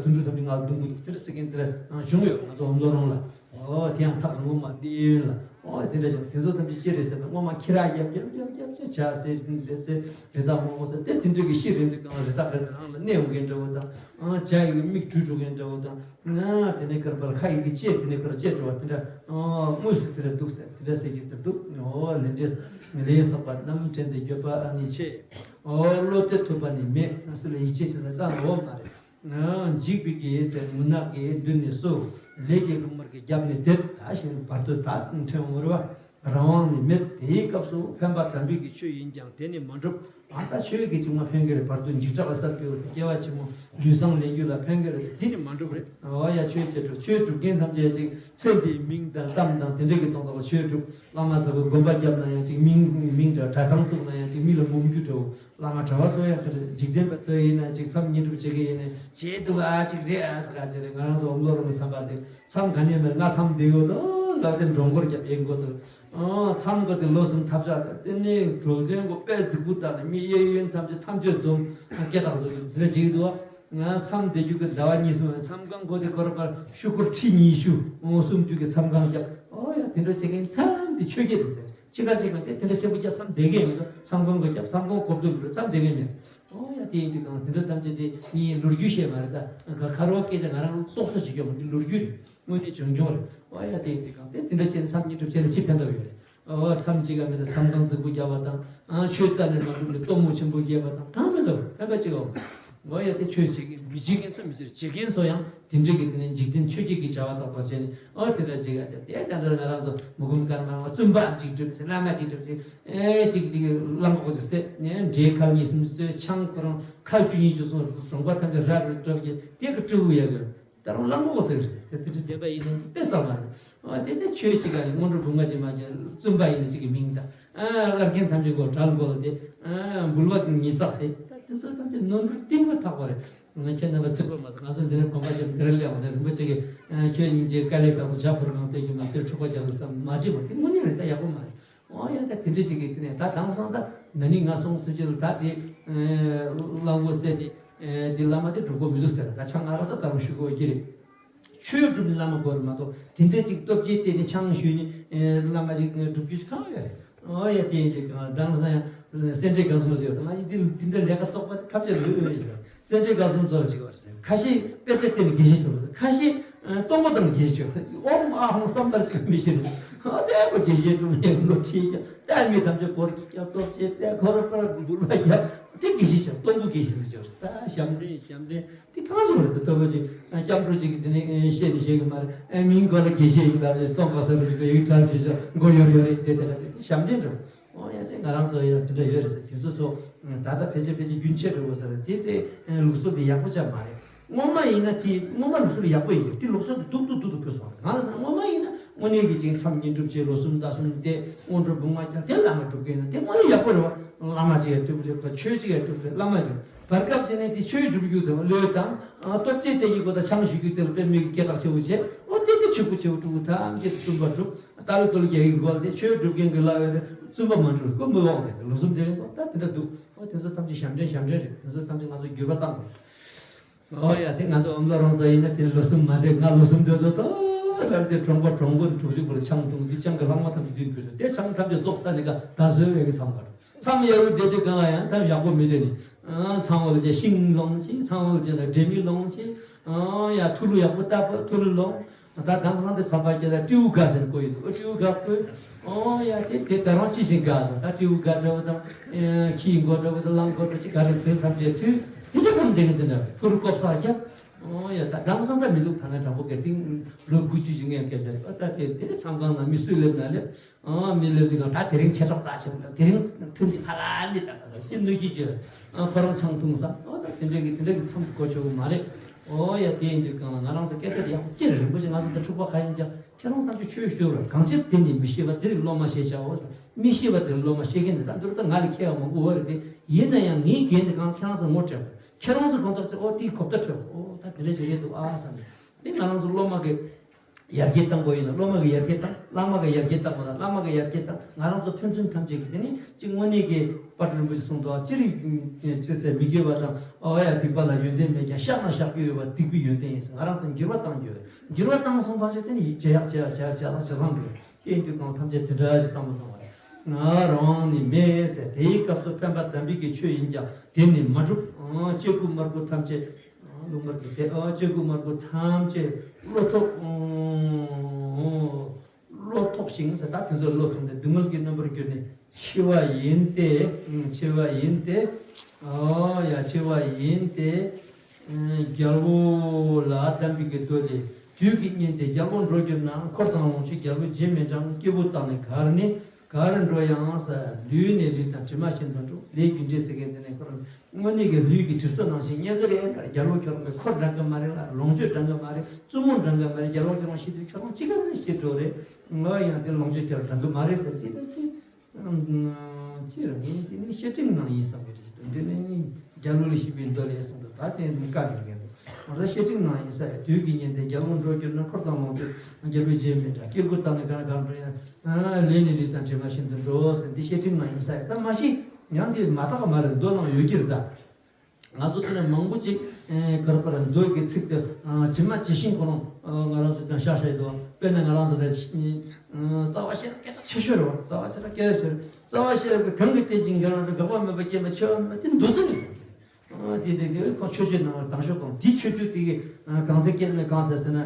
དུད་འགྲོ་ཐམས་ཅད་ང་ལ་རྡུང་གི་འདུག་དེ་འདྲ་ཟེར་གིན་དེ་འདྲ་བྱུང་ཡོད། ང་ཚོ་འོམ་ལོ་རོང་ལ། ཨོ་དེ་ཡང་ཐག་རིང་པོ་མ་འདི་ཡིན་ལ། ཨོ་དེ་འདྲ་བྱུང་དེ་ཚོ་ཐམས་ཅད་ཅི་རེད་ཟེར་ན་སྔོན་མ་ཁྱི་ར་རྒྱབ་རྒྱབ་རྒྱབ་རྒྱབ་ཅེ་ཇ་ཟེར་རེད་ཟེར་རི་དྭགས་མང་པོ་ཟེར་དེ་དེ་འདྲ་གི་ཤི་རིན་དུས་གང་ལ་རི་དྭགས་རེ་རང་ལ་གནས་ཡོང་གིན་འདྲ་བོ་དང་། ཇ་ཡི་མིག་འདྲུད་འགྲོ་གིན་འདྲ་བོ་དང་། ང་དེ་ནས་ཀར་པར་ཁ་ཡི་གི་ལྕེ་དེ་ནས་ཀར་ལྕེ་འགྲོ་བ་དེ་འདྲ། དངོས་སུ་དེ་འདྲ་འདུག་ཟེར་དེ་འདྲ་ཟེར་གྱི་དེར་འདུག་ཨོ་ལས་འབྲས་ལས་བསགས་པ་རྣམས་དྲན་ཏེ་འགྱོད་པ་ཨ་ནི་ཆེ། ཨོ་བློ་གཏད་ཐུབ་པ་ནི་མེད། སེམས་སུ་ལ་ཡིད་ཆེས་བྱེད་ས་རྩ་ནས་འོང་མ་རེད། འཇིགས་པའི་གེགས་ཟེར་མུན་ནག་གི་མདུན་ནས་སུ། ལས་ཀྱི་རླུང་དམར་གྱིས་བརྒྱབ་ནས་དེད་ད་ཞིང་བར་དོ་ད་ཐོན་འོང་བ། རང་དབང་ནི་མེད། དེའི་སྐབས་སུ་ཕན་པ་དམ་པའི་གི་ཆོས་ཡིན་ཀྱང་དེ་ནི་མ་འགྲུབ། ཨ་ད་ཆོས་ཀྱི་ཅིག་མ་ཕན་གི་རེད། བར་དུ་འཇིགས་སྐྲག་ལ་སར་སྐྱེ་བ་སྐྱེ་བ་ཆེན་མོ་ལུས་བཟང་ལེན་རྒྱུ་ལ་ཕན་གི་རེད། དེ་ནི་མ་འགྲུབ་རེད། འོ་ཡ་ཆོས་བྱེད་འགྲོ་ཆོས་སྒྲུབ་མཁན་ཐམས་ཅད་ཅིག་ཚེ་འདིའི་མིང་དང་གཏམ་དང་དེ་འདྲ་གི་དོན་དག་ལ་ཆོས་སྒྲུབ། བླ་མ་ཚོ་གི་དགོན་པ་བརྒྱབ་ན་ཡང་ཅིག་མིང་མིང་འདྲ་གྲྭ་ཚང་བཙུགས་ན་ཡང་ཅིག་མི་ལ་འབུམ་རྒྱུ་འདྲ་བོ། བླ་མ་གྲྭ་བ་ཚོ་ཡང་དེ་འདྲ་འཇིག་རྟེན་པ་ཚོ་ཡིན་ན་ཅིག་མཚམས་བསྙེན་སྒྲུབ་བྱེད་མཁན་ཡིན་ན་བྱེད་འདུག་ཨ་ཅིག་རེད་ཨ་ཟེར་ག་ཅིག་རེད། ང་རང་ཚོ་འོམ་ལོ་རང་གི་མཚམས་པ་དེ། མཚམས་ག་ནས་མེད་ང་མཚམས་བསྡད་ཡོད་དོ་ལབ་སྟེ་འགྲོ་འགོར་རྒྱབ་ཡིན་དགོས་དོ། ཨང་མཚམས་འགོ་དེ་ལོ་གསུམ་ཐབས་ཆག་དང་དེ་ནས་གྲོལ་སྟོན་གོ་དཔེ་རྫིག་པོ་བཏང་ནས་མི་གཡས་གཡོན་ཐམས་ཅད་ཐམས་ཅད་འཛོམས་སྐད་གྲགས་བཟོ་གི་རེ་བྱེད་ཀྱི་འདུག་བ། ང་མཚམས་བསྡད་རྒྱུ་གི་ཟླ་བ་གཉིས་གསུམ་མཚམས་ཁང་གོ་དེ་ཁོ་ར་པར་ཤུ་ཁུར་ཁྲི་ཉི་ཤུ་ཨང་སུམ་ཅུ་གི་མཚམས་ཁང་བརྒྱབ། ཨོ་ཡ་དེ་འདྲ་བྱེད་མཁན་ཐམས་དེ་ཆོས་བརྒྱད་རེད་ཟེར། ཅི་ག་ཅིག་མ་དེ་དེ་འདྲ་ཆེན་པོ་བརྒྱབ་མཚམས་བསྡད་མཁན་མི་འདུག་མཚམས་ཁང་གོ་བརྒྱབ་མཚམས་ཁང་གོ་བསྡུ་གི་མཚམས་བསྡད་མཁན་མེད། ཨོ་ཡ་དེ་ཡིན་དུས་གང་དེ་འདྲ་ཐམས་ཅད་དེ་ངའི་ལོ་རྒྱུས་བཤད་མ་རེད་ད། ཁ་རོག་སྐད་ཆ་ང་རང་རྟོག་བཟོ་བྱེད་རྒྱུ་མ་འདི་ལོ་རྒྱུས་རེད། དངོས་གནས་བྱུང་བྱུང་རེད། ཨོ་ཡ་དེ་དེ་གང་དེ་དེ་འདྲ་བྱས་ནས་མཚམས་བསྙེན་སྒྲུབ་བྱས་ནས་ཅི་ཕན་ཐོགས་ཡོད་རེད། ཨོ་མཚམས་གཅིག་ག་མེད་ན་མཚམས་ཁང་རྫིག་པོ་བརྒྱབ་པ་དང་ཨ་ཆོས་རྩ་ནས་མ་གྲུབ་ལས་སྟོན་མོ་ཆེན་པོ་བརྒྱབ་པ་དང་གང་མེད་དོ་ཕན་པ་གཅིག་ཨོ། ཨོ་ཡ་དེ་ཆོས་བྱེད་ཀྱི་མི་བྱེད་མཁན་ཚོ་མི་བྱེད་བྱེད་མཁན་ཚོ་ཡང་དེ་འདྲ་གི་དེ་ནས་འཇིག་རྟེན་ཆོས་བརྒྱད་ཀྱི་བྱ་བ་ཏག་ཏག་བྱས་ནས་ཨོ་དེ་འདྲ་བྱེད་ག་བྱས་དེ་ད་འདྲ་ང་རང་ཚོ་མུ་གུམ་དཀར་མ་བཙུན་པའམ་ཅིག་སྒྲུབ་ཟེར་བླ་མ་ཅིག་སྒྲུབ་ཟེར་ཨེ་ཅིག་ཅིག་གླང་གོག་ཅིག་བསད་ནས་འདྲེའི་ཁལ་གཉིས་གསུམ་བསད་ཆང་ཁོ་རང་ཁལ་བཅུ་གཉིས་བཅུ་གསུམ་གྲོང་པ་ཐམས་ཅད་རབ་རིབ་སྒྲོལ་གྱི་དེ་གི་སྤྲེའུ་ཡ་གི་ད་རུང་གླང་གོག་ཟེར་གི་ཟེར་དེ་དེ་འདྲ་བདེན་པ་ཡིན་ནམ་དཔེ་བསམ་མ་རེད། ཨ་དེ་དེ་ཆོས་ཅིག་ག་ནི་སྔོན་འགྲོ་བུ་མ་ཅིག་མ་ཅིག་བཙུན་པ་ཡིན་ན་ཅིག་གི་མིང་དང་ཨ་བླ་རྒན་ཐམས་ཅད་གོ་གྲལ་མགོ་ལ་དེ་ཨ་འབུལ་བ་ཉིས་བརྩེགས་ཟེར་ད་དེ་ཚོ་ཐམས་ཅད་ནོར་འཁྲུལ་གཏིང་མ་ཐག་པ་རེད། ང་ཁྱེད་རྣམ་པ་ཚིག་པ་མ་ཟད་ང་ཚོ་འདི་ནས་གོམ་པ་རྒྱབ་འདིར་སླེབས་པ་དེ་རིན་པོ་ཆེ་གི་ཁྱོད་སྙིང་རྗེ་དཀའ་ལས་ཁག་ཏུ་ཇ་ཕོར་གང་སྟེར་རྒྱུ་མ་སྟེར་འཁྲུག་པ་རྒྱག་གི་བསམ་མ་བྱེད་པ་དེ་དངོས་གནས་རེད་ད་ཡག་པོ་མ་རེད། ཨོ་ཡ་ད་དེ་འདྲ་ཞིག་གིས་དེ་ནས་ད་དེང་སང་ད་ན་ནིང་ང་སོང་ཚུན་ཆད་ལ་ད་དེ་གླང་པོ་བསད་དེ་དེ་བླ་མ་དེ་སྒྲུབ་དགོས་མི་འདུག་ཟེར་ད་ཆང་ང་རོ་ད་ད་རུང་ཞུ་དགོས་ཀྱི་རེད། ཆོས་སྒྲུབ་ནི་བླ་མ་དགོས་རེད་མ་གཏོགས་དེ་འདྲ་ཅིག་སྟོབས་ཆེ་སྤྲད་ནས་ཆང་ཞུས་ནས་བླ་མ་ཅིག་སྒྲུབ་རྒྱུ་ཞིག་གང་ཡོད་རེད། ཨོ་ཡ་དེ་ཡིན་དེ་གང་དང་སང་ཡང་སེ་འབྲས་དགའ་གསུམ་ཟེར་བ་ང་ཡིན་དེ་འདི་འདྲ་ལས་ཀ་བཙོག་པ་དེ་ཐབས་ཆེ་རུ་ཡོད་ཡོད་ཟེར། སེ་འབྲས་དགའ་གསུམ་ཚོ་ལ་ཞིག་བར་ཟེར། ཁ་ཤས་དཔེ་ཆ་བལྟས་ནས་དགེ་བཤེས་ཆོག་ཟེར། ཁ་ཤས་སྟོང་པ་དང་དགེ་བཤེས་ཆོག་ཨོམ་ཨ་ཧོང་བསམ་པར་ཅིག་མི་ཤེས། ཨ་དེ་ཁོ་དགེ་བཤེས་སྒྲུབ་ནས་ལོ་ཁྲིད་ཀྱང་ད་མི་ཐམས་ཅད་སྐོར་གྱི་སྐྱབས་སྟོབས་ཆེ་དེ་ཁོ་ར་ཁོ་ར་འབུལ་བ་རྒྱབ་དེ་དགེ་བཤེས་ཆོག་སྟོང་པ་དགེ་བཤེས་ཟེར་ཆོག་ད་ཞབས་འདྲེན་ཞབས་འདྲེན། དེ་གང་བྱུང་རེད་དེ་ལྟ་བུ་ཅིག་སྐྱབས་འགྲོ་ཅིག་གིས་དེ་ནས་བཤད་ནི་བཤད་གི་མ་རེད། མིང་གོ་ལ་དགེ་བཤེས་ཡིན་ད་རེད་སྟོང་ག་ས་རུ་ཅིག་ཡིག་གྲགས་བྱེད་ཤོག་མགོ་ཡོར་ཡོར་རེད་དེ་དེ་ལ་དེ་ཞབས་འདྲེན་འགྲོ། ཨོ་ཡ་དེ་ང་རང་ཚོ་ཡང་དེ་འདྲ་ཡོད་རེད་ཟེར་དེ་ཚོ་ཚོ་ད་ལྟ་ཕལ་ཆེར་ཕལ་ཆེར་རྒྱུན་ཆད་འགྲོ་དགོས་ས་རེད་དེ་ཚེ་ལུགས་སྲོལ་དེ་ཡག་པོ་ཅག་མ་རེད། སྔོན་མ་ཡིན་ན་དེ་སྔོན་མ་ལུགས་སྲོལ་དེ་ཡག་པོ་ཡིན་གྱི་དེ་ལུགས་སྲོལ་དེ་སྡུག་ཏུ་སྡུག་ཏུ་འཕོས་སོང་རེད། ང་རང་ཚོ་སྔོན་མ་ཡིན་ན་དངོས་གནས་ཀྱི་ཅིག་མཚམས་བསྙེན་སྒྲུབ་བྱས་ལོ་གསུམ་ཟླ་གསུམ་བསྡད་སྔོན་འགྲོ་སྦུག་མ་བརྒྱབ་དེ་བླ་མ་སྒྲུབ་མཁན་ཡིན་ན་དེ་དངོས་གནས་ཡག་པོ་རེད་བ། བླ་མ་ཅིག་ཡང་སྒྲུབ་རེད་བ་ཆོས་ཅིག་ཡང་སྒྲུབ་རེད་བླ་མ་ཡིན། བར་སྐབས་དེ་ནས་དེ་ཆོས་སྒྲུབ་རྒྱུ་དང་བློས་བཏང་། ཨ་སྟོབས་ཆེ་དེ་ཡི་སྒོ་དང་ཆང་ཞུ་རྒྱུ་དེ་ལ་དཔེ་མི་གི་སྐད་གྲགས་ཆེ་བོ་བྱས། ཨོ་དེ་དེ་ཆོས་སྐུ་ཆེ་བོ་སྤྲུལ་སྐུ་ཐམས་ཅད་བཙུན་པ་སྒྲུབ། ད་ལོ་དོལ་རྒྱལ་གྱི་སྒོ་ལ་དེ་ཆོས་སྒྲུབ་མཁན་གྱི་ལག་ཡོད་དེ་བཙུན་པ་མ་འགྲུབ་སྐུ་མི་འོག་རེད། ལོ་གསུམ་དེ་རིང་ལོ་ད་དེ་འདྲ་འདུག་ཨོ་དེ་ཚོ་ཐམས་ཅད་ཞབས་འདྲེན་ཞབས་འདྲེན་རེད། དེ་ཚོ་ཐམས་ཅད་ང་ཚོ་འགྱུར་བ་བཏང་དགོས། ཨོ་ཡ་དེ་ང་ཚོ་ཨམ་ལོ་རང་ཚོ་ཡིན་ན་དེ་ལོ་གསུམ་མ་བསྡད་ང་ལོ་གསུམ་སྡོད་དོ་ཏོ་ལབ་དེ་གྲོང་པ་གྲོང་པོ་དྲུག་ཅུ་པོ་ལ་ཆང་འཐུང་དེ་ཆང་གི་ལྷག་མ་ཐམས་ཅད་བསྡུས་ཕུལ་དེ་ཆང་ཐམས་ཅད་བཙོག་ས་ནི་ཀ་ད་བཟོས་བས་ཀྱི་ཚང་བར། མཚམས་ཡག་པོ་བསྡད་དུས་གང་ལ་ཡང་ཐབས་ཡག་པོ་མི་སྡོད་ནི། ཨང་ཚང་བ་ལ་བྱས་ཤིང་སློང་ཅིག་ཚང་བ་ལ་བྱས་ལ་འབྲས་མི་སློང་ཅིག་ཨང་ཡ་ཐུ་ལུ་ཡག་པོ་བཏབ་པ་ཐུ་ལུ་སློང་། ད་དང་ཁང་དེ་ཚང་པ་སྐྱེ་ད་སྤྲེའུ་དགའ་ཟེར་བཀོད་ཡོད་འདུག་ཨོ་སྤྲེའུ་དགའ་བཀོད། ཨང་ཡ་དེ་དེ་ད་རང་ཅི་བཞིན་དགའ་དང་ད་སྤྲེའུ་དགའ་འདྲ་བོ་དང་། ཁྱི་མགོ་འདྲ་བོ་དང་གླང་མགོ་འདྲ་ཅིག་ག་རེ་དེ་ཚང་བྱས་དུས་དེ་འདྲ་ཚང་བསྡད་ནི་དེ་འདྲ་ཕུ་རུ་ཀོབ་ས་རྒྱབ། ཨང་ཡ་ད་དང་སང་ད་མི་འདུག་ད་ང་དྲང་པོ་ག་ཏིང་ལོ་དགུ་བཅུ་ཞིག་ངས་སྐད་ཆ་རེད་ཨ་ད་དེ་དེ་ཚང་ཁང་ན་མི་སུས་སླེབས་ན་སླེབས། ཨང་མི་ལོས་དེ་གང་ད་དེ་རིང་ཆེ་གྲོགས་རྩ་ཆེ་བ་དེ་རིང་ཐུན་གྱི་ཕ་ལ་ནི་ད་ད་ཅི་ནུས་ཀྱི་ཅི། ཨང་ཁོ་རང་ཆང་འཐུང་ས་ཨོ་ད་དེ་འདྲ་གི་དེ་འདྲ་གི་མཚམས་གོ་ཆོག་གི་མ་རེད། ཨོ་ཡ་དེ་ཡིན་དུས་གང་ལ་ང་རང་ཚོ་སྐད་ཆ་དེ་ཡག་པོ་ཅི་རེད་རིན་པོ་ཆེ་ང་ཚོ་ད་འཁྲུག་པ་ཁ་ཡིན་ཀྱང་ཁྱེད་རང་ཐམས་ཅད་ཆོས་ཤོད་ར་གང་ཅིར་དེ་ནི་མི་ཤེས་པ་དེ་རིགས་སློབ་མ་ཤེས་བྱའོ། མི་ཤེས་པ་དེ་རིགས་སློབ་མ་ཤེས་མཁན་དེ་ད་འདིར་ད་ང་ལས་མཁས་པ་མང་པོ་ཡོད་རེད་དེ་ཡིན་ན་ཡང་ངའི་འགན་དེ་གང་ཁྱེད་རང་ཚོ་ངོ་སྤྲད་པ་ཁྱེད་རང་ཚོ་གང་ཐག་ཚེ་ཨོ་དེའི་གོ་བརྡ་འཕྲོད་པ་ཨོ་ད་དེ་འདྲ་ཅིག་རེད་འདུག་ཨ་བསམ་ནས་དེ་ང་རང་ཚོ་སློབ་མ་གི་ཡར་རྒྱས་བཏང་དགོས་ཡིན་ན་སློབ་མ་གི་ཡར་རྒྱས་བཏང་བླ་མ་གི་ཡར་རྒྱས་བཏང་དགོས་ན་བླ་མ་གི་ཡར་རྒྱས་བཏང་ང་རང་ཚོ་ཕན་ཚུན་ཐམས་ཅད་ཀྱི་དེ་ནི་གཅིག་དངོས་གནས་ཀྱི་དཔལ་སྤྲུལ་རིན་པོ་ཆེ་གསུངས་འདུག་ཅི་རིགས་ཅི་ཟེར་མི་དགེ་བ་དང་ཨོ་ཡ་སྡིག་པ་ལ་ཡོན་ཏན་མེད་ཀྱང་བཤགས་ན་བཤགས་རྒྱུ་ཡོད་པ་སྡིག་པའི་ཡོན་ཏན་ཡིན་ཟེར་ང་རང་ཚོ་འགྱུར་བ་བཏང་རྒྱུ་ཡོད། འགྱུར་བ་བཏང་སོང་བ་ཞིག་དེ་ནི་ཡིད་ཇེ་ཡག་ཇེ་ཡག་ཇེ་ཡག་ཇེ་བཟང་འགྲོ་སྐྱེ་འདུས་གང་ཐམས་ཅད་དེ་འདྲ་ཞིག་བསམ་བློ་གཏོང་བ་རེད། ང་རང་ནི་མེད་ཟེར་དེའི་སྐབས་སུ་ཕན་པ་དམ་པའི་གི་ཆོས་ཡིན་ཀྱང་དེ་ནི་མ་གྲུབ་ཨང་སྐྱེ་དགུ་མ་དགུ་ཐམས་ཅད། ལུང་པར་གྱི་དེ་ཨ་སྐྱེ་དགུ་མ་དགུ་ཐམས་ཅད་བློ་ཐོག་བློ་ཐོག་ཞིང་ཟེར་ད་དེ་ཚོ་བློ་ཐོག་ནས་སྡུག་བསྔལ་གྱི་རྣམ་པར་གྱུར་ནས་འཆི་བ་ཡིན་ཏེ། འཆི་བ་ཡིན་ཏེ། ཨ་ཡ་འཆི་བ་ཡིན་ཏེ། རྒྱལ་པོ་ལ་གདམས་པའི་གི་མདོ་ལས། དུས་ཀྱིས་བསྙེན་ཏེ་རྒྱལ་པོ་འགྲོ་གྱུར་ན། འཁོར་དང་ལོངས་སྤྱོད་རྒྱལ་པོས་བྱིན་མི་འགྲང་། སྐྱེ་བོ་དག་ནི་གར་ནི་གར་འགྲོ་ཡང་ཟེར། ལུས་ནི་ལུས་དང་གྲིབ་མ་བཞིན་དུ་འགྲོ། ལས་རྒྱུ་འབྲས་ཟེར་མཁན་དེ་ནི་ཁོ་རང་དངོས་གནས་ཀྱི་ལུས་ཀྱི་གྲིབ་སོ་ནང་བཞིན་ཉེ་གི་རེད། རྒྱལ་པོ་ཁྱོད་རང་གི་འཁོར་འགྲང་གི་མ་རེད་ལ་ལོངས་སྤྱོད་འགྲང་གི་མ་རེད་བཙུན་མོ་འགྲང་གི་མ་རེད། རྒྱལ་པོ་ཁྱོད་རང་ཤི་དུས་ཁྱོད་རང་ཅི་ག་རེ་ཤི་འགྲོ་རེད། ང་ཡང་དེ་ལོངས་སྤྱོད་ཁྱོད་འགྲང་གི་མ་རེད་ཟེར་དེ་ལྟ་ཅི། ཅི་རང་ཡིན་དེ་ནི་བཤེས་སྤྲིང་ནང་ཡིན་བསམ་གི་རེད། དེ་ནི་རྒྱལ་པོ་ལ་ཤི་བའི་མདོ་ལས་གསུངས་འདུག་ད་དེ་ནི་བཀའ་གི་རྒྱན་དུ་ང་ཚོ་བཤེས་སྤྲིང་ནང་ཡིན་ས་ཡ་དུས་ཀྱིས་བསྙེན་ཏེ་རྒྱལ་པོ་འགྲོ་གྱུར་ན། འཁོར་དང་ལོངས་སྤྱོད་རྒྱལ་པོས་བྱིན་མི་འགྲང་། སྐྱེ་དགུ་དག་ནི་གར་གར་འགྲོ་ཡང་ལས་ནི་ལུས་དང་གྲིབ་མ་བཞིན་དུ་འགྲོ་ཟེར་འདི་བཤེས་སྤྲིང་ནང་ཡིན་ས་ཡ་ད་མ་གཞི་ཡང་དེ་མ་དག་མ་རེད། མདོ་ནང་ཡོད་ཀྱི་རེད་ད། ང་ཚོ་དེ་ནས་མང་པོ་ཅིག་ཨེ་ག་རེ་ག་རེ་མདོ་གི་ཚིག་དེ་ཇི་མ་ཇི་བཞིན་ཁོ་རང་ང་རང་ཚོ་དེ་ཤག་ཤག་ཡོད་དོ། དཔེར་ན་ང་རང་ཚོ་དེ་རྩ་བ་ཤེས་རབ་སྐད་གྲགས་ཆེ་ཤོས་རེད་བ། རྩ་བ་ཤེས་རབ་སྐད་གྲགས་ཆེ། རྩ་བ་ཤེས་རབ་ཀྱི་གང་གི་སྟེང་ཅིག་འགལ་བ་རེད། དགག་པ་མེད་པ་སྐྱེས་པ་ཆེ་བ་མེད་པ་དེ་མདོ་ཚིག་རེད། དེ་དེ་དེ་ཁོ་མཆོད་བརྗོད་ནང་ལ་དང་ཤོག་གང་དེའི་མཆོད་བརྗོད་དེ་གི་གང་ཚེ་སྐད་ནས་གང་ཟེར་ཟེར་ན་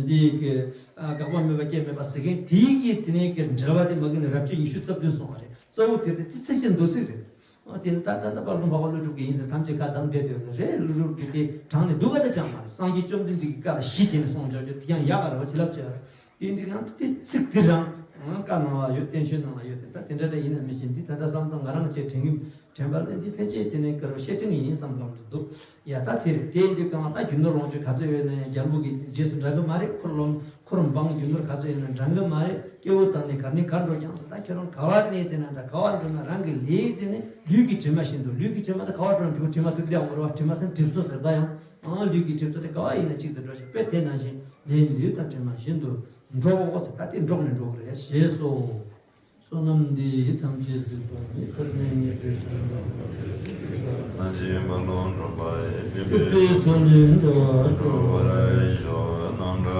འདི་གི་དགག་པ་མེད་པ་སྐྱེས་མེད་པ་ཟེར་མཁན་དེའི་གི་དེ་ནས་གི་འགྲེལ་པ་དེ་མ་གི་ནས་རབ་བྱེད་ཉི་ཤུ་རྩ་བདུན་སོང་བ་རེད། གཙོ་བོ་དེ་དེ་ཚིག་ཅན་མདོ་ཚིག་རེད། ཨ་དེ་ནི་ད་ད་ད་པ་ལུང་པ་ཀླུ་སྒྲུབ་ཀྱི་ཡིན་ཟེར་ཐམས་ཅད་བཀའ་གདམས་བསྡད་དོད་རེད། ཀླུ་སྒྲུབ་ཀྱི་དེ་དྲངས་ནས་འདུག་ག་ད་ཅང་མ་རེད། སངས་རྒྱས་བཅོམ་ལྡན་འདས་ཀྱི་བཀའ་ལ་གཞི་བྱས་ནས་གསུངས་བཞག་རྒྱུ་དེ་ཀྱང་ཡག་ག་རེད་བ། བྱིན་རླབས་ཆེ་བ་རེད། དེ་འདི་ཡང་དེ་ཚིག་དེ་རང་བཀའ་ནང་ལ་ཡོད། བསྟན་བཅོས་ནང་ལ་ཡོད། དེ་ད་དེ་འདྲ་འདྲ་ཡིན་ན་མི་ཤེས། འདི་ད་ལྟ་བསམ་བཏང་ང་རང་བཅས་དྲན་གི་དྲན་པ་ལ་འདི་ཕལ་ཆེར་དེ་ནས་དཀར་བ་བཤེས་སྤྲིང་ཡིན་བསམ་བཏང་གི་འདུག་ཡ་ད་དེ་རེད། དེ་ཡིན་དུས་གང་ལ་ད་རྒྱུ་ནོར་ལོངས་སྤྱོད་ག་ཚོད་ཡོད་ན་ཡང་རྒྱལ་པོ་གི་རྗེས་སུ་འབྲང་གི་མ་རེད། འཁོར་ལོངས་འཁོར་འབངས་རྒྱུ་ནོར་ག་ཚོད་ཡོད་ན་འབྲང་གི་མ་རེད། སྐྱེ་བོ་དག་ནི་གར་ནི་གར་འགྲོ་ཀྱང་ཟེར། ད་ཁྱོད་རང་ག་བར་གནས་དེ་ན་འདྲ་ག་བར་འགྲོ་ན་རང་གི་ལས་དེ་ནི་ལུས་ཀྱི་དྲི་མ་བཞིན་དུ། ལུས་ཀྱི་དྲི་མ་དེ་ག་བར་འགྲོ་ན་འགྲོ་དྲི་མ་དེ་ལས་འོང་ར་བ། དྲི་མ་ཟེར་གྲིབ་སོ་ཟེར། ད་ཡང་ཨང་ལུས་ཀྱི་གྲིབ་སོ་དེ་ག་བ་ཡིན་ན་གཅིག་ཏུ་འགྲོ་ཞིང་དཔེ་དེ་ནང་བཞིན་ལས་ལུས་དང་དྲི་མ་བཞིན་དུ་འགྲོ་འོ་ཟེར། ད་དེ་འགྲོ་ནས་འགྲོ་གི་རེད་ཞེས་སོ། བསོད་ནམས་འདི་ཡིས་ཐམས་ཅད་གཟིགས་པ་ཉིད། ཐོབ་ནས་ཉེས་པའི་དགྲ་རྣམས་ཕམ་བྱས་ཏེ། ཐམས་ཅད་མ་ལུས་འགྲོ་བ་ཡི། སྲིད་པའི་མཚོ་ལས་འགྲོ་བ་སྒྲོལ་བར་ཤོག། སྣང་གྲགས་